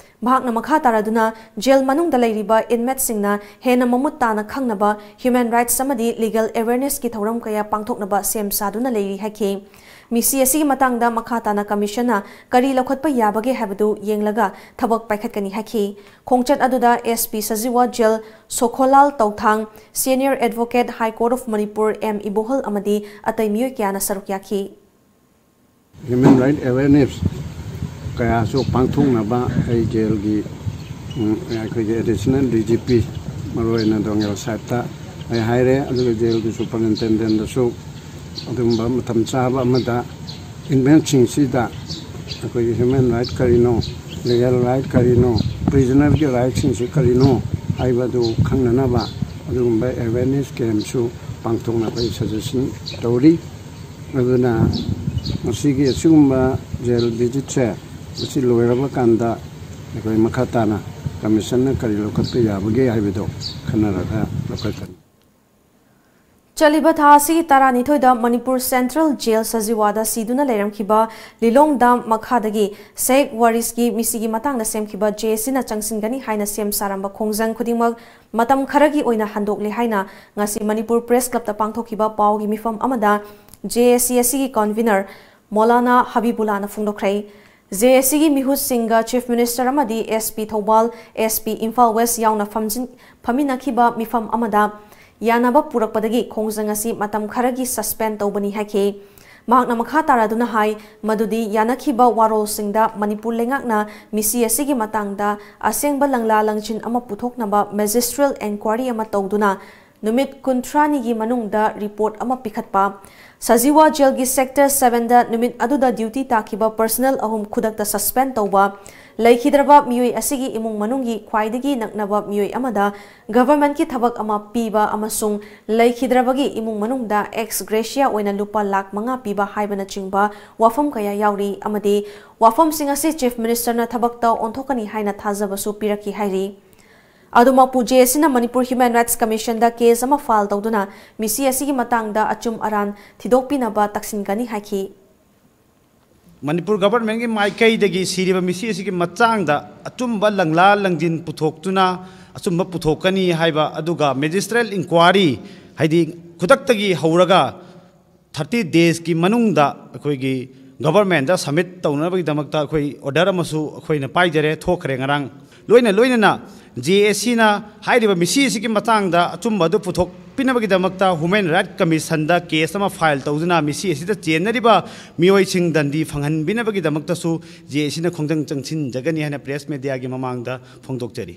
ꯃꯍꯥꯛꯅ ꯃꯈꯥ ꯇꯥꯔꯗꯨꯅ ꯖꯦꯜ ꯃꯅꯨꯡꯗ ꯂꯩꯔꯤꯕ ꯏꯟꯃꯦꯠꯁꯤꯡꯅ ꯍꯦꯟꯅ ꯃꯃꯨꯠ ꯇꯥꯅ ꯈꯪꯅꯕ ꯍ꯭ꯌꯨꯃꯦꯟ ꯔꯥꯏꯠꯁ ꯑꯃꯗꯤ ꯂꯤꯒꯦꯜ ꯑꯦꯋꯦꯔꯅꯦꯁꯀꯤ ꯊꯧꯔꯝ ꯀꯌꯥ ꯄꯥꯡꯊꯣꯛꯅꯕ ꯁꯦꯝ ꯁꯥꯗꯨꯅ ꯂꯩꯔꯤ ꯍꯥꯏꯈꯤ꯫ ꯃꯤꯁꯤ ꯑꯁꯤꯒꯤ ꯃꯇꯥꯡꯗ ꯃꯈꯥ ꯇꯥꯅ ꯀꯃꯤꯁꯟꯅ ꯀꯔꯤ ꯂꯧꯈꯠꯄ ꯌꯥꯕꯒꯦ ꯍꯥꯏꯕꯗꯨ ꯌꯦꯡꯂꯒ ꯊꯕꯛ ꯄꯥꯏꯈꯠꯀꯅꯤ ꯍꯥꯏꯈꯤ꯫ ꯈꯣꯡꯆꯠ ꯑꯗꯨꯗ ꯑꯦꯁ ꯄꯤ ꯁꯖꯤꯋꯥ ꯖꯦꯜ ꯁꯣꯈꯣꯂꯥꯜ ꯇꯧꯊꯥꯡ, senior advocate high court of Manipur M Ibohal ꯑꯃꯗꯤ ꯑꯇꯩ ꯃꯤꯑꯣꯏ ꯀꯌꯥꯅ ꯁꯔꯨꯛ ꯌꯥꯈꯤ꯫ Human Rights Awareness ꯀꯌꯥꯁꯨ ꯄꯥꯡꯊꯣꯛꯅꯕ ꯑꯩ ꯖꯦꯜꯒꯤ, ꯎꯝ, ꯑꯩꯈꯣꯏꯒꯤ ꯑꯦꯗꯤꯁꯅꯦꯜ ꯗꯤ ꯖꯤ ꯄꯤ, ꯃꯔꯨꯑꯣꯏꯅ ꯗꯣꯉꯦꯜ ꯁꯥꯍꯦꯕꯇ ꯑꯩ ꯍꯥꯏꯔꯦ, ꯑꯗꯨꯒ ꯖꯦꯜꯒꯤ ꯁꯨꯄꯔꯏꯟꯇꯦꯟꯗꯦꯟꯗꯁꯨ ꯑꯗꯨꯒꯨꯝꯕ ꯃꯇꯝ ꯆꯥꯕ ꯑꯃꯗ ꯏꯟꯃꯦꯠꯁꯤꯡꯁꯤꯗ ꯑꯩꯈꯣꯏꯒꯤ ꯍ꯭ꯌꯨꯃꯦꯟ ꯔꯥꯏꯠ ꯀꯔꯤꯅꯣ, ꯂꯤꯒꯦꯜ ꯔꯥꯏꯠ ꯀꯔꯤꯅꯣ, ꯄ꯭ꯔꯤꯖꯅꯔꯒꯤ ꯔꯥꯏꯠꯁꯤꯡꯁꯤ ꯀꯔꯤꯅꯣ ꯍꯥꯏꯕꯗꯨ ꯈꯪꯅꯅꯕ ꯑꯗꯨꯒꯨꯝꯕ ꯑꯦꯋꯦꯔꯅꯦꯁ ꯀꯦꯝꯁꯨ ꯄꯥꯡꯊꯣꯛꯅꯕ ꯑꯩ ꯁꯖꯦꯁꯟ ꯇꯧꯔꯤ꯫ ꯑꯗꯨꯅ ꯃꯁꯤꯒꯤ ꯑꯁꯤꯒꯨꯝꯕ ꯖꯦꯜ ꯚꯤꯖꯤꯠꯁꯦ, ꯃꯁꯤ ꯂꯣꯏꯔꯕ ꯀꯥꯟꯗ ꯑꯩꯈꯣꯏ ꯃꯈꯥ ꯇꯥꯅ ꯀꯃꯤꯁꯟꯅ ꯀꯔꯤ ꯂꯧꯈꯠꯄ ꯌꯥꯕꯒꯦ ꯍꯥꯏꯕꯗꯣ ꯈꯟꯅꯔꯒ ꯂꯧꯈꯠꯀꯅꯤ꯫ ꯆꯠꯂꯤꯕ ꯊꯥ ꯑꯁꯤꯒꯤ ꯇꯔꯥꯅꯤꯊꯣꯏꯗ ꯃꯅꯤꯄꯨꯔ ꯁꯦꯟꯇ꯭ꯔꯦꯜ ꯖꯦꯜ ꯁꯖꯤꯋꯥꯗ ꯁꯤꯗꯨꯅ ꯂꯩꯔꯝꯈꯤꯕ ꯂꯤꯂꯣꯡ ꯗꯥꯝ ꯃꯈꯥꯗꯒꯤ ꯁꯦꯈ ꯋꯥꯔꯤꯁꯀꯤ ꯃꯤꯁꯤꯒꯤ ꯃꯇꯥꯡꯗ ꯁꯦꯝꯈꯤꯕ ꯖꯦ ꯑꯦ ꯁꯤꯅ ꯆꯪꯁꯤꯟꯒꯅꯤ ꯍꯥꯏꯅ ꯁꯦꯝ ꯁꯥꯔꯝꯕ ꯈꯣꯡꯖꯪ ꯈꯨꯗꯤꯡꯃꯛ ꯃꯇꯝ ꯈꯔꯒꯤ ꯑꯣꯏꯅ ꯍꯟꯗꯣꯛꯂꯦ ꯍꯥꯏꯅ ꯉꯁꯤ ꯃꯅꯤꯄꯨꯔ ꯄ꯭ꯔꯦꯁ ꯀ꯭ꯂꯕꯇ ꯄꯥꯡꯊꯣꯛꯈꯤꯕ ꯄꯥꯎꯒꯤ ꯃꯤꯐꯝ ꯑꯃꯗ ꯖꯦ ꯑꯦ ꯁꯤ ꯑꯁꯤꯒꯤ ꯀꯟꯚꯤꯅꯔ ꯃꯣꯂꯥꯅꯥ ꯍꯕꯤꯕꯨꯜꯂꯥꯅ ꯐꯣꯡꯗꯣꯛꯈ꯭ꯔꯦ꯫ ꯖꯦ ꯑꯦ ꯁꯤꯒꯤ ꯃꯤꯍꯨꯠꯁꯤꯡꯒ ꯆꯤꯐ ꯃꯤꯅꯤꯁꯇꯔ ꯑꯃꯗꯤ S P Thoubal, S P Imphal west ꯌꯥꯎꯅ ꯐꯝꯖꯤꯟ-, ꯐꯝꯃꯤꯟꯅꯈꯤꯕ ꯃꯤꯐꯝ ꯑꯃꯗ ꯌꯥꯅꯕ ꯄꯨꯔꯛꯄꯗꯒꯤ ꯈꯣꯡꯖꯪ ꯑꯁꯤ ꯃꯇꯝ ꯈꯔꯒꯤ ꯁꯁꯄꯦꯟ ꯇꯧꯕꯅꯤ ꯍꯥꯏꯈꯤ꯫ ꯃꯍꯥꯛꯅ ꯃꯈꯥ ꯇꯥꯔꯗꯨꯅ ꯍꯥꯏ, ꯃꯗꯨꯗꯤ ꯌꯥꯅꯈꯤꯕ ꯋꯥꯔꯣꯜꯁꯤꯡꯗ ꯃꯅꯤꯄꯨꯔ ꯂꯩꯉꯥꯛꯅ ꯃꯤꯁꯤ ꯑꯁꯤꯒꯤ ꯃꯇꯥꯡꯗ ꯑꯁꯦꯡꯕ ꯂꯪꯂꯥ ꯂꯪꯖꯤꯟ ꯑꯃ ꯄꯨꯊꯣꯛꯅꯕ ꯃꯦꯖꯤꯁꯇ꯭ꯔꯦꯜ ꯑꯦꯟꯀ꯭ꯋꯥꯔꯤ ꯑꯃ ꯇꯧꯗꯨꯅ ꯅꯨꯃꯤꯠ ꯀꯨꯟꯊ꯭ꯔꯥꯅꯤꯒꯤ ꯃꯅꯨꯡꯗ ꯔꯤꯄꯣꯔꯠ ꯑꯃ ꯄꯤꯈꯠꯄ, ꯁꯖꯤꯋꯥ ꯖꯦꯜꯒꯤ ꯁꯦꯛꯇꯔ ꯁꯚꯦꯟꯗ ꯅꯨꯃꯤꯠ ꯑꯗꯨꯗ ꯗ꯭ꯌꯨꯇꯤ ꯇꯥꯈꯤꯕ ꯄꯔꯁꯅꯦꯜ ꯑꯍꯨꯝ ꯈꯨꯗꯛꯇ ꯁꯁꯄꯦꯟ ꯇꯧꯕ, ꯂꯩꯈꯤꯗ꯭ꯔꯕ ꯃꯤꯑꯣꯏ ꯑꯁꯤꯒꯤ ꯏꯃꯨꯡ ꯃꯅꯨꯡꯒꯤ ꯈ꯭ꯋꯥꯏꯗꯒꯤ ꯅꯛꯅꯕ ꯃꯤꯑꯣꯏ ꯑꯃꯗ ꯒꯚꯔꯟꯃꯦꯟꯠꯀꯤ ꯊꯕꯛ ꯑꯃ ꯄꯤꯕ ꯑꯃꯁꯨꯡ ꯂꯩꯈꯤꯗ꯭ꯔꯕꯒꯤ ꯏꯃꯨꯡ ꯃꯅꯨꯡꯗ ꯑꯦꯛꯁ ꯒ꯭ꯔꯦꯁꯤꯌꯥ ꯑꯣꯏꯅ ꯂꯨꯄꯥ ꯂꯥꯈ ꯃꯉꯥ ꯄꯤꯕ ꯍꯥꯏꯕꯅꯆꯤꯡꯕ ꯋꯥꯐꯝ ꯀꯌꯥ ꯌꯥꯎꯔꯤ ꯑꯃꯗꯤ ꯋꯥꯐꯝꯁꯤꯡ ꯑꯁꯤ ꯆꯤꯐ ꯃꯤꯅꯤꯁꯇꯔꯅ ꯊꯕꯛꯇ ꯑꯣꯟꯊꯣꯛꯀꯅꯤ ꯍꯥꯏꯅ ꯊꯥꯖꯕꯁꯨ ꯄꯤꯔꯛꯈꯤ ꯍꯥꯏꯔꯤ꯫ ꯑꯗꯨꯃꯛꯄꯨ ꯖꯦ ꯑꯦ ꯁꯤꯅ ꯃꯅꯤꯄꯨꯔ ꯍ꯭ꯌꯨꯃꯦꯟ ꯔꯥꯏꯠꯁ ꯀꯃꯤꯁꯟꯗ ꯀꯦꯁ ꯑꯃ ꯐꯥꯏꯜ ꯇꯧꯗꯨꯅ ꯃꯤꯁꯤ ꯑꯁꯤꯒꯤ ꯃꯇꯥꯡꯗ ꯑꯆꯨꯝ ꯑꯔꯥꯟ ꯊꯤꯗꯣꯛꯄꯤꯅꯕ ꯇꯛꯁꯤꯟꯒꯅꯤ ꯍꯥꯏꯈꯤ꯫ ꯃꯅꯤꯄꯨꯔ ꯒꯚꯔꯟꯃꯦꯟꯠꯀꯤ ꯃꯥꯏꯀꯩꯗꯒꯤ ꯁꯤꯔꯤꯕ ꯃꯤꯁꯤ ꯑꯁꯤꯒꯤ ꯃꯇꯥꯡꯗ ꯑꯆꯨꯝꯕ ꯂꯪꯂꯥ ꯂꯪꯖꯤꯟ ꯄꯨꯊꯣꯛꯇꯨꯅ ꯑꯆꯨꯝꯕ ꯄꯨꯊꯣꯛꯀꯅꯤ ꯍꯥꯏꯕ, ꯑꯗꯨꯒ ꯃꯦꯖꯤꯁꯇ꯭ꯔꯦꯜ ꯏꯟꯀ꯭ꯋꯥꯔꯤ, ꯍꯥꯏꯗꯤ ꯈꯨꯗꯛꯇꯒꯤ ꯍꯧꯔꯒ ꯊꯥꯔꯇꯤ ꯗꯦꯖꯀꯤ ꯃꯅꯨꯡꯗ ꯑꯩꯈꯣꯏꯒꯤ ꯒꯚꯔꯟꯃꯦꯟꯠꯇ ꯁꯕꯃꯤꯠ ꯇꯧꯅꯕꯒꯤꯗꯃꯛꯇ ꯑꯩꯈꯣꯏ ꯑꯣꯔꯗꯔ ꯑꯃꯁꯨ ꯑꯩꯈꯣꯏꯅ ꯄꯥꯏꯖꯔꯦ, ꯊꯣꯛꯈ꯭ꯔꯦ ꯉꯔꯥꯡ꯫ ꯂꯣꯏꯅ ꯂꯣꯏꯅꯅ ꯖꯦ ꯑꯦ ꯁꯤꯅ ꯍꯥꯏꯔꯤꯕ ꯃꯤꯁꯤ ꯑꯁꯤꯒꯤ ꯃꯇꯥꯡꯗ ꯑꯆꯨꯝꯕ ꯑꯗꯨ ꯄꯨꯊꯣꯛ-, ꯄꯤꯅꯕꯒꯤꯗꯃꯛꯇ Human Rights Commissionꯗ case ꯑꯃ file ꯇꯧꯗꯨꯅ ꯃꯤꯁꯤ ꯑꯁꯤꯗ ꯆꯦꯟꯅꯔꯤꯕ ꯃꯤꯑꯣꯏꯁꯤꯡ ꯗꯟꯗꯤ ꯐꯪꯍꯟꯕꯤꯅꯕꯒꯤꯗꯃꯛꯇꯁꯨ ꯖꯦ ꯑꯦꯁꯤꯅ ꯈꯣꯡꯖꯪ ꯆꯪꯁꯤꯟꯖꯒꯅꯤ ꯍꯥꯏꯅ press mediaꯒꯤ ꯃꯃꯥꯡꯗ ꯐꯣꯡꯗꯣꯛꯆꯔꯤ꯫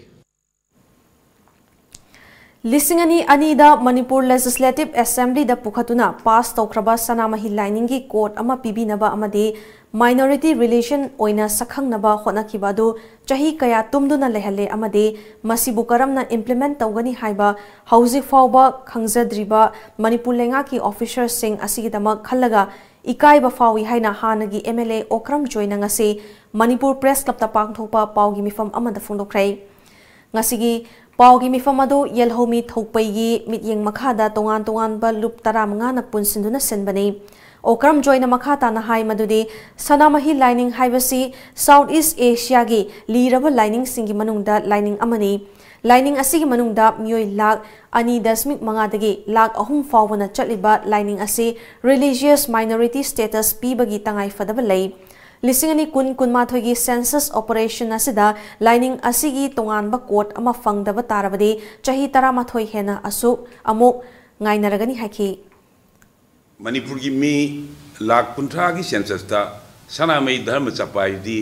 ꯂꯤꯁꯤꯡ ꯑꯅꯤ ꯑꯅꯤꯗ ꯃꯅꯤꯄꯨꯔ Legislative Assemblyꯗ ꯄꯨꯈꯠꯇꯨꯅ pass ꯇꯧꯈ꯭ꯔꯕ ꯁꯅꯥꯃꯍꯤ ꯂꯥꯏꯅꯤꯡꯒꯤ code ꯑꯃ ꯄꯤꯕꯤꯅꯕ ꯑꯃꯗꯤ minority religion ꯑꯣꯏꯅ ꯁꯛꯈꯪꯅꯕ ꯍꯣꯠꯅꯈꯤꯕ ꯑꯗꯨ ꯆꯍꯤ ꯀꯌꯥ ꯇꯨꯝꯗꯨꯅ ꯂꯩꯍꯜꯂꯦ ꯑꯃꯗꯤ ꯃꯁꯤꯕꯨ ꯀꯔꯝꯅ implement ꯇꯧꯒꯅꯤ ꯍꯥꯏꯕ ꯍꯧꯖꯤꯛ ꯐꯥꯎꯕ ꯈꯪꯖꯗ꯭ꯔꯤꯕ ꯃꯅꯤꯄꯨꯔ ꯂꯩꯉꯥꯛꯀꯤ officerꯁꯤꯡ ꯑꯁꯤꯒꯤꯗꯃꯛ ꯈꯜꯂꯒ ꯏꯀꯥꯏꯕ ꯐꯥꯎꯏ ꯍꯥꯏꯅ ꯍꯥꯟꯅꯒꯤ MLA ꯑꯣꯀ꯭ꯔꯝ ꯖꯣꯏꯅ ꯉꯁꯤ ꯃꯅꯤꯄꯨꯔ Press Clubꯇ ꯄꯥꯡꯊꯣꯛꯄ ꯄꯥꯎꯒꯤ ꯃꯤꯐꯝ ꯑꯃꯗ ꯐꯣꯡꯗꯣꯛꯈ꯭ꯔꯦ꯫ ꯉꯁꯤꯒꯤ ꯄꯥꯎꯒꯤ ꯃꯤꯐꯝ ꯑꯗꯨ ꯌꯦꯜꯍꯧꯃꯤ ꯊꯧꯄꯩꯒꯤ ꯃꯤꯠꯌꯦꯡ ꯃꯈꯥꯗ ꯇꯣꯉꯥꯟ ꯇꯣꯉꯥꯟꯕ ꯂꯨꯞ ꯇꯔꯥꯃꯉꯥꯅ ꯄꯨꯟꯁꯤꯟꯗꯨꯅ ꯁꯤꯟꯕꯅꯤ꯫ ꯑꯣꯀ꯭ꯔꯝ ꯖꯣꯏꯅ ꯃꯈꯥ ꯇꯥꯅ ꯍꯥꯏ ꯃꯗꯨꯗꯤ ꯁꯅꯥꯃꯍꯤ ꯂꯥꯏꯅꯤꯡ ꯍꯥꯏꯕꯁꯤ South East Asiaꯒꯤ ꯂꯤꯔꯕ ꯂꯥꯏꯅꯤꯡꯁꯤꯡꯒꯤ ꯃꯅꯨꯡꯗ ꯂꯥꯏꯅꯤꯡ ꯑꯃꯅꯤ꯫ ꯂꯥꯏꯅꯤꯡ ꯑꯁꯤꯒꯤ ꯃꯅꯨꯡꯗ ꯃꯤꯑꯣꯏ ꯂꯥꯈ ꯑꯅꯤ ꯗꯁꯃꯤꯛ ꯃꯉꯥꯗꯒꯤ ꯂꯥꯈ ꯑꯍꯨꯝ ꯐꯥꯎꯕꯅ ꯆꯠꯂꯤꯕ ꯂꯥꯏꯅꯤꯡ ꯑꯁꯤ religious minority status ꯄꯤꯕꯒꯤ ꯇꯉꯥꯏ ꯐꯗꯕ ꯂꯩ꯫ ꯂꯤꯁꯤꯡ ꯑꯅꯤ ꯀꯨꯟ ꯀꯨꯟꯃꯥꯊꯣꯏꯒꯤ census operation ꯑꯁꯤꯗ ꯂꯥꯏꯅꯤꯡ ꯑꯁꯤꯒꯤ ꯇꯣꯉꯥꯟꯕ code ꯑꯃ ꯐꯪꯗꯕ ꯇꯥꯔꯕꯗꯤ ꯆꯍꯤ ꯇꯔꯥꯃꯥꯊꯣꯏ ꯍꯦꯟꯅ ꯑꯁꯨꯛ ꯑꯃꯨꯛ ꯉꯥꯏꯅꯔꯒꯅꯤ ꯍꯥꯏꯈꯤ꯫ ꯃꯅꯤꯄꯨꯔꯒꯤ ꯃꯤ ꯂꯥꯈ ꯀꯨꯟꯊ꯭ꯔꯥꯒꯤ censusꯇ ꯁꯅꯥꯃꯍꯤ ꯙꯔꯃ ꯆꯠꯄ ꯍꯥꯏꯗꯤ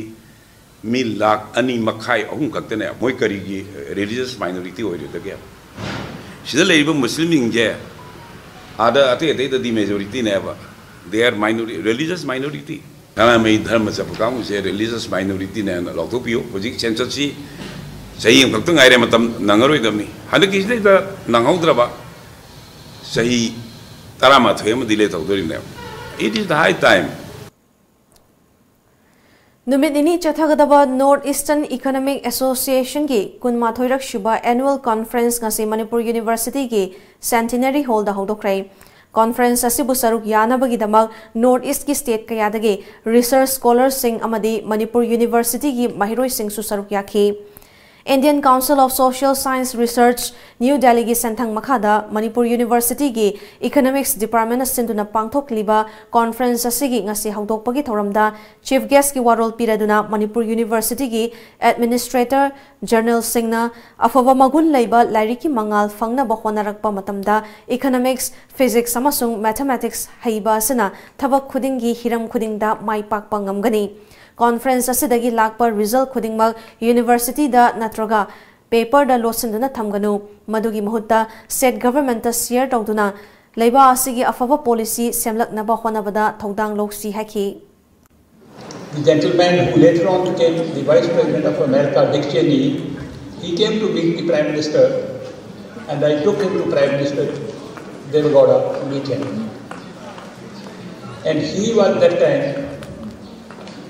ꯃꯤ ꯂꯥꯈ ꯑꯅꯤ ꯃꯈꯥꯏ ꯑꯍꯨꯝ ꯈꯛꯇꯅꯦ꯫ ꯃꯣꯏ ꯀꯔꯤꯒꯤ religious minority ꯑꯣꯏꯔꯣꯏꯗꯒꯦ? ꯁꯤꯗ ꯂꯩꯔꯤꯕ ꯃꯨꯁꯂꯤꯝꯁꯤꯡꯁꯦ ꯑꯥꯗ ꯑꯇꯩ ꯑꯇꯩꯗꯗꯤ majorityꯅꯦꯕ꯫ They are minority, religious minority꯫ ꯁꯅꯥꯃꯍꯤ ꯙꯔꯃ ꯆꯠꯄ ꯀꯥꯡꯕꯨꯁꯦ religious minorityꯅꯦꯅ ꯂꯥꯎꯊꯣꯛꯄꯤꯌꯨ꯫ ꯍꯧꯖꯤꯛ censusꯁꯤ ꯆꯍꯤ ꯑꯃꯈꯛꯇ ꯉꯥꯏꯔꯦ, ꯃꯇꯝ ꯅꯪꯉꯔꯣꯏꯗꯕꯅꯤ꯫ ꯍꯟꯗꯛꯀꯤꯁꯤꯗꯩꯗ ꯅꯪꯍꯧꯗ꯭ꯔꯕ ꯆꯍꯤ ꯇꯔꯥꯃꯥꯊꯣꯏ ꯑꯃ delay ꯇꯧꯗꯣꯔꯤꯕꯅꯦꯕ꯫ It is the high time꯫ ꯅꯨꯃꯤꯠ ꯅꯤꯅꯤ ꯆꯠꯊꯒꯗꯕ North Eastern Economic Associationꯒꯤ ꯀꯨꯟꯃꯥꯊꯣꯏꯔꯛ ꯁꯨꯕ annual conference ꯉꯁꯤ ꯃꯅꯤꯄꯨꯔ Universityꯒꯤ Centenary Hallꯗ ꯍꯧꯗꯣꯛꯈ꯭ꯔꯦ꯫ Conference ꯑꯁꯤꯕꯨ ꯁꯔꯨꯛ ꯌꯥꯅꯕꯒꯤꯗꯃꯛ North Eastꯀꯤ state ꯀꯌꯥꯗꯒꯤ research scholarꯁꯤꯡ ꯑꯃꯗꯤ ꯃꯅꯤꯄꯨꯔ Universityꯒꯤ ꯃꯍꯩꯔꯣꯏꯁꯤꯡꯁꯨ ꯁꯔꯨꯛ ꯌꯥꯈꯤ꯫ Indian Council of Social Science Research, New Delhi ꯒꯤ ꯁꯦꯟꯊꯪ ꯃꯈꯥꯗ ꯃꯅꯤꯄꯨꯔ University ꯒꯤ Economics Department ꯅ ꯁꯤꯟꯗꯨꯅ ꯄꯥꯡꯊꯣꯛꯂꯤꯕ conference ꯑꯁꯤꯒꯤ ꯉꯁꯤ ꯍꯧꯗꯣꯛꯄꯒꯤ ꯊꯧꯔꯝꯗ Chief Guest ꯀꯤ ꯋꯥꯔꯣꯜ ꯄꯤꯔꯗꯨꯅ ꯃꯅꯤꯄꯨꯔ University ꯒꯤ Administrator General ꯁꯤꯡꯅ ꯑꯐꯕ ꯃꯒꯨꯟ ꯂꯩꯕ ꯂꯥꯏꯔꯤꯛꯀꯤ ꯃꯉꯥꯜ ꯐꯪꯅꯕ ꯍꯣꯠꯅꯔꯛꯄ ꯃꯇꯝꯗ Economics, Physics ꯑꯃꯁꯨꯡ Mathematics ꯍꯩꯕ ꯑꯁꯤꯅ ꯊꯕꯛ ꯈꯨꯗꯤꯡꯒꯤ ꯍꯤꯔꯝ ꯈꯨꯗꯤꯡꯗ ꯃꯥꯏ ꯄꯥꯛꯄ ꯉꯝꯒꯅꯤ꯫ Conference ꯑꯁꯤꯗꯒꯤ ꯂꯥꯛꯄ result ꯈꯨꯗꯤꯡꯃꯛ University ꯗ ꯅꯠꯇ꯭ꯔꯒ paper ꯗ ꯂꯣꯠꯁꯤꯟꯗꯨꯅ ꯊꯝꯒꯅꯨ꯫ ꯃꯗꯨꯒꯤ ꯃꯍꯨꯠꯇ State Government ꯇ share ꯇꯧꯗꯨꯅ ꯂꯩꯕꯥꯛ ꯑꯁꯤꯒꯤ ꯑꯐꯕ policy ꯁꯦꯝꯂꯛꯅꯕ ꯍꯣꯠꯅꯕꯗ ꯊꯧꯗꯥꯡ ꯂꯧꯁꯤ ꯍꯥꯏꯈꯤ꯫ The gentleman who later on became the Vice President of America, Dick Cheney, he came to meet the Prime Minister, and I took him to Prime Minister Deve Gowda to meet him. And he was that time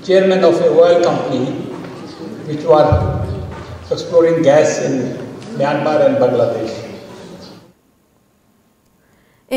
chairman of a oil company which was exploring gas in Myanmar and Bangladesh.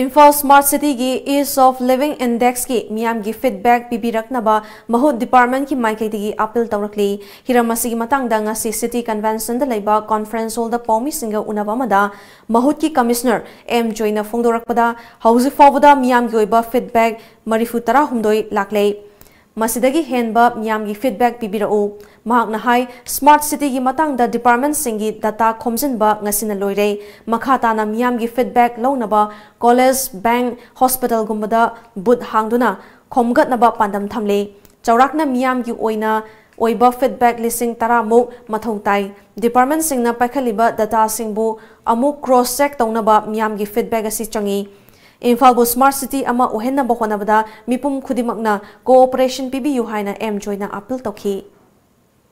Imphal Smart City ꯒꯤ Ease of Living Index ꯀꯤ ꯃꯤꯌꯥꯝꯒꯤ feedback ꯄꯤꯕꯤꯔꯛꯅꯕ ꯃꯍꯨꯠ department ꯀꯤ ꯃꯥꯏꯀꯩꯗꯒꯤ appeal ꯇꯧꯔꯛꯂꯤ꯫ ꯍꯤꯔꯝ ꯑꯁꯤꯒꯤ ꯃꯇꯥꯡꯗ ꯉꯁꯤ City Convention ꯗ ꯂꯩꯕ conference hall ꯗ ꯄꯥꯎꯃꯤꯁꯤꯡꯒ ꯎꯅꯕ ꯑꯃꯗ ꯃꯍꯨꯠꯀꯤ Commissioner ꯑꯦꯝ ꯖꯣꯏꯅ ꯐꯣꯡꯗꯣꯔꯛꯄꯗ, ꯍꯧꯖꯤꯛ ꯐꯥꯎꯕꯗ ꯃꯤꯌꯥꯝꯒꯤ ꯑꯣꯏꯕ feedback ꯃꯔꯤꯐꯨ ꯇꯔꯥꯍꯨꯝꯗꯣꯏ ꯂꯥꯛꯂꯦ꯫ ꯃꯁꯤꯗꯒꯤ ꯍꯦꯟꯕ ꯃꯤꯌꯥꯝꯒꯤ feedback ꯄꯤꯕꯤꯔꯛꯎ꯫ ꯃꯍꯥꯛꯅ ꯍꯥꯏ, Smart City ꯒꯤ ꯃꯇꯥꯡꯗ department ꯁꯤꯡꯒꯤ data ꯈꯣꯝꯖꯤꯟꯕ ꯉꯁꯤꯅ ꯂꯣꯏꯔꯦ꯫ ꯃꯈꯥ ꯇꯥꯅ ꯃꯤꯌꯥꯝꯒꯤ feedback ꯂꯧꯅꯕ college, bank, hospital ꯒꯨꯝꯕꯗ booth ꯍꯥꯡꯗꯨꯅ ꯈꯣꯝꯒꯠꯅꯕ ꯄꯥꯟꯗꯝ ꯊꯝꯂꯤ꯫ ꯆꯥꯎꯔꯥꯛꯅ ꯃꯤꯌꯥꯝꯒꯤ ꯑꯣꯏꯅ ꯑꯣꯏꯕ feedback ꯂꯤꯁꯤꯡ ꯇꯔꯥ ꯃꯨꯛ ꯃꯊꯧ ꯇꯥꯏ꯫ Department ꯁꯤꯡꯅ ꯄꯥꯏꯈꯠꯂꯤꯕ data ꯁꯤꯡꯕꯨ ꯑꯃꯨꯛ cross check ꯇꯧꯅꯕ ꯃꯤꯌꯥꯝꯒꯤ feedback ꯑꯁꯤ ꯆꯪꯏ꯫ ꯏꯝꯐꯥꯜꯕꯨ Smart City ꯑꯃ ꯑꯣꯏꯍꯟꯅꯕ ꯍꯣꯠꯅꯕꯗ ꯃꯤꯄꯨꯝ ꯈꯨꯗꯤꯡꯃꯛꯅ cooperation ꯄꯤꯕꯤꯌꯨ ꯍꯥꯏꯅ ꯑꯦꯝ ꯖꯣꯏꯅ appeal ꯇꯧꯈꯤ꯫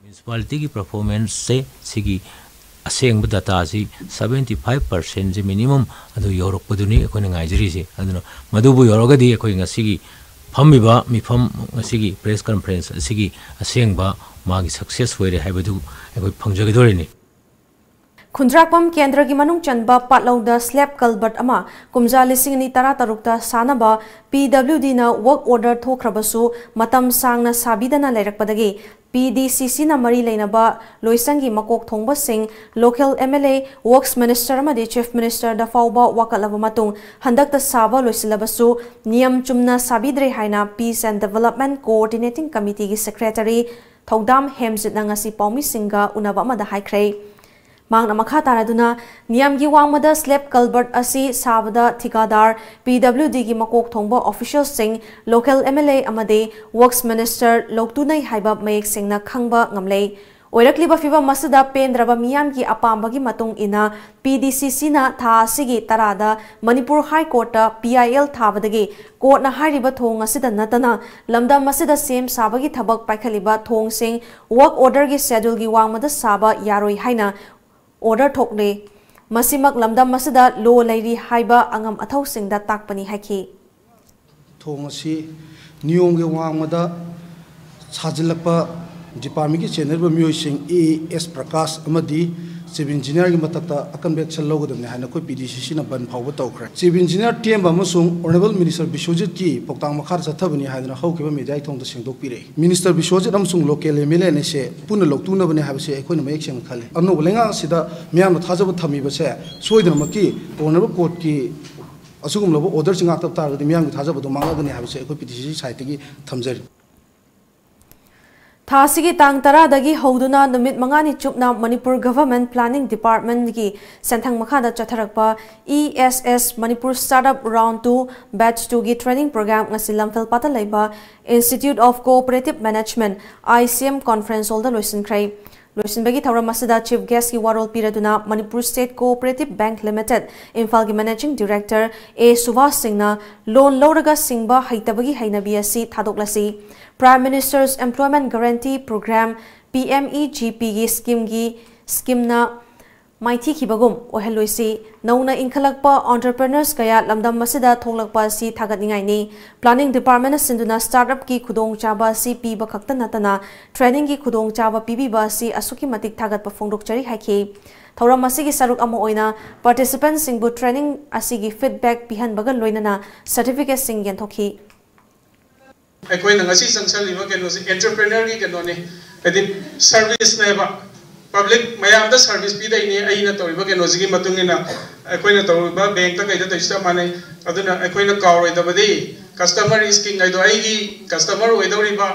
Municipality ꯒꯤ performance ꯁꯦ ꯁꯤꯒꯤ ꯑꯁꯦꯡꯕ data ꯁꯤ seventy five percent ꯁꯤ minimum ꯑꯗꯨ ꯌꯧꯔꯛꯄꯗꯨꯅꯤ ꯑꯩꯈꯣꯏꯅ ꯉꯥꯏꯖꯔꯤꯁꯦ꯫ ꯑꯗꯨꯅ ꯃꯗꯨꯕꯨ ꯌꯧꯔꯒꯗꯤ ꯑꯩꯈꯣꯏ ꯉꯁꯤꯒꯤ ꯐꯝꯃꯤꯕ ꯃꯤꯐꯝ, ꯉꯁꯤꯒꯤ press conference ꯑꯁꯤꯒꯤ ꯑꯁꯦꯡꯕ ꯃꯥꯒꯤ success ꯑꯣꯏꯔꯦ ꯍꯥꯏꯕꯗꯨ ꯑꯩꯈꯣꯏ ꯐꯪꯖꯒꯗꯣꯔꯤꯅꯤ꯫ ꯈꯨꯟꯗ꯭ꯔꯥꯛꯄꯝ ꯀꯦꯟꯗ꯭ꯔꯒꯤ ꯃꯅꯨꯡ ꯆꯟꯕ ꯄꯥꯠꯂꯧꯗ slab culvert ꯑꯃ ꯀꯨꯝꯖꯥ ꯂꯤꯁꯤꯡ ꯑꯅꯤ ꯇꯔꯥ ꯇꯔꯨꯛꯇ ꯁꯥꯅꯕ P W D ꯅ work order ꯊꯣꯛꯈ꯭ꯔꯕꯁꯨ ꯃꯇꯝ ꯁꯥꯡꯅ ꯁꯥꯕꯤꯗꯅ ꯂꯩꯔꯛꯄꯗꯒꯤ ꯄꯤ ꯗꯤ ꯁꯤ ꯁꯤꯅ ꯃꯔꯤ ꯂꯩꯅꯕ ꯂꯣꯏꯁꯪꯒꯤ ꯃꯀꯣꯛ ꯊꯣꯡꯕꯁꯤꯡ, local M L A, Works Minister ꯑꯃꯗꯤ Chief Ministerꯗ ꯐꯥꯎꯕ ꯋꯥꯀꯠꯂꯕ ꯃꯇꯨꯡ, ꯍꯟꯗꯛꯇ ꯁꯥꯕ ꯂꯣꯏꯁꯤꯜꯂꯕꯁꯨ ꯅꯤꯌꯝ ꯆꯨꯝꯅ ꯁꯥꯕꯤꯗ꯭ꯔꯦ ꯍꯥꯏꯅ Peace and Development Coordinating Committeeꯒꯤ Secretary ꯊꯧꯗꯥꯝ ꯍꯦꯝꯖꯤꯠꯅ ꯉꯁꯤ ꯄꯥꯎꯃꯤꯁꯤꯡꯒ ꯎꯅꯕ ꯑꯃꯗ ꯍꯥꯏꯈ꯭ꯔꯦ꯫ ꯃꯍꯥꯛꯅ ꯃꯈꯥ ꯇꯥꯔꯗꯨꯅ, ꯅꯤꯌꯝꯒꯤ ꯋꯥꯡꯃꯗ slab culvert ꯑꯁꯤ ꯁꯥꯕꯗ ꯊꯤꯀꯥꯗꯥꯔ, P W Dꯒꯤ ꯃꯀꯣꯛ ꯊꯣꯡꯕ officialꯁꯤꯡ, local M L A ꯑꯃꯗꯤ Works Minister ꯂꯧꯇꯨꯅꯩ ꯍꯥꯏꯕ ꯃꯌꯦꯛ ꯁꯦꯡꯅ ꯈꯪꯕ ꯉꯝꯂꯦ꯫ ꯑꯣꯏꯔꯛꯂꯤꯕ ꯐꯤꯚꯝ ꯑꯁꯤꯗ ꯄꯦꯟꯗ꯭ꯔꯕ ꯃꯤꯌꯥꯝꯒꯤ ꯑꯄꯥꯝꯕꯒꯤ ꯃꯇꯨꯡ ꯏꯟꯅ P D C Cꯅ ꯊꯥ ꯑꯁꯤꯒꯤ ꯇꯔꯥꯗ Manipur High Courtꯇ P I L ꯊꯥꯕꯗꯒꯤ courtꯅ ꯍꯥꯏꯔꯤꯕ ꯊꯣꯡ ꯑꯁꯤꯗ ꯅꯠꯇꯅ ꯂꯝꯗꯝ ꯑꯁꯤꯗ ꯁꯦꯝ ꯁꯥꯕꯒꯤ ꯊꯕꯛ ꯄꯥꯏꯈꯠꯂꯤꯕ ꯊꯣꯡꯁꯤꯡ work orderꯒꯤ scheduleꯒꯤ ꯋꯥꯡꯃꯗ ꯁꯥꯕ ꯌꯥꯔꯣꯏ ꯍꯥꯏꯅ order ꯊꯣꯛꯂꯦ꯫ ꯃꯁꯤꯃꯛ ꯂꯝꯗꯝ ꯑꯁꯤꯗ law ꯂꯩꯔꯤ ꯍꯥꯏꯕ ꯑꯉꯝ ꯑꯊꯧꯁꯤꯡꯗ ꯇꯥꯛꯄꯅꯤ ꯍꯥꯏꯈꯤ꯫ ꯊꯣꯡ ꯑꯁꯤ ꯅꯤꯌꯣꯝꯒꯤ ꯋꯥꯡꯃꯗ ꯁꯥꯖꯤꯜꯂꯛꯄ departmentꯀꯤ ꯆꯦꯟꯅꯔꯤꯕ ꯃꯤꯑꯣꯏꯁꯤꯡ A S Prakash ꯑꯃꯗꯤ Chief Engineerꯒꯤ ꯃꯊꯛꯇ ꯑꯀꯟꯕ action ꯂꯧꯒꯗꯕꯅꯤ ꯍꯥꯏꯅ ꯑꯩꯈꯣꯏ P D C Cꯅ ꯕꯟ ꯐꯥꯎꯕ ꯇꯧꯈ꯭ꯔꯦ꯫ Chief Engineer ꯇꯦꯝꯕ ꯑꯃꯁꯨꯡ Honourable Minister ꯕꯤꯁ꯭ꯋꯖꯤꯠꯀꯤ ꯄꯥꯎꯇꯥꯛ ꯃꯈꯥꯗ ꯆꯠꯊꯕꯅꯤ ꯍꯥꯏꯗꯨꯅ ꯍꯧꯈꯤꯕ media ꯊꯣꯡꯗ ꯁꯦꯡꯗꯣꯛꯄꯤꯔꯛꯏ꯫ Minister ꯕꯤꯁ꯭ꯋꯖꯤꯠ ꯑꯃꯁꯨꯡ local M L A ꯑꯅꯤꯁꯦ ꯄꯨꯟꯅ ꯂꯧꯇꯨꯅꯕꯅꯤ ꯍꯥꯏꯕꯁꯦ ꯑꯩꯈꯣꯏꯅ ꯃꯌꯦꯛ ꯁꯦꯡꯅ ꯈꯜꯂꯤ꯫ ꯑꯅꯧꯕ ꯂꯩꯉꯥꯛ ꯑꯁꯤꯗ ꯃꯤꯌꯥꯝꯅ ꯊꯥꯖꯕ ꯊꯝꯃꯤꯕꯁꯦ ꯁꯣꯏꯗꯅꯃꯛꯀꯤ Honourable Courtꯀꯤ ꯑꯁꯤꯒꯨꯝꯂꯕ orderꯁꯤꯡ ꯉꯥꯛꯇꯕ ꯇꯥꯔꯒꯗꯤ ꯃꯤꯌꯥꯝꯒꯤ ꯊꯥꯖꯕꯗꯣ ꯃꯥꯡꯂꯒꯅꯤ ꯍꯥꯏꯕꯁꯦ ꯑꯩꯈꯣꯏ P D C C sideꯇꯒꯤ ꯊꯝꯖꯔꯤ꯫ ꯊꯥ ꯑꯁꯤꯒꯤ ꯇꯥꯡ ꯇꯔꯥꯗꯒꯤ ꯍꯧꯗꯨꯅ ꯅꯨꯃꯤꯠ ꯃꯉꯥꯅꯤ ꯆꯨꯞꯅ ꯃꯅꯤꯄꯨꯔ Government Planning Departmentꯀꯤ ꯁꯦꯟꯊꯪ ꯃꯈꯥꯗ ꯆꯠꯊꯔꯛꯄ E S S Manipur Startup Round two Batch twoꯒꯤ training program ꯉꯁꯤ ꯂꯝꯐꯦꯜꯄꯥꯠꯇ ꯂꯩꯕ Institute of Cooperative Management, I C M Conference Hallꯗ ꯂꯣꯏꯁꯤꯟꯈ꯭ꯔꯦ꯫ ꯂꯣꯏꯁꯤꯟꯕꯒꯤ ꯊꯧꯔꯝ ꯑꯁꯤꯗ Chief Guestꯀꯤ ꯋꯥꯔꯣꯜ ꯄꯤꯔꯗꯨꯅ Manipur State Cooperative Bank Limited, ꯏꯝꯐꯥꯜꯒꯤ Managing Director A ꯁꯨꯚꯥꯁ ꯁꯤꯡꯅ loan ꯂꯧꯔꯒ ꯁꯤꯡꯕ ꯍꯩꯇꯕꯒꯤ ꯍꯩꯅꯕꯤ ꯑꯁꯤ ꯊꯥꯗꯣꯛꯂꯁꯤ, Prime Minister's Employment Guarantee Programme, P M E G Pꯒꯤ schemeꯒꯤ schemeꯅ ꯃꯥꯏꯊꯤꯈꯤꯕꯒꯨꯝ ꯑꯣꯏꯍꯜꯂꯣꯏꯁꯤ꯫ ꯅꯧꯅ ꯏꯟꯈꯠꯂꯛꯄ entrepreneurs ꯀꯌꯥ ꯂꯝꯗꯝ ꯑꯁꯤꯗ ꯊꯣꯛꯂꯛꯄ ꯑꯁꯤ ꯊꯥꯒꯠꯅꯤꯡꯉꯥꯏꯅꯤ꯫ Planning Departmentꯅ ꯁꯤꯟꯗꯨꯅ startupꯀꯤ ꯈꯨꯗꯣꯡꯆꯥꯕ ꯑꯁꯤ ꯄꯤꯕ ꯈꯛꯇ ꯅꯠꯇꯅ trainingꯒꯤ ꯈꯨꯗꯣꯡꯆꯥꯕ ꯄꯤꯕꯤꯕ ꯑꯁꯤ ꯑꯁꯨꯛꯀꯤ ꯃꯇꯤꯛ ꯊꯥꯒꯠꯄ ꯐꯣꯡꯗꯣꯛꯆꯔꯤ ꯍꯥꯏꯈꯤ꯫ ꯊꯧꯔꯝ ꯑꯁꯤꯒꯤ ꯁꯔꯨꯛ ꯑꯃ ꯑꯣꯏꯅ participantꯁꯤꯡꯕꯨ training ꯑꯁꯤꯒꯤ feedback ꯄꯤꯍꯟꯕꯒ ꯂꯣꯏꯅꯅ certificateꯁꯤꯡ ꯌꯦꯟꯊꯣꯛꯈꯤ꯫ ꯑꯩꯈꯣꯏꯅ ꯉꯁꯤ ꯆꯪꯁꯜꯂꯤꯕ ꯀꯩꯅꯣꯁꯦ ꯑꯦꯟꯇꯔꯄ꯭ꯔꯦꯅꯔꯒꯤ ꯀꯩꯅꯣꯅꯤ, ꯍꯥꯏꯗꯤ ꯁꯔꯚꯤꯁꯅꯦꯕ꯫ ꯄꯕ꯭ꯂꯤꯛ ꯃꯌꯥꯝꯗ ꯁꯔꯚꯤꯁ ꯄꯤꯗꯣꯏꯅꯤ꯫ ꯑꯩꯅ ꯇꯧꯔꯤꯕ ꯀꯩꯅꯣꯁꯤꯒꯤ ꯃꯇꯨꯡ ꯏꯟꯅ ꯑꯩꯈꯣꯏꯅ ꯇꯧꯔꯤꯕ ꯕꯦꯡꯛꯇ ꯀꯩꯗ ꯇꯧꯔꯤꯁꯤ ꯆꯞ ꯃꯥꯟꯅꯩ꯫ ꯑꯗꯨꯅ ꯑꯩꯈꯣꯏꯅ ꯀꯥꯎꯔꯣꯏꯗꯕꯗꯤ ꯀꯁꯇꯃꯔ ꯏꯁ ꯀꯤꯡ ꯍꯥꯏꯗꯣ, ꯑꯩꯒꯤ ꯀꯁꯇꯃꯔ ꯑꯣꯏꯗꯧꯔꯤꯕ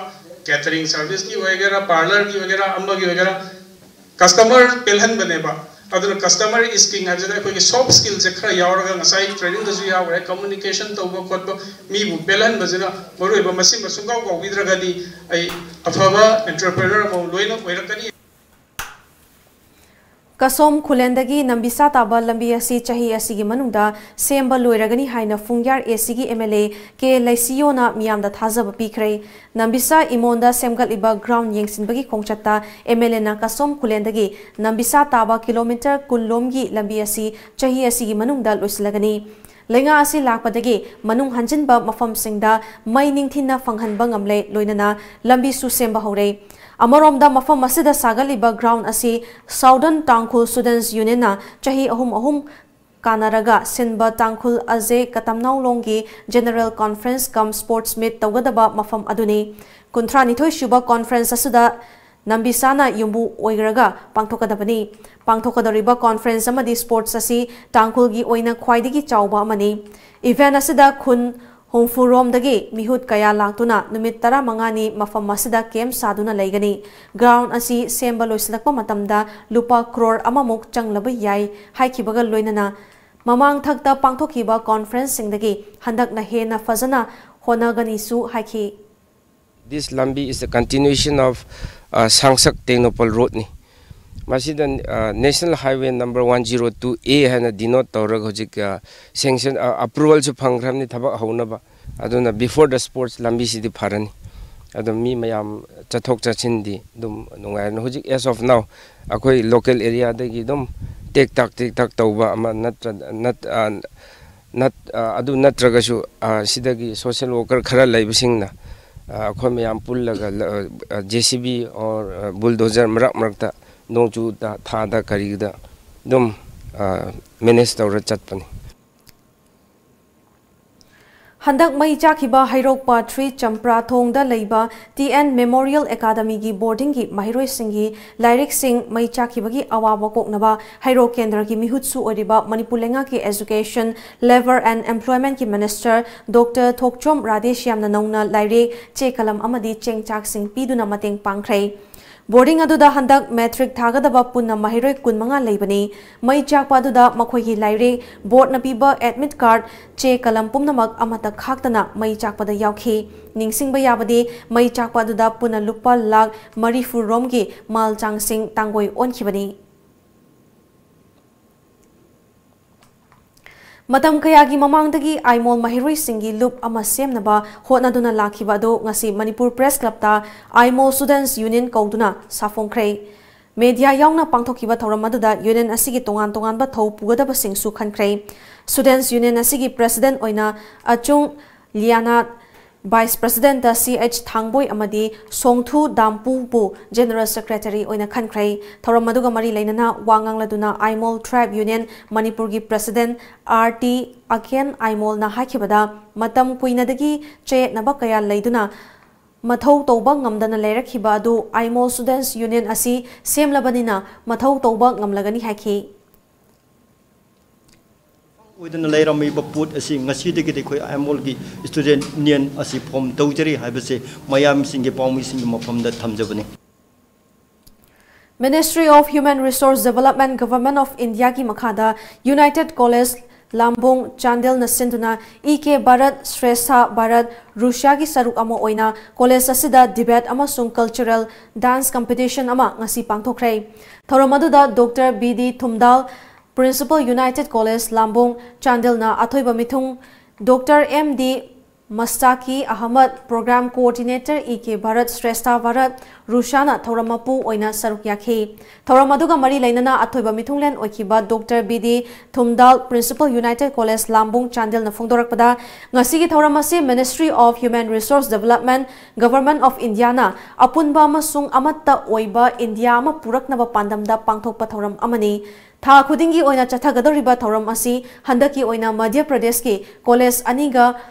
ꯀꯦꯇꯔꯤꯡ ꯁꯔꯚꯤꯁꯀꯤ ꯑꯣꯏꯒꯦꯔꯥ, ꯄꯥꯔꯂꯔꯒꯤ ꯑꯣꯏꯒꯦꯔꯥ, ꯑꯃꯒꯤ ꯑꯣꯏꯒꯦꯔꯥ, ꯀꯁꯇꯃꯔ ꯄꯦꯜꯍꯟꯕꯅꯦꯕ꯫ ꯑꯗꯨꯅ ꯀꯁꯇꯃꯔ ꯏꯁ ꯀꯤꯡ ꯍꯥꯏꯕꯁꯤꯗ ꯑꯩꯈꯣꯏꯒꯤ ꯁꯣꯐ ꯁ꯭ꯀꯤꯜꯁꯦ ꯈꯔ ꯌꯥꯎꯔꯒ, ꯉꯁꯥꯏ ꯇ꯭ꯔꯦꯅꯤꯡꯗꯁꯨ ꯌꯥꯎꯈ꯭ꯔꯦ, ꯀꯝꯃꯨꯅꯤꯀꯦꯁꯟ ꯇꯧꯕ ꯈꯣꯠꯄ, ꯃꯤꯕꯨ ꯄꯦꯜꯍꯟꯕꯁꯤꯅ ꯃꯔꯨ ꯑꯣꯏꯕ꯫ ꯃꯁꯤꯃ ꯁꯨꯡꯀꯥꯎ ꯀꯥꯎꯕꯤꯗ꯭ꯔꯒꯗꯤ ꯑꯩ ꯑꯐꯕ ꯑꯦꯟꯇꯔꯄ꯭ꯔꯦꯅꯔ ꯑꯃ ꯂꯣꯏꯅ ꯑꯣꯏꯔꯛꯀꯅꯤ꯫ ꯀꯁꯣꯝ ꯈꯨꯂꯦꯟꯗꯒꯤ ꯅꯝꯕꯤꯁꯥ ꯇꯥꯕ ꯂꯝꯕꯤ ꯑꯁꯤ ꯆꯍꯤ ꯑꯁꯤꯒꯤ ꯃꯅꯨꯡꯗ ꯁꯦꯝꯕ ꯂꯣꯏꯔꯒꯅꯤ ꯍꯥꯏꯅ ꯐꯨꯡꯌꯥꯔ ꯑꯦ ꯁꯤꯒꯤ ꯑꯦꯝ ꯑꯦꯜ ꯑꯦ ꯀꯦ ꯂꯩꯁꯤꯌꯣꯅ ꯃꯤꯌꯥꯝꯗ ꯊꯥꯖꯕ ꯄꯤꯈ꯭ꯔꯦ꯫ ꯅꯝꯕꯤꯁꯥ ꯏꯃꯣꯟꯗ ꯁꯦꯝꯒꯠꯂꯤꯕ ꯒ꯭ꯔꯥꯎꯟ ꯌꯦꯡꯁꯤꯟꯕꯒꯤ ꯈꯣꯡꯆꯠꯇ ꯑꯦꯝ ꯑꯦꯜ ꯑꯦꯅ ꯀꯁꯣꯝ ꯈꯨꯂꯦꯟꯗꯒꯤ ꯅꯝꯕꯤꯁꯥ ꯇꯥꯕ ꯀꯤꯂꯣꯃꯤꯇꯔ ꯀꯨꯟ ꯂꯣꯝꯒꯤ ꯂꯝꯕꯤ ꯑꯁꯤ ꯆꯍꯤ ꯑꯁꯤꯒꯤ ꯃꯅꯨꯡꯗ ꯂꯣꯏꯁꯤꯜꯂꯒꯅꯤ꯫ ꯂꯩꯉꯥꯛ ꯑꯁꯤ ꯂꯥꯛꯄꯗꯒꯤ ꯃꯅꯨꯡ ꯍꯟꯖꯤꯟꯕ ꯃꯐꯝꯁꯤꯡꯗ ꯃꯩ ꯅꯤꯡꯊꯤꯅ ꯐꯪꯍꯟꯕ ꯉꯝꯂꯦ, ꯂꯣꯏꯅꯅ ꯂꯝꯕꯤꯁꯨ ꯁꯦꯝꯕ ꯍꯧꯔꯦ꯫ ꯑꯃꯔꯣꯝꯗ ꯃꯐꯝ ꯑꯁꯤꯗ ꯁꯥꯒꯠꯂꯤꯕ ꯒ꯭ꯔꯥꯎꯟ ꯑꯁꯤ ꯁꯥꯎꯗꯔꯟ ꯇꯥꯡꯈꯨꯜ ꯁ꯭ꯇꯨꯗꯦꯟꯠꯁ ꯌꯨꯅꯤꯌꯟꯅ ꯆꯍꯤ ꯑꯍꯨꯝ ꯑꯍꯨꯝ ꯀꯥꯟꯅꯔꯒ ꯁꯤꯟꯕ ꯇꯥꯡꯈꯨꯜ ꯑꯖꯦ ꯀꯇꯝꯅꯧꯂꯣꯡꯒꯤ ꯖꯦꯅꯔꯦꯜ ꯀꯣꯟꯐ꯭ꯔꯦꯟꯁ ꯀꯝ ꯁ꯭ꯄꯣꯔꯠꯁ ꯃꯤꯠ ꯇꯧꯒꯗꯕ ꯃꯐꯝ ꯑꯗꯨꯅꯤ꯫ ꯀꯨꯟꯊ꯭ꯔꯥꯅꯤꯊꯣꯏ ꯁꯨꯕ ꯀꯣꯟꯐ꯭ꯔꯦꯟꯁ ꯑꯁꯤꯗ ꯅꯝꯕꯤꯁꯥꯅ ꯌꯨꯝꯕꯨ ꯑꯣꯏꯔꯒ ꯄꯥꯡꯊꯣꯛꯀꯗꯕꯅꯤ꯫ ꯄꯥꯡꯊꯣꯛꯀꯗꯧꯔꯤꯕ ꯀꯣꯟꯐ꯭ꯔꯦꯟꯁ ꯑꯃꯗꯤ ꯁ꯭ꯄꯣꯔꯠꯁ ꯑꯁꯤ ꯇꯥꯡꯈꯨꯜꯒꯤ ꯑꯣꯏꯅ ꯈ꯭ꯋꯥꯏꯗꯒꯤ ꯆꯥꯎꯕ ꯑꯃꯅꯤ꯫ ꯏꯚꯦꯟꯠ ꯑꯁꯤꯗ ꯈꯨꯟ ꯍꯨꯝꯐꯨꯔꯣꯝꯗꯒꯤ ꯃꯤꯍꯨꯠ ꯀꯌꯥ ꯂꯥꯛꯇꯨꯅ ꯅꯨꯃꯤꯠ ꯇꯔꯥꯃꯉꯥꯅꯤ ꯃꯐꯝ ꯑꯁꯤꯗ ꯀꯦꯝꯞ ꯁꯥꯗꯨꯅ ꯂꯩꯒꯅꯤ꯫ ꯒ꯭ꯔꯥꯎꯟ ꯑꯁꯤ ꯁꯦꯝꯕ ꯂꯣꯏꯁꯤꯜꯂꯛꯄ ꯃꯇꯝꯗ ꯂꯨꯄꯥ ꯀ꯭ꯔꯣꯔ ꯑꯃꯃꯨꯛ ꯆꯪꯂꯕ ꯌꯥꯏ ꯍꯥꯏꯈꯤꯕꯒ ꯂꯣꯏꯅꯅ ꯃꯃꯥꯡꯊꯛꯇ ꯄꯥꯡꯊꯣꯛꯈꯤꯕ ꯀꯣꯟꯐ꯭ꯔꯦꯟꯁꯁꯤꯡꯗꯒꯤ ꯍꯟꯗꯛꯅ ꯍꯦꯟꯅ ꯐꯖꯅ ꯍꯣꯠꯅꯒꯅꯤꯁꯨ ꯍꯥꯏꯈꯤ꯫ This lambi is the continuation of uh, Sangsak Tengnoupal roadꯅꯤ꯫ ꯃꯁꯤꯗ National Highway number one zero two A ꯍꯥꯏꯅ denote ꯇꯧꯔꯒ ꯍꯧꯖꯤꯛ sanction approvalꯁꯨ ꯐꯪꯈ꯭ꯔꯕꯅꯤ ꯊꯕꯛ ꯍꯧꯅꯕ꯫ ꯑꯗꯨꯅ before the sports ꯂꯝꯕꯤꯁꯤꯗꯤ ꯐꯔꯅꯤ꯫ ꯑꯗꯨꯝ ꯃꯤ ꯃꯌꯥꯝ ꯆꯠꯊꯣꯛ ꯆꯠꯁꯤꯟꯗꯤ ꯑꯗꯨꯝ ꯅꯨꯡꯉꯥꯏꯔꯅꯤ꯫ ꯍꯧꯖꯤꯛ as of now ꯑꯩꯈꯣꯏ local areaꯗꯒꯤ ꯑꯗꯨꯝ ꯇꯦꯛ ꯇꯥꯛ ꯇꯦꯛ ꯇꯥꯛ ꯇꯧꯕ ꯑꯃ ꯅꯠꯇ꯭ꯔ ꯅꯠ ꯑꯗꯨ ꯅꯠꯇ꯭ꯔꯒꯁꯨ ꯁꯤꯗꯒꯤ social worker ꯈꯔ ꯂꯩꯕꯁꯤꯡꯅ ꯑꯩꯈꯣꯏ ꯃꯌꯥꯝ ꯄꯨꯜꯂꯒ JCB or bulldozer ꯃꯔꯛ ꯃꯔꯛꯇ ꯅꯣꯡꯖꯨ ꯊꯥꯗ ꯀꯔꯤꯗ ꯑꯗꯨꯝ manage ꯇꯧꯔ ꯆꯠꯄꯅꯤ꯫ ꯍꯟꯗꯛ ꯃꯩ ꯆꯥꯛꯈꯤꯕ ꯍꯩꯔꯣꯛ ꯄꯥꯠ ꯊ꯭ꯔꯤ ꯆꯝꯄ꯭ꯔꯥꯊꯣꯡꯗ ꯂꯩꯕ ꯇꯤ ꯑꯦꯟ ꯃꯦꯃꯣꯔꯤꯌꯦꯜ ꯑꯦꯀꯥꯗꯃꯤꯒꯤ ꯕꯣꯔꯗꯤꯡꯒꯤ ꯃꯍꯩꯔꯣꯏꯁꯤꯡꯒꯤ ꯂꯥꯏꯔꯤꯛꯁꯤꯡ ꯃꯩ ꯆꯥꯛꯈꯤꯕꯒꯤ ꯑꯋꯥꯕ ꯀꯣꯛꯅꯕ ꯍꯩꯔꯣꯛ ꯀꯦꯟꯗ꯭ꯔꯒꯤ ꯃꯤꯍꯨꯠꯁꯨ ꯑꯣꯏꯔꯤꯕ ꯃꯅꯤꯄꯨꯔ ꯂꯩꯉꯥꯛꯀꯤ Education, Labour and Employment ꯀꯤ Minister Doctor ꯊꯣꯛꯆꯣꯝ ꯔꯥꯙꯦꯁ꯭ꯌꯥꯝꯅ ꯅꯧꯅ ꯂꯥꯏꯔꯤꯛ, ꯆꯦ ꯀꯂꯝ ꯑꯃꯗꯤ ꯆꯦꯡ ꯆꯥꯛꯁꯤꯡ ꯄꯤꯗꯨꯅ ꯃꯇꯦꯡ ꯄꯥꯡꯈ꯭ꯔꯦ꯫ ꯕꯣꯔꯗꯤꯡ ꯑꯗꯨꯗ ꯍꯟꯗꯛ ꯃꯦꯇ꯭ꯔꯤꯛ ꯊꯥꯒꯗꯕ ꯄꯨꯟꯅ ꯃꯍꯩꯔꯣꯏ ꯀꯨꯟꯃꯉꯥ ꯂꯩꯕꯅꯤ꯫ ꯃꯩ ꯆꯥꯛꯄ ꯑꯗꯨꯗ ꯃꯈꯣꯏꯒꯤ ꯂꯥꯏꯔꯤꯛ, ꯕꯣꯔꯗꯅ ꯄꯤꯕ ꯑꯦꯗꯃꯤꯠ ꯀꯥꯔꯗ, ꯆꯦ ꯀꯂꯝ ꯄꯨꯝꯅꯃꯛ ꯑꯃꯠꯇ ꯈꯥꯛꯇꯅ ꯃꯩ ꯆꯥꯛꯄꯗ ꯌꯥꯎꯈꯤ꯫ ꯅꯤꯡꯁꯤꯡꯕ ꯌꯥꯕꯗꯤ, ꯃꯩ ꯆꯥꯛꯄ ꯑꯗꯨꯗ ꯄꯨꯟꯅ ꯂꯨꯄꯥ ꯂꯥꯈ ꯃꯔꯤꯐꯨ ꯔꯣꯝꯒꯤ ꯃꯥꯜ ꯆꯥꯡꯁꯤꯡ ꯇꯥꯡꯒꯣꯏ ꯑꯣꯟꯈꯤꯕꯅꯤ꯫ ꯃꯇꯝ ꯀꯌꯥꯒꯤ ꯃꯃꯥꯡꯗꯒꯤ ꯑꯥꯏꯃꯣꯜ ꯃꯍꯩꯔꯣꯏꯁꯤꯡꯒꯤ ꯂꯨꯞ ꯑꯃ ꯁꯦꯝꯅꯕ ꯍꯣꯠꯅꯗꯨꯅ ꯂꯥꯛꯈꯤꯕ ꯑꯗꯨ ꯉꯁꯤ ꯃꯅꯤꯄꯨꯔ ꯄ꯭ꯔꯦꯁ ꯀ꯭ꯂꯕꯇ ꯑꯥꯏꯃꯣꯜ Students Union ꯀꯧꯗꯨꯅ ꯁꯥꯐꯣꯡꯈ꯭ꯔꯦ꯫ ꯃꯦꯗꯤꯌꯥ ꯌꯥꯎꯅ ꯄꯥꯡꯊꯣꯛꯈꯤꯕ ꯊꯧꯔꯝ ꯑꯗꯨꯗ ꯌꯨꯅꯤꯌꯟ ꯑꯁꯤꯒꯤ ꯇꯣꯉꯥꯟ ꯇꯣꯉꯥꯟꯕ ꯊꯧ ꯄꯨꯒꯗꯕꯁꯤꯡꯁꯨ ꯈꯟꯈ꯭ꯔꯦ꯫ Students Union ꯑꯁꯤꯒꯤ ꯄ꯭ꯔꯦꯁꯤꯗꯦꯟꯠ ꯑꯣꯏꯅ ꯑꯆꯨꯡ ꯂꯤꯌꯥꯅꯥꯠ, ꯚꯥꯏꯁ ꯄ꯭ꯔꯦꯁꯤꯗꯦꯟꯠꯇ ꯁꯤ ꯑꯩꯆ ꯊꯥꯡꯕꯣꯏ ꯑꯃꯗꯤ ꯁꯣꯡꯊꯨ ꯗꯥꯝꯄꯨꯕꯨ ꯖꯦꯅꯔꯦꯜ ꯁꯦꯀ꯭ꯔꯦꯇꯔꯤ ꯑꯣꯏꯅ ꯈꯟꯈ꯭ꯔꯦ꯫ ꯊꯧꯔꯝ ꯑꯗꯨꯒ ꯃꯔꯤ ꯂꯩꯅꯅ ꯋꯥ ꯉꯥꯡꯂꯗꯨꯅ ꯑꯥꯏꯃꯣꯜ ꯇ꯭ꯔꯥꯏꯕ ꯌꯨꯅꯤꯌꯟ ꯃꯅꯤꯄꯨꯔꯒꯤ ꯄ꯭ꯔꯦꯁꯤꯗꯦꯟꯠ ꯑꯥꯔ ꯇꯤ ꯑꯀꯦꯟ ꯑꯥꯏꯃꯣꯜꯅ ꯍꯥꯏꯈꯤꯕꯗ, ꯃꯇꯝ ꯀꯨꯏꯅꯗꯒꯤ ꯆꯌꯦꯠꯅꯕ ꯀꯌꯥ ꯂꯩꯗꯨꯅ ꯃꯊꯧ ꯇꯧꯕ ꯉꯝꯗꯅ ꯂꯩꯔꯛꯈꯤꯕ ꯑꯗꯨ ꯑꯥꯏꯃꯣꯜ Students Union ꯑꯁꯤ ꯁꯦꯝꯂꯕꯅꯤꯅ ꯃꯊꯧ ꯇꯧꯕ ꯉꯝꯂꯒꯅꯤ ꯍꯥꯏꯈꯤ꯫ ꯑꯣꯏꯗꯨꯅ ꯂꯩꯔꯝꯃꯤꯕ ꯄꯣꯠ ꯑꯁꯤ ꯉꯁꯤꯗꯒꯤꯗꯤ ꯑꯩꯈꯣꯏ ꯑꯥꯏꯃꯣꯜꯒꯤ Students Union ꯑꯁꯤ form ꯇꯧꯖꯔꯤ ꯍꯥꯏꯕꯁꯦ ꯃꯌꯥꯝꯁꯤꯡꯒꯤ, ꯄꯥꯎꯃꯤꯁꯤꯡꯒꯤ ꯃꯐꯝꯗ ꯊꯝꯖꯕꯅꯤ꯫ Ministry of Human Resource Development, Government of India ꯒꯤ ꯃꯈꯥꯗ United College ꯂꯥꯝꯕꯣꯡ ꯆꯥꯟꯗꯦꯜꯅ ꯁꯤꯟꯗꯨꯅ ꯏ ꯀꯦ ꯚꯥꯔꯠ ꯁ꯭ꯔꯦꯁꯊ ꯚꯥꯔꯠ ꯔꯨꯁꯤꯌꯥꯒꯤ ꯁꯔꯨꯛ ꯑꯃ ꯑꯣꯏꯅ ꯀꯣꯂꯦꯖ ꯑꯁꯤꯗ debate ꯑꯃꯁꯨꯡ cultural dance competition ꯑꯃ ꯉꯁꯤ ꯄꯥꯡꯊꯣꯛꯈ꯭ꯔꯦ꯫ ꯊꯧꯔꯝ ꯑꯗꯨꯗ doctor B D Thumdal, Principal, United College Lambong ꯆꯥꯟꯗꯦꯜꯅ ꯑꯊꯣꯏꯕ ꯃꯤꯊꯨꯡ, ꯗꯣꯛꯇꯔ ꯑꯦꯝ ꯗꯤ ꯃꯁꯇꯥꯀꯤ ꯑꯍꯃꯗ, Program Coordinator, E K Bharat Shrestha Bharat ꯔꯨꯁꯤꯌꯥꯅ ꯊꯧꯔꯝ ꯃꯄꯨ ꯑꯣꯏꯅ ꯁꯔꯨꯛ ꯌꯥꯈꯤ꯫ ꯊꯧꯔꯝ ꯑꯗꯨꯒ ꯃꯔꯤ ꯂꯩꯅꯅ ꯑꯊꯣꯏꯕ ꯃꯤꯊꯨꯡꯂꯦꯟ ꯑꯣꯏꯈꯤꯕ doctor B D Thumdal, Principal, United College Lambong ꯆꯥꯟꯗꯦꯜꯅ ꯐꯣꯡꯗꯣꯔꯛꯄꯗ, ꯉꯁꯤꯒꯤ ꯊꯧꯔꯝ ꯑꯁꯤ Ministry of Human Resource Development, Government of India ꯅ ꯑꯄꯨꯟꯕ ꯑꯃꯁꯨꯡ ꯑꯃꯠꯇ ꯑꯣꯏꯕ ꯏꯟꯗꯤꯌꯥ ꯑꯃ ꯄꯨꯔꯛꯅꯕ ꯄꯥꯟꯗꯝꯗ ꯄꯥꯡꯊꯣꯛꯄ ꯊꯧꯔꯝ ꯑꯃꯅꯤ꯫ ꯊꯥ ꯈꯨꯗꯤꯡꯒꯤ ꯑꯣꯏꯅ ꯆꯠꯊꯒꯗꯧꯔꯤꯕ ꯊꯧꯔꯝ ꯑꯁꯤ ꯍꯟꯗꯛꯀꯤ ꯑꯣꯏꯅ ꯃꯙ꯭ꯌ ꯄ꯭ꯔꯗꯦꯁꯀꯤ ꯀꯣꯂꯦꯖ ꯑꯅꯤꯒ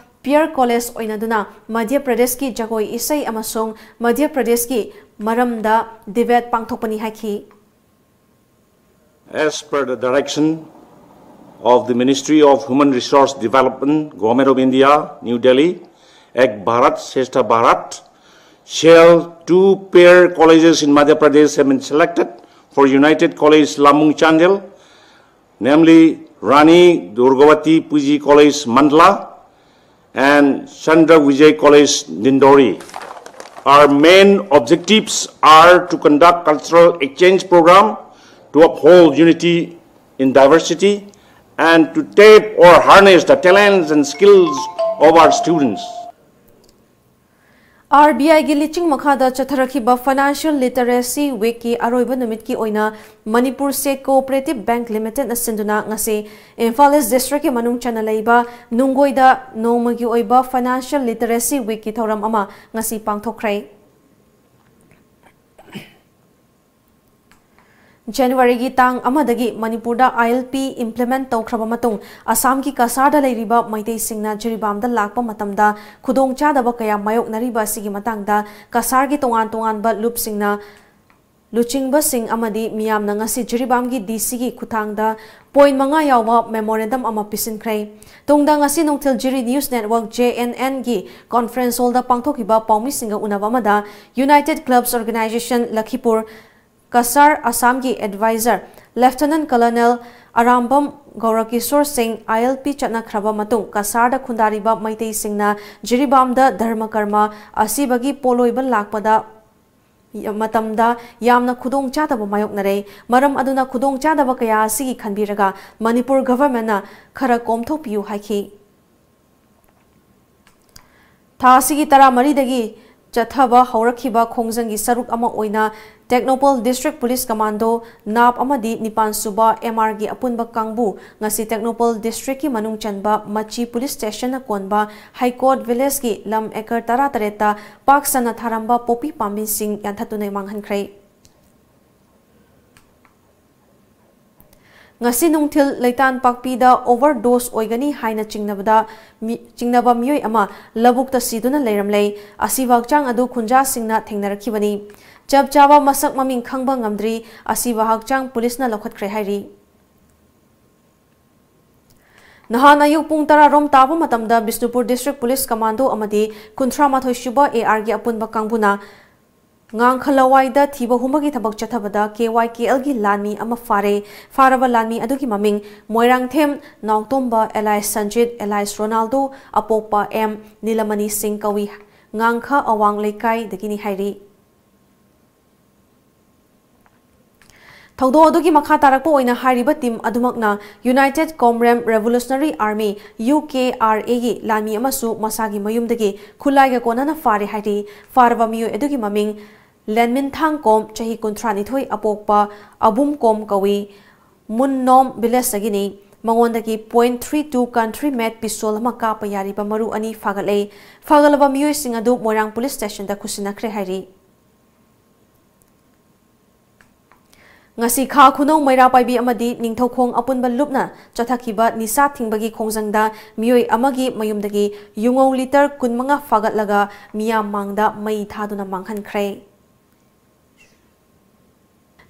ꯄꯤꯌꯔ ꯀꯣꯂꯦꯖ ꯑꯣꯏꯅꯗꯨꯅ ꯃꯙ꯭ꯌ ꯄ꯭ꯔꯗꯦꯁꯀꯤ ꯖꯒꯣꯏ ꯏꯁꯩ ꯑꯃꯁꯨꯡ ꯃꯙ꯭ꯌ ꯄ꯭ꯔꯗꯦꯁꯀꯤ ꯃꯔꯝꯗ ꯗꯤꯕꯦꯠ ꯄꯥꯡꯊꯣꯛꯄꯅꯤ ꯍꯥꯏꯈꯤ꯫ As per the direction of the Ministry of Human Resource Development, Government of India, New Delhi, Ek Bharat Shreshtha Bharat, shall two pair colleges in Madhya Pradesh have been selected for United College Lamung Chandel, namely Rani Durgavati P G College Mandla and Chandra Vijay College Dindori. Our main objectives are to conduct cultural exchange program to uphold unity in diversity and to tap or harness the talents and skills of our students. R B ꯑꯥꯏꯒꯤ ꯂꯤꯆꯤꯡ ꯃꯈꯥꯗ ꯆꯠꯊꯔꯛꯈꯤꯕ Financial Literacy Weekꯀꯤ ꯑꯔꯣꯏꯕ ꯅꯨꯃꯤꯠꯀꯤ ꯑꯣꯏꯅ Manipur state cooperative bank ꯂꯤꯃꯤꯇꯦꯗꯅ ꯁꯤꯟꯗꯨꯅ ꯉꯁꯤ ꯏꯝꯐꯥꯜ ꯏꯁ ꯗꯤꯁꯇ꯭ꯔꯤꯛꯀꯤ ꯃꯅꯨꯡ ꯆꯟꯅ ꯂꯩꯕ ꯅꯨꯡꯒꯣꯏꯗ ꯅꯣꯡꯃꯒꯤ ꯑꯣꯏꯕ Financial Literacy Weekꯀꯤ ꯊꯧꯔꯝ ꯑꯃ ꯉꯁꯤ ꯄꯥꯡꯊꯣꯛꯈ꯭ꯔꯦ꯫ ꯖꯅꯋꯥꯔꯤꯒꯤ ꯇꯥꯡ ꯑꯃꯗꯒꯤ ꯃꯅꯤꯄꯨꯔꯗ ꯑꯥꯏ ꯑꯦꯜ ꯄꯤ implement ꯇꯧꯈ꯭ꯔꯕ ꯃꯇꯨꯡ ꯑꯁꯥꯝꯒꯤ ꯀꯁꯥꯔꯗ ꯂꯩꯔꯤꯕ ꯃꯩꯇꯩꯁꯤꯡꯅ ꯖꯤꯔꯤꯕꯥꯝꯗ ꯂꯥꯛꯄ ꯃꯇꯝꯗ ꯈꯨꯗꯣꯡꯆꯥꯗꯕ ꯀꯌꯥ ꯃꯥꯌꯣꯛꯅꯔꯤꯕ ꯑꯁꯤꯒꯤ ꯃꯇꯥꯡꯗ ꯀꯁꯥꯔꯒꯤ ꯇꯣꯉꯥꯟ ꯇꯣꯉꯥꯟꯕ ꯂꯨꯞꯁꯤꯡꯅ ꯂꯨꯆꯤꯡꯕꯁꯤꯡ ꯑꯃꯗꯤ ꯃꯤꯌꯥꯝꯅ ꯉꯁꯤ ꯖꯤꯔꯤꯕꯥꯝꯒꯤ ꯗꯤ ꯁꯤꯒꯤ ꯈꯨꯠꯊꯥꯡꯗ point ꯃꯉꯥ ꯌꯥꯎꯕ memorandum ꯑꯃ ꯄꯤꯁꯤꯟꯈ꯭ꯔꯦ꯫ ꯇꯨꯡꯗ ꯉꯁꯤ ꯅꯨꯡꯊꯤꯜ ꯖꯤꯔꯤ News Network J N Nꯒꯤ conference hallꯗ ꯄꯥꯡꯊꯣꯛꯈꯤꯕ ꯄꯥꯎꯃꯤꯁꯤꯡꯒ ꯎꯅꯕ ꯑꯃꯗ United Clubs Organisation ꯂꯈꯤꯄꯨꯔ, ꯀꯁꯥꯔ ꯑꯁꯥꯝꯒꯤ advisor Lieutenant Colonel ꯑꯔꯥꯝꯕꯝ ꯒꯧꯔꯀꯤꯁꯣꯔ ꯁꯤꯡ ꯑꯥꯏ ꯑꯦꯜ ꯄꯤ ꯆꯠꯅꯈ꯭ꯔꯕ ꯃꯇꯨꯡ ꯀꯁꯥꯔꯗ ꯈꯨꯟꯗꯥꯔꯤꯕ ꯃꯩꯇꯩꯁꯤꯡꯅ ꯖꯤꯔꯤꯕꯥꯝꯗ ꯙꯔꯃ ꯀꯔꯃ ꯑꯁꯤꯕꯒꯤ ꯄꯣꯠꯂꯣꯏꯕ ꯂꯥꯛꯄꯗ ꯃꯇꯝꯗ ꯌꯥꯝꯅ ꯈꯨꯗꯣꯡ ꯆꯥꯗꯕ ꯃꯥꯌꯣꯛꯅꯔꯦ꯫ ꯃꯔꯝ ꯑꯗꯨꯅ ꯈꯨꯗꯣꯡ ꯆꯥꯗꯕ ꯀꯌꯥ ꯑꯁꯤꯒꯤ ꯈꯟꯕꯤꯔꯒ ꯃꯅꯤꯄꯨꯔ governmentꯅ ꯈꯔ ꯀꯣꯝꯊꯣꯛꯄꯤꯌꯨ ꯍꯥꯏꯈꯤ꯫ ꯊꯥ ꯑꯁꯤꯒꯤ ꯇꯔꯥꯃꯔꯤꯗꯒꯤ ꯆꯠꯊꯕ ꯍꯧꯔꯛꯈꯤꯕ ꯈꯣꯡꯖꯪꯒꯤ ꯁꯔꯨꯛ ꯑꯃ ꯑꯣꯏꯅ ꯇꯦꯡꯅꯧꯄꯜ District Police Commando, ꯅꯥꯞ ꯑꯃꯗꯤ ꯅꯤꯄꯥꯟ ꯁꯨꯕ ꯑꯦꯝ ꯑꯥꯔꯒꯤ ꯑꯄꯨꯟꯕ ꯀꯥꯡꯕꯨ ꯉꯁꯤ ꯇꯦꯡꯅꯧꯄꯜ districtꯀꯤ ꯃꯅꯨꯡ ꯆꯟꯕ ꯃꯆꯤ police stationꯅ ꯀꯣꯟꯕ ꯍꯩꯀꯣꯠ villageꯀꯤ ꯂꯝ acre ꯇꯔꯥꯇꯔꯦꯠꯇ ꯄꯥꯛ ꯁꯟꯅ ꯊꯥꯔꯝꯕ ꯄꯣꯄꯤ ꯄꯥꯝꯕꯤꯁꯤꯡ ꯌꯥꯟꯊꯠꯇꯨꯅ ꯃꯥꯡꯍꯟꯈ꯭ꯔꯦ꯫ ꯉꯁꯤ ꯅꯨꯡꯊꯤꯜ ꯂꯩꯇꯥꯟ ꯄꯥꯛꯄꯤꯗ ꯑꯣꯚꯔ ꯗꯣꯁ ꯑꯣꯏꯒꯅꯤ ꯍꯥꯏꯅ ꯆꯤꯡꯅꯕꯗ ꯃꯤ-, ꯆꯤꯡꯅꯕ ꯃꯤꯑꯣꯏ ꯑꯃ ꯂꯧꯕꯨꯛꯇ ꯁꯤꯗꯨꯅ ꯂꯩꯔꯝꯂꯦ꯫ ꯑꯁꯤꯕ ꯍꯛꯆꯥꯡ ꯑꯗꯨ ꯈꯨꯟꯖꯥꯁꯤꯡꯅ ꯊꯦꯡꯅꯔꯛꯈꯤꯕꯅꯤ꯫ ꯆꯞ ꯆꯥꯕ ꯃꯁꯛ ꯃꯃꯤꯡ ꯈꯪꯕ ꯉꯝꯗ꯭ꯔꯤ꯫ ꯑꯁꯤꯕ ꯍꯛꯆꯥꯡ ꯄꯨꯂꯤꯁꯅ ꯂꯧꯈꯠꯈ꯭ꯔꯦ ꯍꯥꯏꯔꯤ꯫ ꯅꯍꯥꯟ ꯑꯌꯨꯛ ꯄꯨꯡ ꯇꯔꯥ ꯔꯣꯝ ꯇꯥꯕ ꯃꯇꯝꯗ ꯕꯤꯁꯅꯨꯄꯨꯔ ꯗꯤꯁꯇ꯭ꯔꯤꯛ ꯄꯨꯂꯤꯁ ꯀꯃꯥꯟꯗꯣ ꯑꯃꯗꯤ ꯀꯨꯟꯊ꯭ꯔꯥ ꯃꯥꯊꯣꯏ ꯁꯨꯕ ꯑꯦ ꯑꯥꯔꯒꯤ ꯑꯄꯨꯟꯕ ꯀꯥꯡꯕꯨꯅ ꯉꯥꯡꯈ ꯂꯋꯥꯏꯗ ꯊꯤꯕ ꯍꯨꯝꯕꯒꯤ ꯊꯕꯛ ꯆꯠꯊꯕꯗ ꯀꯦ ꯋꯥꯏ ꯀꯦ ꯑꯦꯜꯒꯤ ꯂꯥꯟꯃꯤ ꯑꯃ ꯐꯥꯔꯦ꯫ ꯐꯥꯔꯕ ꯂꯥꯟꯃꯤ ꯑꯗꯨꯒꯤ ꯃꯃꯤꯡ Moirangthem Naotomba alias Sanjit alias Ronaldo ꯑꯄꯣꯛꯄ ꯑꯦꯝ ꯅꯤꯂꯃꯅꯤ ꯁꯤꯡ ꯀꯧꯏ꯫ ꯉꯥꯡꯈ ꯑꯋꯥꯡ ꯂꯩꯀꯥꯏꯗꯒꯤꯅꯤ ꯍꯥꯏꯔꯤ꯫ ꯊꯧꯗꯣꯛ ꯑꯗꯨꯒꯤ ꯃꯈꯥ ꯇꯥꯔꯛꯄ ꯑꯣꯏꯅ ꯍꯥꯏꯔꯤꯕ ꯇꯤꯝ ꯑꯗꯨꯃꯛꯅ United Komrem Revolutionary Army, U K R ꯑꯦꯒꯤ ꯂꯥꯟꯃꯤ ꯑꯃꯁꯨ ꯃꯁꯥꯒꯤ ꯃꯌꯨꯝꯗꯒꯤ ꯈꯨꯠꯂꯥꯏꯒ ꯀꯣꯟꯅꯅ ꯐꯥꯔꯦ ꯍꯥꯏꯔꯤ꯫ ꯐꯥꯔꯕ ꯃꯤꯑꯣꯏ ꯑꯗꯨꯒꯤ ꯃꯃꯤꯡ ꯂꯦꯟꯃꯤꯟꯊꯥꯡ ꯀꯣꯝ, ꯆꯍꯤ ꯀꯨꯟꯊ꯭ꯔꯥ ꯅꯤꯊꯣꯏ, ꯑꯄꯣꯛꯄ ꯑꯕꯨꯝ ꯀꯣꯝ ꯀꯧꯏ꯫ ꯃꯨꯟꯅꯣꯝ ꯚꯤꯂꯦꯖꯇꯒꯤꯅꯤ꯫ ꯃꯉꯣꯟꯗꯒꯤ ꯄꯣꯏꯟ ꯊ꯭ꯔꯤ ꯇꯨ ꯀꯟꯇ꯭ꯔꯤ ꯃꯦꯠ ꯄꯤꯁꯇꯣꯜ ꯑꯃ ꯀꯥꯞꯄ ꯌꯥꯔꯤꯕ ꯃꯔꯨ ꯑꯅꯤ ꯐꯥꯒꯠꯂꯦ꯫ ꯐꯥꯒꯠꯂꯕ ꯃꯤꯑꯣꯏꯁꯤꯡ ꯑꯗꯨ ꯃꯣꯏꯔꯥꯡ ꯄꯨꯂꯤꯁ ꯁ꯭ꯇꯦꯁꯟꯗ ꯈꯨꯠꯁꯤꯟꯅꯈ꯭ꯔꯦ ꯍꯥꯏꯔꯤ꯫ ꯉꯁꯤ ꯈꯥ ꯈꯨꯅꯧ ꯃꯩꯔꯥ ꯄꯥꯏꯕꯤ ꯑꯃꯗꯤ ꯅꯤꯡꯊꯧꯈꯣꯡ ꯑꯄꯨꯟꯕ ꯂꯨꯞꯅ ꯆꯠꯊꯈꯤꯕ ꯅꯤꯁꯥ ꯊꯤꯡꯕꯒꯤ ꯈꯣꯡꯖꯪꯗ ꯃꯤꯑꯣꯏ ꯑꯃꯒꯤ ꯃꯌꯨꯝꯗꯒꯤ ꯌꯨꯉꯧ ꯂꯤꯇꯔ ꯀꯨꯟꯃꯉꯥ ꯐꯥꯒꯠꯂꯒ ꯃꯤꯌꯥꯝ ꯃꯥꯡꯗ ꯃꯩ ꯊꯥꯗꯨꯅ ꯃꯥꯡꯍꯟꯈ꯭ꯔꯦ꯫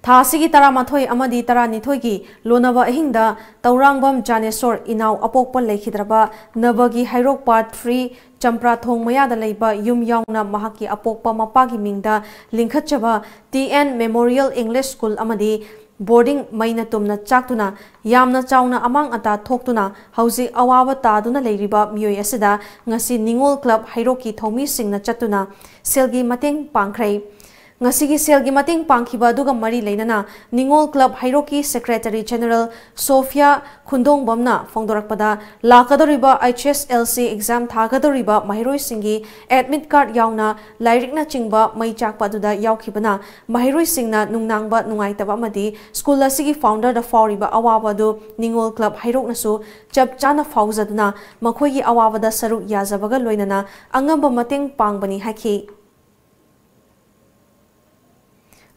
ꯊꯥ ꯑꯁꯤꯒꯤ ꯇꯔꯥꯃꯥꯊꯣꯏ ꯑꯃꯗꯤ ꯇꯔꯥꯅꯤꯊꯣꯏꯒꯤ ꯂꯣꯟꯅꯕ ꯑꯍꯤꯡꯗ ꯇꯧꯔꯥꯡꯕꯝ ꯖꯥꯅꯦꯁꯣꯔ ꯏꯅꯥꯎ ꯑꯄꯣꯛꯄ ꯂꯩꯈꯤꯗ꯭ꯔꯕ ꯅꯕꯒꯤ ꯍꯩꯔꯣꯛ ꯄꯥꯔꯠ ꯊ꯭ꯔꯤ ꯆꯝꯄ꯭ꯔꯥꯊꯣꯡ ꯃꯌꯥꯗ ꯂꯩꯕ ꯌꯨꯝ ꯌꯥꯎꯅ ꯃꯍꯥꯛꯀꯤ ꯑꯄꯣꯛꯄ ꯃꯄꯥꯒꯤ ꯃꯤꯡꯗ ꯂꯤꯡꯈꯠꯆꯕ T N memorial English school ꯑꯃꯗꯤ ꯕꯣꯔꯗꯤꯡ ꯃꯩꯅ ꯇꯨꯝꯅ ꯆꯥꯛꯇꯨꯅ ꯌꯥꯝꯅ ꯆꯥꯎꯅ ꯑꯃꯥꯡ ꯑꯇꯥ ꯊꯣꯛꯇꯨꯅ ꯍꯧꯖꯤꯛ ꯑꯋꯥꯕ ꯇꯥꯗꯨꯅ ꯂꯩꯔꯤꯕ ꯃꯤꯑꯣꯏ ꯑꯁꯤꯗ ꯉꯁꯤ ꯅꯤꯉꯣꯜ ꯀ꯭ꯂꯕ ꯍꯩꯔꯣꯛꯀꯤ ꯊꯧꯃꯤꯁꯤꯡꯅ ꯆꯠꯇꯨꯅ ꯁꯦꯜꯒꯤ ꯃꯇꯦꯡ ꯄꯥꯡꯈ꯭ꯔꯦ꯫ ꯉꯁꯤꯒꯤ ꯁꯦꯜꯒꯤ ꯃꯇꯦꯡ ꯄꯥꯡꯈꯤꯕ ꯑꯗꯨꯒ ꯃꯔꯤ ꯂꯩꯅꯅ ꯅꯤꯉꯣꯜ ꯀ꯭ꯂꯕ ꯍꯩꯔꯣꯛꯀꯤ ꯁꯦꯀ꯭ꯔꯦꯇꯔꯤ ꯖꯦꯅꯔꯦꯜ ꯁꯣꯐꯤꯌꯥ ꯈꯨꯟꯗꯣꯡꯕꯝꯅ ꯐꯣꯡꯗꯣꯔꯛꯄꯗ, ꯂꯥꯛꯀꯗꯧꯔꯤꯕ H S L C exam ꯊꯥꯒꯗꯧꯔꯤꯕ ꯃꯍꯩꯔꯣꯏꯁꯤꯡꯒꯤ ꯑꯦꯗꯃꯤꯠ ꯀꯥꯔꯗ ꯌꯥꯎꯅ ꯂꯥꯏꯔꯤꯛꯅꯆꯤꯡꯕ ꯃꯩ ꯆꯥꯛꯄ ꯑꯗꯨꯗ ꯌꯥꯎꯈꯤꯕꯅ ꯃꯍꯩꯔꯣꯏꯁꯤꯡꯅ ꯅꯨꯡꯅꯥꯡꯕ ꯅꯨꯡꯉꯥꯏꯇꯕ ꯑꯃꯗꯤ ꯁ꯭ꯀꯨꯜ ꯑꯁꯤꯒꯤ ꯐꯥꯎꯟꯗꯔꯗ ꯐꯥꯎꯔꯤꯕ ꯑꯋꯥꯕ ꯑꯗꯨ ꯅꯤꯉꯣꯜ ꯀ꯭ꯂꯕ ꯍꯩꯔꯣꯛꯅꯁꯨ ꯆꯞ ꯆꯥꯅ ꯐꯥꯎꯖꯗꯨꯅ ꯃꯈꯣꯏꯒꯤ ꯑꯋꯥꯕꯗ ꯁꯔꯨꯛ ꯌꯥꯖꯕꯒ ꯂꯣꯏꯅꯅ ꯑꯉꯝꯕ ꯃꯇꯦꯡ ꯄꯥꯡꯕꯅꯤ ꯍꯥꯏꯈꯤ꯫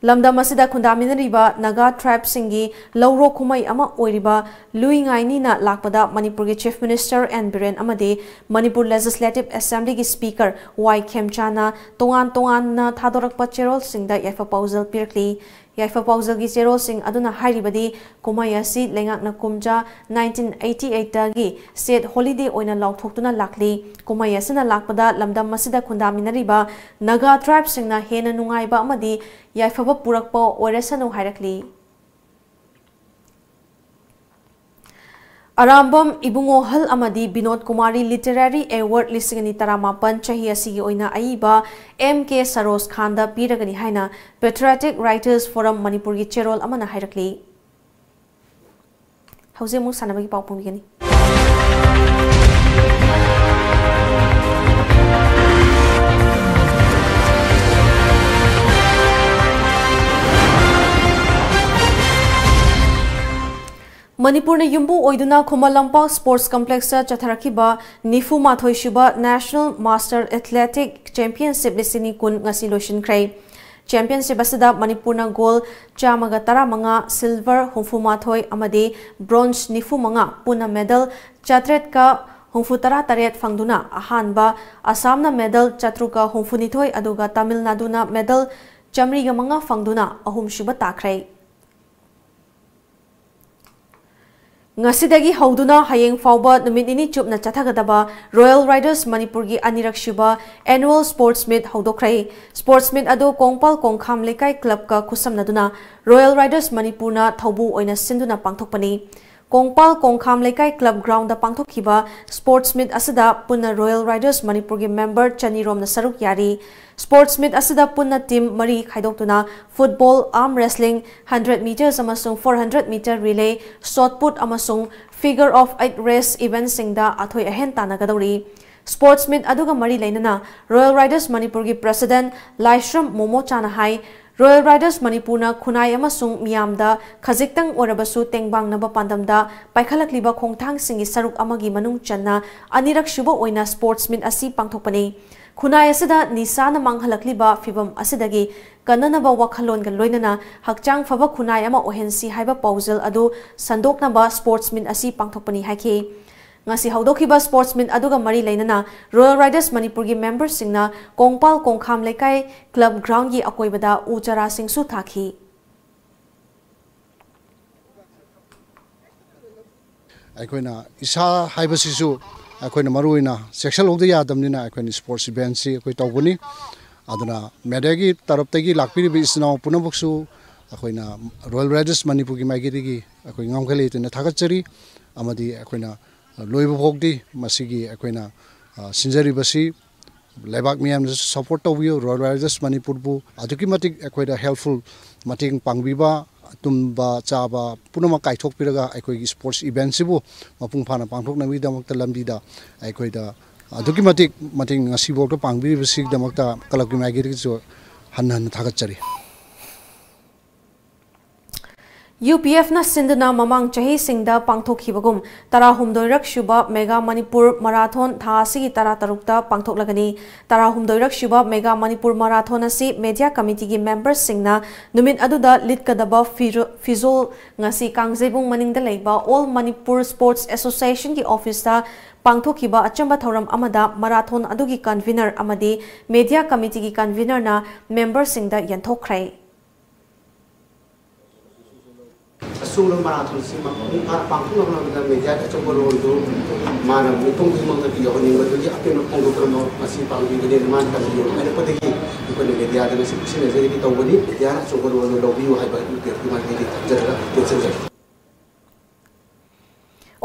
ꯂꯝꯗꯝ ꯑꯁꯤꯗ ꯈꯨꯟꯗꯥꯃꯤꯟꯅꯔꯤꯕ ꯅꯥꯒꯥ tribeꯁꯤꯡꯒꯤ ꯂꯧꯔꯣꯛ ꯀꯨꯝꯍꯩ ꯑꯃ ꯑꯣꯏꯔꯤꯕ ꯂꯨꯏ ꯉꯥꯏꯅꯤꯅ ꯂꯥꯛꯄꯗ ꯃꯅꯤꯄꯨꯔꯒꯤ Chief Minister N ꯕꯤꯔꯦꯟ ꯑꯃꯗꯤ ꯃꯅꯤꯄꯨꯔ Legislative Assemblyꯒꯤ Speaker ꯋꯥꯏ ꯈꯦꯝꯆꯥꯅ ꯇꯣꯉꯥꯟ ꯇꯣꯉꯥꯟꯅ ꯊꯥꯗꯣꯔꯛꯄ ꯆꯦꯔꯣꯜꯁꯤꯡꯗ ꯌꯥꯏꯐ ꯄꯥꯎꯖꯦꯜ ꯄꯤꯔꯛꯂꯤ꯫ ꯌꯥꯏꯐ ꯄꯥꯎꯖꯦꯜꯒꯤ ꯆꯦꯔꯣꯜꯁꯤꯡ ꯑꯗꯨꯅ ꯍꯥꯏꯔꯤꯕꯗꯤ, ꯀꯨꯝꯍꯩ ꯑꯁꯤ ꯂꯩꯉꯥꯛꯅ ꯀꯨꯝꯖꯥ nineteen eighty eightꯇꯒꯤ state holiday ꯑꯣꯏꯅ ꯂꯥꯎꯊꯣꯛꯇꯨꯅ ꯂꯥꯛꯂꯤ꯫ ꯀꯨꯝꯍꯩ ꯑꯁꯤꯅ ꯂꯥꯛꯄꯗ ꯂꯝꯗꯝ ꯑꯁꯤꯗ ꯈꯨꯟꯗꯥꯃꯤꯟꯅꯔꯤꯕ ꯅꯥꯒꯥ tribeꯁꯤꯡꯅ ꯍꯦꯟꯅ ꯅꯨꯡꯉꯥꯏꯕ ꯑꯃꯗꯤ ꯌꯥꯏꯐꯕ ꯄꯨꯔꯛꯄ ꯑꯣꯏꯔꯁꯅꯨ ꯍꯥꯏꯔꯛꯂꯤ꯫ ꯑꯔꯥꯝꯕꯝ ꯏꯕꯨꯡꯉꯣꯍꯜ ꯑꯃꯗꯤ ꯕꯤꯅꯣꯗ ꯀꯨꯃꯥꯔꯤ Literary Award ꯂꯤꯁꯤꯡ ꯑꯅꯤ ꯇꯔꯥꯃꯥꯄꯟ ꯆꯍꯤ ꯑꯁꯤꯒꯤ ꯑꯣꯏꯅ ꯑꯏꯕ ꯑꯦꯝ ꯀꯦ ꯁꯔꯣꯖ ꯈꯥꯟꯗ ꯄꯤꯔꯒꯅꯤ ꯍꯥꯏꯅ Patriotic Writers Forum ꯃꯅꯤꯄꯨꯔꯒꯤ ꯆꯦꯔꯣꯜ ꯑꯃꯅ ꯍꯥꯏꯔꯛꯂꯤ꯫ ꯍꯧꯖꯤꯛ ꯑꯃꯨꯛ ꯁꯥꯟꯅꯕꯒꯤ ꯄꯥꯎ ꯐꯣꯡꯕꯤꯒꯅꯤ꯫ ꯃꯅꯤꯄꯨꯔꯅ ꯌꯨꯝꯕꯨ ꯑꯣꯏꯗꯨꯅ ꯈꯨꯃꯟ ꯂꯝꯄꯥꯛ Sports Complexꯇ ꯆꯠꯊꯔꯛꯈꯤꯕ ꯅꯤꯐꯨ ꯃꯥꯊꯣꯏ ꯁꯨꯕ National Master Athletic Championship ꯂꯤꯁꯤꯡ ꯑꯅꯤ ꯀꯨꯟ ꯉꯁꯤ ꯂꯣꯏꯁꯤꯟꯈ꯭ꯔꯦ꯫ Championship ꯑꯁꯤꯗ ꯃꯅꯤꯄꯨꯔꯅ gold ꯆꯥꯝꯃꯒ ꯇꯔꯥꯃꯉꯥ, silver ꯍꯨꯝꯐꯨ ꯃꯥꯊꯣꯏ ꯑꯃꯗꯤ bronze ꯅꯤꯐꯨ ꯃꯉꯥ, ꯄꯨꯟꯅ medal ꯆꯥꯇ꯭ꯔꯦꯠꯀ ꯍꯨꯝꯐꯨ ꯇꯔꯥ ꯇꯔꯦꯠ ꯐꯪꯗꯨꯅ ꯑꯍꯥꯟꯕ, ꯑꯁꯥꯝꯅ medal ꯆꯥꯇ꯭ꯔꯨꯛꯀ ꯍꯨꯝꯐꯨ ꯅꯤꯊꯣꯏ ꯑꯗꯨꯒ ꯇꯥꯃꯤꯜ ꯅꯥꯗꯨꯅ medal ꯆꯥꯃꯔꯤꯒ ꯃꯉꯥ ꯐꯪꯗꯨꯅ ꯑꯍꯨꯝꯁꯨꯕ ꯇꯥꯈ꯭ꯔꯦ꯫ ꯉꯁꯤꯗꯒꯤ ꯍꯧꯗꯨꯅ ꯍꯌꯦꯡ ꯐꯥꯎꯕ ꯅꯨꯃꯤꯠ ꯅꯤꯅꯤ ꯆꯨꯞꯅ ꯆꯠꯊꯒꯗꯕ Royal Riders ꯃꯅꯤꯄꯨꯔꯒꯤ ꯑꯅꯤꯔꯛꯁꯨꯕ annual sports meet ꯍꯧꯗꯣꯛꯈ꯭ꯔꯦ꯫ Sports meet ꯑꯗꯨ ꯀꯣꯡꯄꯥꯜ ꯀꯣꯡꯈꯥꯝ ꯂꯩꯀꯥꯏ clubꯀ ꯈꯨꯠꯁꯝꯅꯗꯨꯅ Royal Riders ꯃꯅꯤꯄꯨꯔꯅ ꯊꯧꯕꯨ ꯑꯣꯏꯅ ꯁꯤꯟꯗꯨꯅ ꯄꯥꯡꯊꯣꯛꯄꯅꯤ꯫ ꯀꯣꯡꯄꯥꯜ ꯀꯣꯡꯈꯥꯝ ꯂꯩꯀꯥꯏ club groundꯗ ꯄꯥꯡꯊꯣꯛꯈꯤꯕ sports meet ꯑꯁꯤꯗ ꯄꯨꯟꯅ Royal Riders ꯃꯅꯤꯄꯨꯔꯒꯤ member ꯆꯅꯤ ꯔꯣꯝꯅ ꯁꯔꯨꯛ ꯌꯥꯔꯤ꯫ Sports meet ꯑꯁꯤꯗ ꯄꯨꯟꯅ team ꯃꯔꯤ ꯈꯥꯏꯗꯣꯛꯇꯨꯅ football, arm wrestling, hundred meters ꯑꯃꯁꯨꯡ four hundred meter relay, shot put ꯑꯃꯁꯨꯡ figure of eight race eventꯁꯤꯡꯗ ꯑꯊꯣꯏ ꯑꯍꯦꯟ ꯇꯥꯟꯅꯒꯗꯧꯔꯤ꯫ Sports meet ꯑꯗꯨꯒ ꯃꯔꯤ ꯂꯩꯅꯅ Royal Riders ꯃꯅꯤꯄꯨꯔꯒꯤ president ꯂꯥꯏꯁ꯭ꯔꯝ ꯃꯣꯃꯣꯆꯥꯅ ꯍꯥꯏ, Royal Riders ꯃꯅꯤꯄꯨꯔꯅ ꯈꯨꯟꯅꯥꯏ ꯑꯃꯁꯨꯡ ꯃꯤꯌꯥꯝꯗ ꯈꯖꯤꯛꯇꯪ ꯑꯣꯏꯔꯕꯁꯨ ꯇꯦꯡꯕꯥꯡꯅꯕ ꯄꯥꯟꯗꯝꯗ ꯄꯥꯏꯈꯠꯂꯛꯂꯤꯕ ꯈꯣꯡꯊꯥꯡꯁꯤꯡꯒꯤ ꯁꯔꯨꯛ ꯑꯃꯒꯤ ꯃꯅꯨꯡ ꯆꯟꯅ ꯑꯅꯤꯔꯛ ꯁꯨꯕ ꯑꯣꯏꯅ sports meet ꯑꯁꯤ ꯄꯥꯡꯊꯣꯛꯄꯅꯤ꯫ ꯈꯨꯟꯅꯥꯏ ꯑꯁꯤꯗ ꯅꯤꯁꯥꯅ ꯃꯥꯡꯍꯜꯂꯛꯂꯤꯕ ꯐꯤꯚꯝ ꯑꯁꯤꯗꯒꯤ ꯀꯟꯅꯅꯕ ꯋꯥꯈꯜꯂꯣꯟꯒ ꯂꯣꯏꯅꯅ ꯍꯛꯆꯥꯡ ꯐꯕ ꯈꯨꯟꯅꯥꯏ ꯑꯃ ꯑꯣꯏꯍꯟꯁꯤ ꯍꯥꯏꯕ ꯄꯥꯎꯖꯦꯜ ꯑꯗꯨ ꯁꯟꯗꯣꯛꯅꯕ sports meet ꯑꯁꯤ ꯄꯥꯡꯊꯣꯛꯄꯅꯤ ꯍꯥꯏꯈꯤ꯫ ꯉꯁꯤ ꯍꯧꯗꯣꯛꯈꯤꯕ sports meet ꯑꯗꯨꯒ ꯃꯔꯤ ꯂꯩꯅꯅ Royal Riders ꯃꯅꯤꯄꯨꯔꯒꯤ memberꯁꯤꯡꯅ ꯀꯣꯡꯄꯥꯜ ꯀꯣꯡꯈꯥꯝ ꯂꯩꯀꯥꯏ club groundꯒꯤ ꯑꯀꯣꯏꯕꯗ ꯎ ꯆꯥꯔꯥꯁꯤꯡꯁꯨ ꯊꯥꯈꯤ꯫ ꯑꯩꯈꯣꯏꯅ ꯏꯁꯥ ꯍꯥꯏꯕꯁꯤꯁꯨ ꯑꯩꯈꯣꯏꯅ ꯃꯔꯨ ꯑꯣꯏꯅ ꯆꯦꯛꯁꯤꯜꯍꯧꯗ ꯌꯥꯗꯕꯅꯤꯅ ꯑꯩꯈꯣꯏꯅ sports eventꯁꯤ ꯑꯩꯈꯣꯏ ꯇꯧꯕꯅꯤ꯫ ꯑꯗꯨꯅ mediaꯒꯤ ꯇꯔꯞꯇꯒꯤ ꯂꯥꯛꯄꯤꯔꯤꯕ ꯏꯆꯤꯟ ꯏꯅꯥꯎ ꯄꯨꯝꯅꯃꯛꯁꯨ ꯑꯩꯈꯣꯏꯅ Royal Riders ꯃꯅꯤꯄꯨꯔꯒꯤ ꯃꯥꯏꯀꯩꯗꯒꯤ ꯑꯩꯈꯣꯏ ꯉꯝꯈꯩ ꯂꯩꯇꯅ ꯊꯥꯒꯠꯆꯔꯤ꯫ ꯑꯃꯗꯤ ꯑꯩꯈꯣꯏꯅ ꯂꯣꯏꯕ ꯐꯥꯎꯗꯤ ꯃꯁꯤꯒꯤ ꯑꯩꯈꯣꯏꯅ, ꯑ, ꯁꯤꯟꯖꯔꯤꯕꯁꯤ ꯂꯩꯕꯥꯛ ꯃꯤꯌꯥꯝꯅꯁꯨ support ꯇꯧꯕꯤꯌꯨ꯫ Royal Riders ꯃꯅꯤꯄꯨꯔꯕꯨ ꯑꯗꯨꯛꯀꯤ ꯃꯇꯤꯛ ꯑꯩꯈꯣꯏꯗ helpful, ꯃꯇꯦꯡ ꯄꯥꯡꯕꯤꯕ, ꯇꯨꯝꯕ ꯆꯥꯕ ꯄꯨꯝꯅꯃꯛ ꯀꯥꯏꯊꯣꯛꯄꯤꯔꯒ ꯑꯩꯈꯣꯏꯒꯤ sports eventꯁꯤꯕꯨ ꯃꯄꯨꯡ ꯐꯥꯅ ꯄꯥꯡꯊꯣꯛꯅꯕꯒꯤꯗꯃꯛꯇ ꯂꯝꯕꯤꯗ ꯑꯩꯈꯣꯏꯗ ꯑꯗꯨꯛꯀꯤ ꯃꯇꯤꯛ ꯃꯇꯦꯡ ꯉꯁꯤꯐꯥꯎꯗ ꯄꯥꯡꯕꯤꯔꯤꯕꯁꯤꯒꯤꯗꯃꯛꯇ clubꯀꯤ ꯃꯥꯏꯀꯩꯗꯒꯤꯁꯨ ꯍꯟꯅ ꯍꯟꯅ ꯊꯥꯒꯠꯆꯔꯤ꯫ UPFꯅ ꯁꯤꯟꯗꯨꯅ ꯃꯃꯥꯡ ꯆꯍꯤꯁꯤꯡꯗ ꯄꯥꯡꯊꯣꯛꯈꯤꯕꯒꯨꯝ ꯇꯔꯥꯍꯨꯝꯗꯣꯏꯔꯛ ꯁꯨꯕ Mega Manipur Marathon ꯊꯥ ꯑꯁꯤꯒꯤ ꯇꯔꯥꯇꯔꯨꯛꯇ ꯄꯥꯡꯊꯣꯛꯂꯒꯅꯤ꯫ ꯇꯔꯥꯍꯨꯝꯗꯣꯏꯔꯛ ꯁꯨꯕ Mega Manipur Marathon ꯑꯁꯤ media committeeꯒꯤ memberꯁꯤꯡꯅ ꯅꯨꯃꯤꯠ ꯑꯗꯨꯗ ꯂꯤꯠꯀꯗꯕ ꯐꯤꯔꯣ-, ꯐꯤꯖꯣꯜ ꯉꯁꯤ ꯀꯥꯡꯖꯩꯕꯨꯡ ꯃꯅꯤꯡꯗ ꯂꯩꯕ All Manipur Sports Associationꯒꯤ officeꯇ ꯄꯥꯡꯊꯣꯛꯈꯤꯕ ꯑꯆꯝꯕ ꯊꯧꯔꯝ ꯑꯃꯗ marathon ꯑꯗꯨꯒꯤ convener ꯑꯃꯗꯤ media committeeꯒꯤ convenerꯅ memberꯁꯤꯡꯗ ꯌꯦꯟꯊꯣꯛꯈ꯭ꯔꯦ꯫ ꯑꯁꯨꯝꯕ marathonꯁꯤ ꯃꯄꯨꯡ ꯐꯥꯅ ꯄꯥꯡꯊꯣꯛꯅꯕ ꯍꯣꯠꯅꯕꯗ mediaꯒꯤ ꯑꯆꯧꯕ roleꯗꯨ ꯃꯥꯅ ꯃꯤꯄꯨꯝ ꯈꯨꯗꯤꯡꯃꯛꯇ ꯌꯧꯍꯟꯅꯤꯡꯕꯗꯨꯒꯤ ꯑꯄꯦꯟꯕ ꯐꯣꯡꯗꯣꯛꯄ ꯉꯁꯤ ꯄꯥꯡꯕꯤꯕꯅꯦꯅ ꯃꯥꯅ ꯇꯝꯕꯤꯌꯨ ꯍꯥꯏꯔꯛꯄꯗꯒꯤ ꯑꯩꯈꯣꯏꯅ mediaꯗ ꯉꯁꯤ ꯈꯨꯠꯁꯤꯟꯅꯖꯔꯤꯕ ꯇꯧꯕꯅꯤ꯫ Mediaꯅ ꯑꯆꯧꯕ roleꯗꯨ ꯂꯧꯕꯤꯌꯨ ꯍꯥꯏꯕ UPFꯀꯤ ꯃꯥꯏꯀꯩꯗꯒꯤ ꯊꯝꯖꯔꯒ ꯇꯦꯟꯁꯤꯟꯖꯔꯤ꯫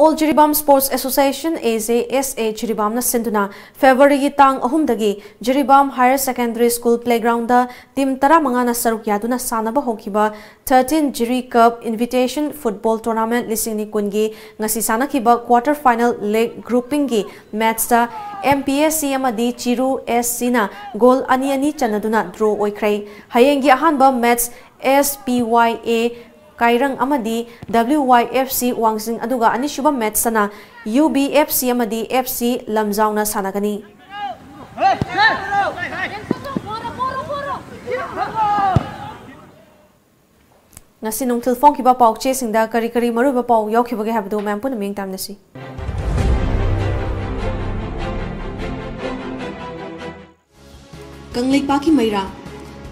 All Jiribam Sports Association, A J S A, ꯖꯤꯔꯤꯕꯥꯝꯅ ꯁꯤꯟꯗꯨꯅ February ꯒꯤ ꯇꯥꯡ ꯑꯍꯨꯝꯗꯒꯤ Jiribam Higher Secondary School playground ꯗ team ꯇꯔꯥꯃꯉꯥꯅ ꯁꯔꯨꯛ ꯌꯥꯗꯨꯅ ꯁꯥꯟꯅꯕ ꯍꯧꯈꯤꯕ thirteen Jiri Cup Invitation Football Tournament ꯂꯤꯁꯤꯡ ꯑꯅꯤ ꯀꯨꯟꯒꯤ ꯉꯁꯤ ꯁꯥꯟꯅꯈꯤꯕ quarter final leg grouping ꯒꯤ match ꯇ M P S C ꯑꯃꯗꯤ ꯆꯤꯔꯨ S C ꯅ goal ꯑꯅꯤ ꯑꯅꯤ ꯆꯟꯅꯗꯨꯅ draw ꯑꯣꯏꯈ꯭ꯔꯦ꯫ ꯍꯌꯦꯡꯒꯤ ꯑꯍꯥꯟꯕ match S P Y A ꯀꯥꯏꯔꯪ ꯑꯃꯗꯤ W Y F C ꯋꯥꯡꯖꯤꯡ, ꯑꯗꯨꯒ ꯑꯅꯤꯁꯨꯕ match ꯇꯅ U B F C ꯑꯃꯗꯤ F C ꯂꯝꯖꯥꯎꯅ ꯁꯥꯟꯅꯒꯅꯤ꯫ ꯉꯁꯤ ꯅꯨꯡꯊꯤꯜ ꯐꯣꯡꯈꯤꯕ ꯄꯥꯎꯆꯦꯁꯤꯡꯗ ꯀꯔꯤ ꯀꯔꯤ ꯃꯔꯨꯑꯣꯏꯕ ꯄꯥꯎ ꯌꯥꯎꯈꯤꯕꯒꯦ ꯍꯥꯏꯕꯗꯨ ꯃꯌꯥꯝ ꯄꯨꯟꯅ ꯃꯤꯠꯌꯦꯡ ꯇꯥꯃꯤꯟꯅꯁꯤ꯫ ꯀꯪꯂꯩꯄꯥꯛꯀꯤ ꯃꯩꯔꯥ꯫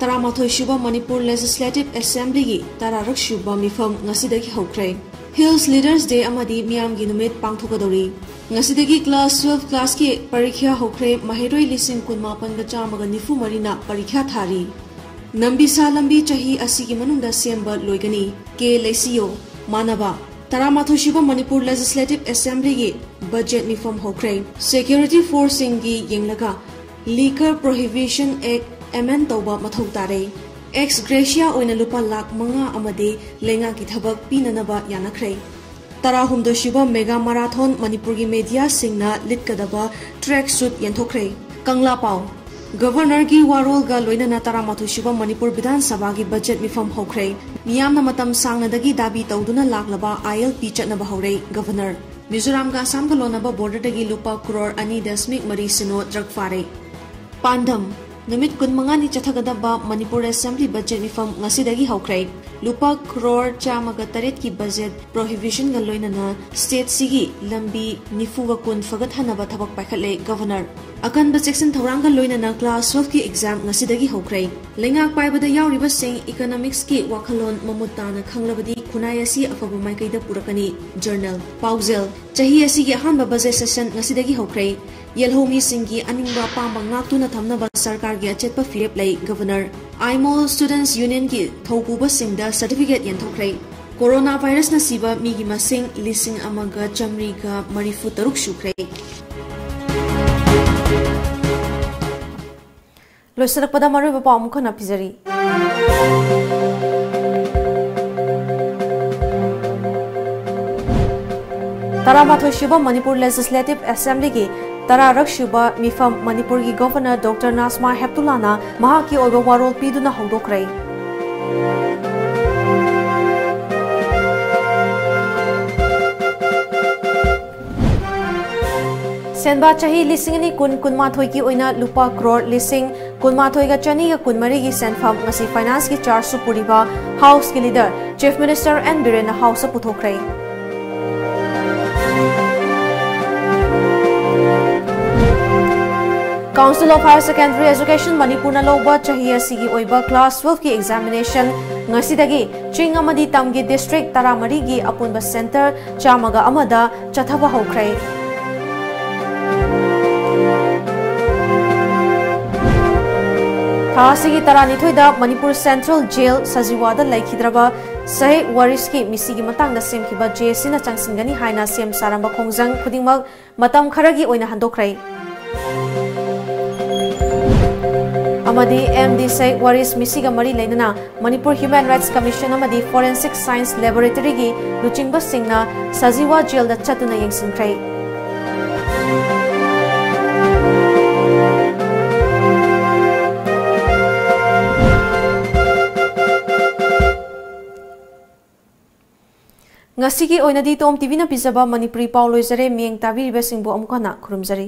ꯇꯔꯥꯃꯥꯊꯣꯏ ꯁꯨꯕ ꯃꯅꯤꯄꯨꯔ Legislative Assembly ꯒꯤ ꯇꯔꯥꯔꯛ ꯁꯨꯕ ꯃꯤꯐꯝ ꯉꯁꯤꯗꯒꯤ ꯍꯧꯈ꯭ꯔꯦ꯫ Hills Leaders Day ꯑꯃꯗꯤ ꯃꯤꯌꯥꯝꯒꯤ ꯅꯨꯃꯤꯠ ꯄꯥꯡꯊꯣꯛꯀꯗꯧꯔꯤ꯫ ꯉꯁꯤꯗꯒꯤ class twelve class ꯀꯤ ꯄꯔꯤꯈ꯭ꯌꯥ ꯍꯧꯈ꯭ꯔꯦ꯫ ꯃꯍꯩꯔꯣꯏ ꯂꯤꯁꯤꯡ ꯀꯨꯟꯃꯥꯄꯟꯒ ꯆꯥꯝꯃꯒ ꯅꯤꯐꯨ ꯃꯔꯤꯅ ꯄꯔꯤꯈ꯭ꯌꯥ ꯊꯥꯔꯤ꯫ ꯅꯝꯕꯤꯁꯥ ꯂꯝꯕꯤ ꯆꯍꯤ ꯑꯁꯤꯒꯤ ꯃꯅꯨꯡꯗ ꯁꯦꯝꯕ ꯂꯣꯏꯒꯅꯤ꯫ ꯀꯦ ꯂꯩꯁꯤꯌꯣ꯫ ꯃꯥꯟꯅꯕ꯫ ꯇꯔꯥꯃꯥꯊꯣꯏ ꯁꯨꯕ ꯃꯅꯤꯄꯨꯔ Legislative Assembly ꯒꯤ budget ꯃꯤꯐꯝ ꯍꯧꯈ꯭ꯔꯦ꯫ Security force ꯁꯤꯡꯒꯤ ꯌꯦꯡꯂꯒ Liquor Prohibition Act amend ꯇꯧꯕ ꯃꯊꯧ ꯇꯥꯔꯦ꯫ Ex gratia ꯑꯣꯏꯅ ꯂꯨꯄꯥ ꯂꯥꯈ ꯃꯉꯥ ꯑꯃꯗꯤ ꯂꯩꯉꯥꯛꯀꯤ ꯊꯕꯛ ꯄꯤꯅꯅꯕ ꯌꯥꯅꯈ꯭ꯔꯦ꯫ ꯇꯔꯥꯍꯨꯝꯗꯣꯏ ꯁꯨꯕ Mega Marathon ꯃꯅꯤꯄꯨꯔꯒꯤ media ꯁꯤꯡꯅ ꯂꯤꯠꯀꯗꯕ track suit ꯌꯦꯟꯊꯣꯛꯈ꯭ꯔꯦ꯫ ꯀꯪꯂꯥ ꯄꯥꯎ꯫ Governor ꯒꯤ ꯋꯥꯔꯣꯜꯒ ꯂꯣꯏꯅꯅ ꯇꯔꯥꯃꯥꯊꯣꯏ ꯁꯨꯕ ꯃꯅꯤꯄꯨꯔ ꯕꯤꯙꯥꯟ ꯁꯚꯥꯒꯤ budget ꯃꯤꯐꯝ ꯍꯧꯈ꯭ꯔꯦ꯫ ꯃꯤꯌꯥꯝꯅ ꯃꯇꯝ ꯁꯥꯡꯅꯗꯒꯤ ꯗꯥꯕꯤ ꯇꯧꯗꯨꯅ ꯂꯥꯛꯂꯕ I L P ꯆꯠꯅꯕ ꯍꯧꯔꯦ꯫ Governor꯫ ꯃꯤꯖꯣꯔꯥꯝꯒ ꯑꯁꯥꯝꯒ ꯂꯣꯟꯅꯕ border ꯗꯒꯤ ꯂꯨꯄꯥ ꯀ꯭ꯔꯣꯔ ꯑꯅꯤ ꯗꯁꯃꯤꯛ ꯃꯔꯤ ꯁꯤꯅꯣ drug ꯐꯥꯔꯦ꯫ ꯄꯥꯟꯗꯝ꯫ ꯅꯨꯃꯤꯠ ꯀꯨꯟꯃꯉꯥꯅꯤ ꯆꯠꯊꯒꯗꯕ ꯃꯅꯤꯄꯨꯔ Assembly budget ꯃꯤꯐꯝ ꯉꯁꯤꯗꯒꯤ ꯍꯧꯈ꯭ꯔꯦ꯫ ꯂꯨꯄꯥ ꯀ꯭ꯔꯣꯔ ꯆꯥꯝꯃꯒ ꯇꯔꯦꯠꯀꯤ budget prohibition ꯒ ꯂꯣꯏꯅꯅ state ꯁꯤꯒꯤ ꯂꯝꯕꯤ ꯅꯤꯐꯨꯒ ꯀꯨꯟ ꯐꯒꯠꯍꯟꯅꯕ ꯊꯕꯛ ꯄꯥꯏꯈꯠꯂꯦ Governor꯫ ꯑꯀꯟꯕ ꯆꯦꯛꯁꯤꯟ ꯊꯧꯔꯥꯡꯒ ꯂꯣꯏꯅꯅ class twelve ꯀꯤ exam ꯉꯁꯤꯗꯒꯤ ꯍꯧꯈ꯭ꯔꯦ꯫ ꯂꯩꯉꯥꯛ ꯄꯥꯏꯕꯗ ꯌꯥꯎꯔꯤꯕꯁꯤꯡ economics ꯀꯤ ꯋꯥꯈꯜꯂꯣꯟ ꯃꯃꯨꯠ ꯇꯥꯅ ꯈꯪꯂꯕꯗꯤ ꯈꯨꯟꯅꯥꯏ ꯑꯁꯤ ꯑꯐꯕ ꯃꯥꯏꯀꯩꯗ ꯄꯨꯔꯛꯀꯅꯤ꯫ Journal꯫ ꯄꯥꯎꯖꯦꯜ꯫ ꯆꯍꯤ ꯑꯁꯤꯒꯤ ꯑꯍꯥꯟꯕ budget session ꯉꯁꯤꯗꯒꯤ ꯍꯧꯈ꯭ꯔꯦ꯫ ꯌꯦꯜꯍꯧꯃꯤꯁꯤꯡꯒꯤ ꯑꯅꯤꯡꯕ ꯑꯄꯥꯝꯕ ꯉꯥꯛꯇꯨꯅ ꯊꯝꯅꯕ ꯁꯔꯀꯥꯔꯒꯤ ꯑꯆꯦꯠꯄ ꯐꯤꯔꯦꯞ ꯂꯩ Governor꯫ ꯑꯥꯏꯃꯣꯜ Students Union ꯒꯤ ꯊꯧꯄꯨꯕꯁꯤꯡꯗ certificate ꯌꯦꯟꯊꯣꯛꯈ꯭ꯔꯦ꯫ ꯀꯣꯔꯣꯅꯥ ꯚꯥꯏꯔꯁꯅ ꯁꯤꯕ ꯃꯤꯒꯤ ꯃꯁꯤꯡ ꯂꯤꯁꯤꯡ ꯑꯃꯒ ꯆꯥꯃꯔꯤꯒ ꯃꯔꯤꯐꯨ ꯇꯔꯨꯛ ꯁꯨꯈ꯭ꯔꯦ꯫ ꯂꯣꯏꯁꯤꯜꯂꯛꯄꯗ ꯃꯔꯨꯑꯣꯏꯕ ꯄꯥꯎ ꯑꯃꯨꯛ ꯍꯟꯅ ꯄꯤꯖꯔꯤ꯫ ꯇꯔꯥꯃꯥꯊꯣꯏ ꯁꯨꯕ ꯃꯅꯤꯄꯨꯔ ꯂꯦꯖꯤꯁꯂꯦꯇꯤꯚ ꯑꯦꯁꯦꯝꯕ꯭ꯂꯤꯒꯤ ꯇꯔꯥꯔꯛ ꯁꯨꯕ ꯃꯤꯐꯝ ꯃꯅꯤꯄꯨꯔꯒꯤ ꯒꯚꯔꯅꯔ ꯗꯣꯛꯇꯔ ꯅꯥꯖꯃꯥ ꯍꯦꯞꯇꯨꯂꯥꯅ ꯃꯍꯥꯛꯀꯤ ꯑꯣꯏꯕ ꯋꯥꯔꯣꯜ ꯄꯤꯗꯨꯅ ꯍꯧꯗꯣꯛꯈ꯭ꯔꯦ꯫ ꯁꯦꯟꯕꯥ ꯆꯍꯤ ꯂꯤꯁꯤꯡ ꯑꯅꯤ ꯀꯨꯟ ꯀꯨꯟꯃꯥꯊꯣꯏꯒꯤ ꯑꯣꯏꯅ ꯂꯨꯄꯥ ꯀ꯭ꯔꯣꯔ ꯂꯤꯁꯤꯡ ꯀꯨꯟꯃꯥꯊꯣꯏꯒ ꯆꯅꯤꯒ ꯀꯨꯟꯃꯔꯤꯒꯤ ꯁꯦꯟꯐꯝ ꯉꯁꯤ ꯐꯥꯏꯅꯥꯟꯁꯀꯤ ꯆꯥꯔꯖꯁꯨ ꯄꯨꯔꯤꯕ ꯍꯥꯎꯁꯀꯤ ꯂꯤꯗꯔ ꯆꯤꯐ ꯃꯤꯅꯤꯁꯇꯔ ꯑꯦꯟ ꯕꯤꯔꯦꯟꯅ ꯍꯥꯎꯁꯇ ꯄꯨꯊꯣꯛꯈ꯭ꯔꯦ꯫ Council of Higher Secondary Education ꯃꯅꯤꯄꯨꯔꯅ ꯂꯧꯕ ꯆꯍꯤ ꯑꯁꯤꯒꯤ ꯑꯣꯏꯕ class twelve ꯀꯤ examination ꯉꯁꯤꯗꯒꯤ ꯆꯤꯡ ꯑꯃꯗꯤ ꯇꯝꯒꯤ district ꯇꯔꯥꯃꯔꯤꯒꯤ ꯑꯄꯨꯟꯕ centre ꯆꯥꯝꯃꯒ ꯑꯃꯗ ꯆꯠꯊꯕ ꯍꯧꯈ꯭ꯔꯦ꯫ ꯊꯥ ꯑꯁꯤꯒꯤ ꯇꯔꯥꯅꯤꯊꯣꯏꯗ ꯃꯅꯤꯄꯨꯔ Central Jail ꯁꯖꯤꯋꯥꯗ ꯂꯩꯈꯤꯗ꯭ꯔꯕ ꯁꯍꯦꯛ ꯋꯥꯔꯤꯁꯀꯤ ꯃꯤꯁꯤꯒꯤ ꯃꯇꯥꯡꯗ ꯁꯦꯝꯈꯤꯕ J Cꯅ ꯆꯪꯁꯤꯟꯒꯅꯤ ꯍꯥꯏꯅ ꯁꯦꯝ ꯁꯥꯔꯝꯕ ꯈꯣꯡꯖꯪ ꯈꯨꯗꯤꯡꯃꯛ ꯃꯇꯝ ꯈꯔꯒꯤ ꯑꯣꯏꯅ ꯍꯟꯗꯣꯛꯈ꯭ꯔꯦ꯫ ꯑꯃꯗꯤ ꯑꯦꯝ ꯗꯤ ꯁꯍꯦꯛ ꯋꯥꯔꯤꯁ ꯃꯤꯁꯤꯒ ꯃꯔꯤ ꯂꯩꯅꯅ ꯃꯅꯤꯄꯨꯔ Human Rights Commission ꯑꯃꯗꯤ Forensic Science Laboratoryꯒꯤ ꯂꯨꯆꯤꯡꯕꯁꯤꯡꯅ ꯁꯖꯤꯋꯥ ꯖꯦꯜꯗ ꯆꯠꯇꯨꯅ ꯌꯦꯡꯁꯤꯟꯈ꯭ꯔꯦ꯫ ꯉꯁꯤꯒꯤ ꯑꯣꯏꯅꯗꯤ ꯇꯣꯝ ꯇꯤꯚꯤꯅ ꯄꯤꯖꯕ ꯃꯅꯤꯄꯨꯔꯤ ꯄꯥꯎ ꯂꯣꯏꯖꯔꯦ꯫ ꯃꯤꯠꯌꯦꯡ ꯇꯥꯕꯤꯔꯤꯕꯁꯤꯡꯕꯨ ꯑꯃꯨꯛ ꯍꯟꯅ ꯈꯨꯔꯨꯝꯖꯔꯤ꯫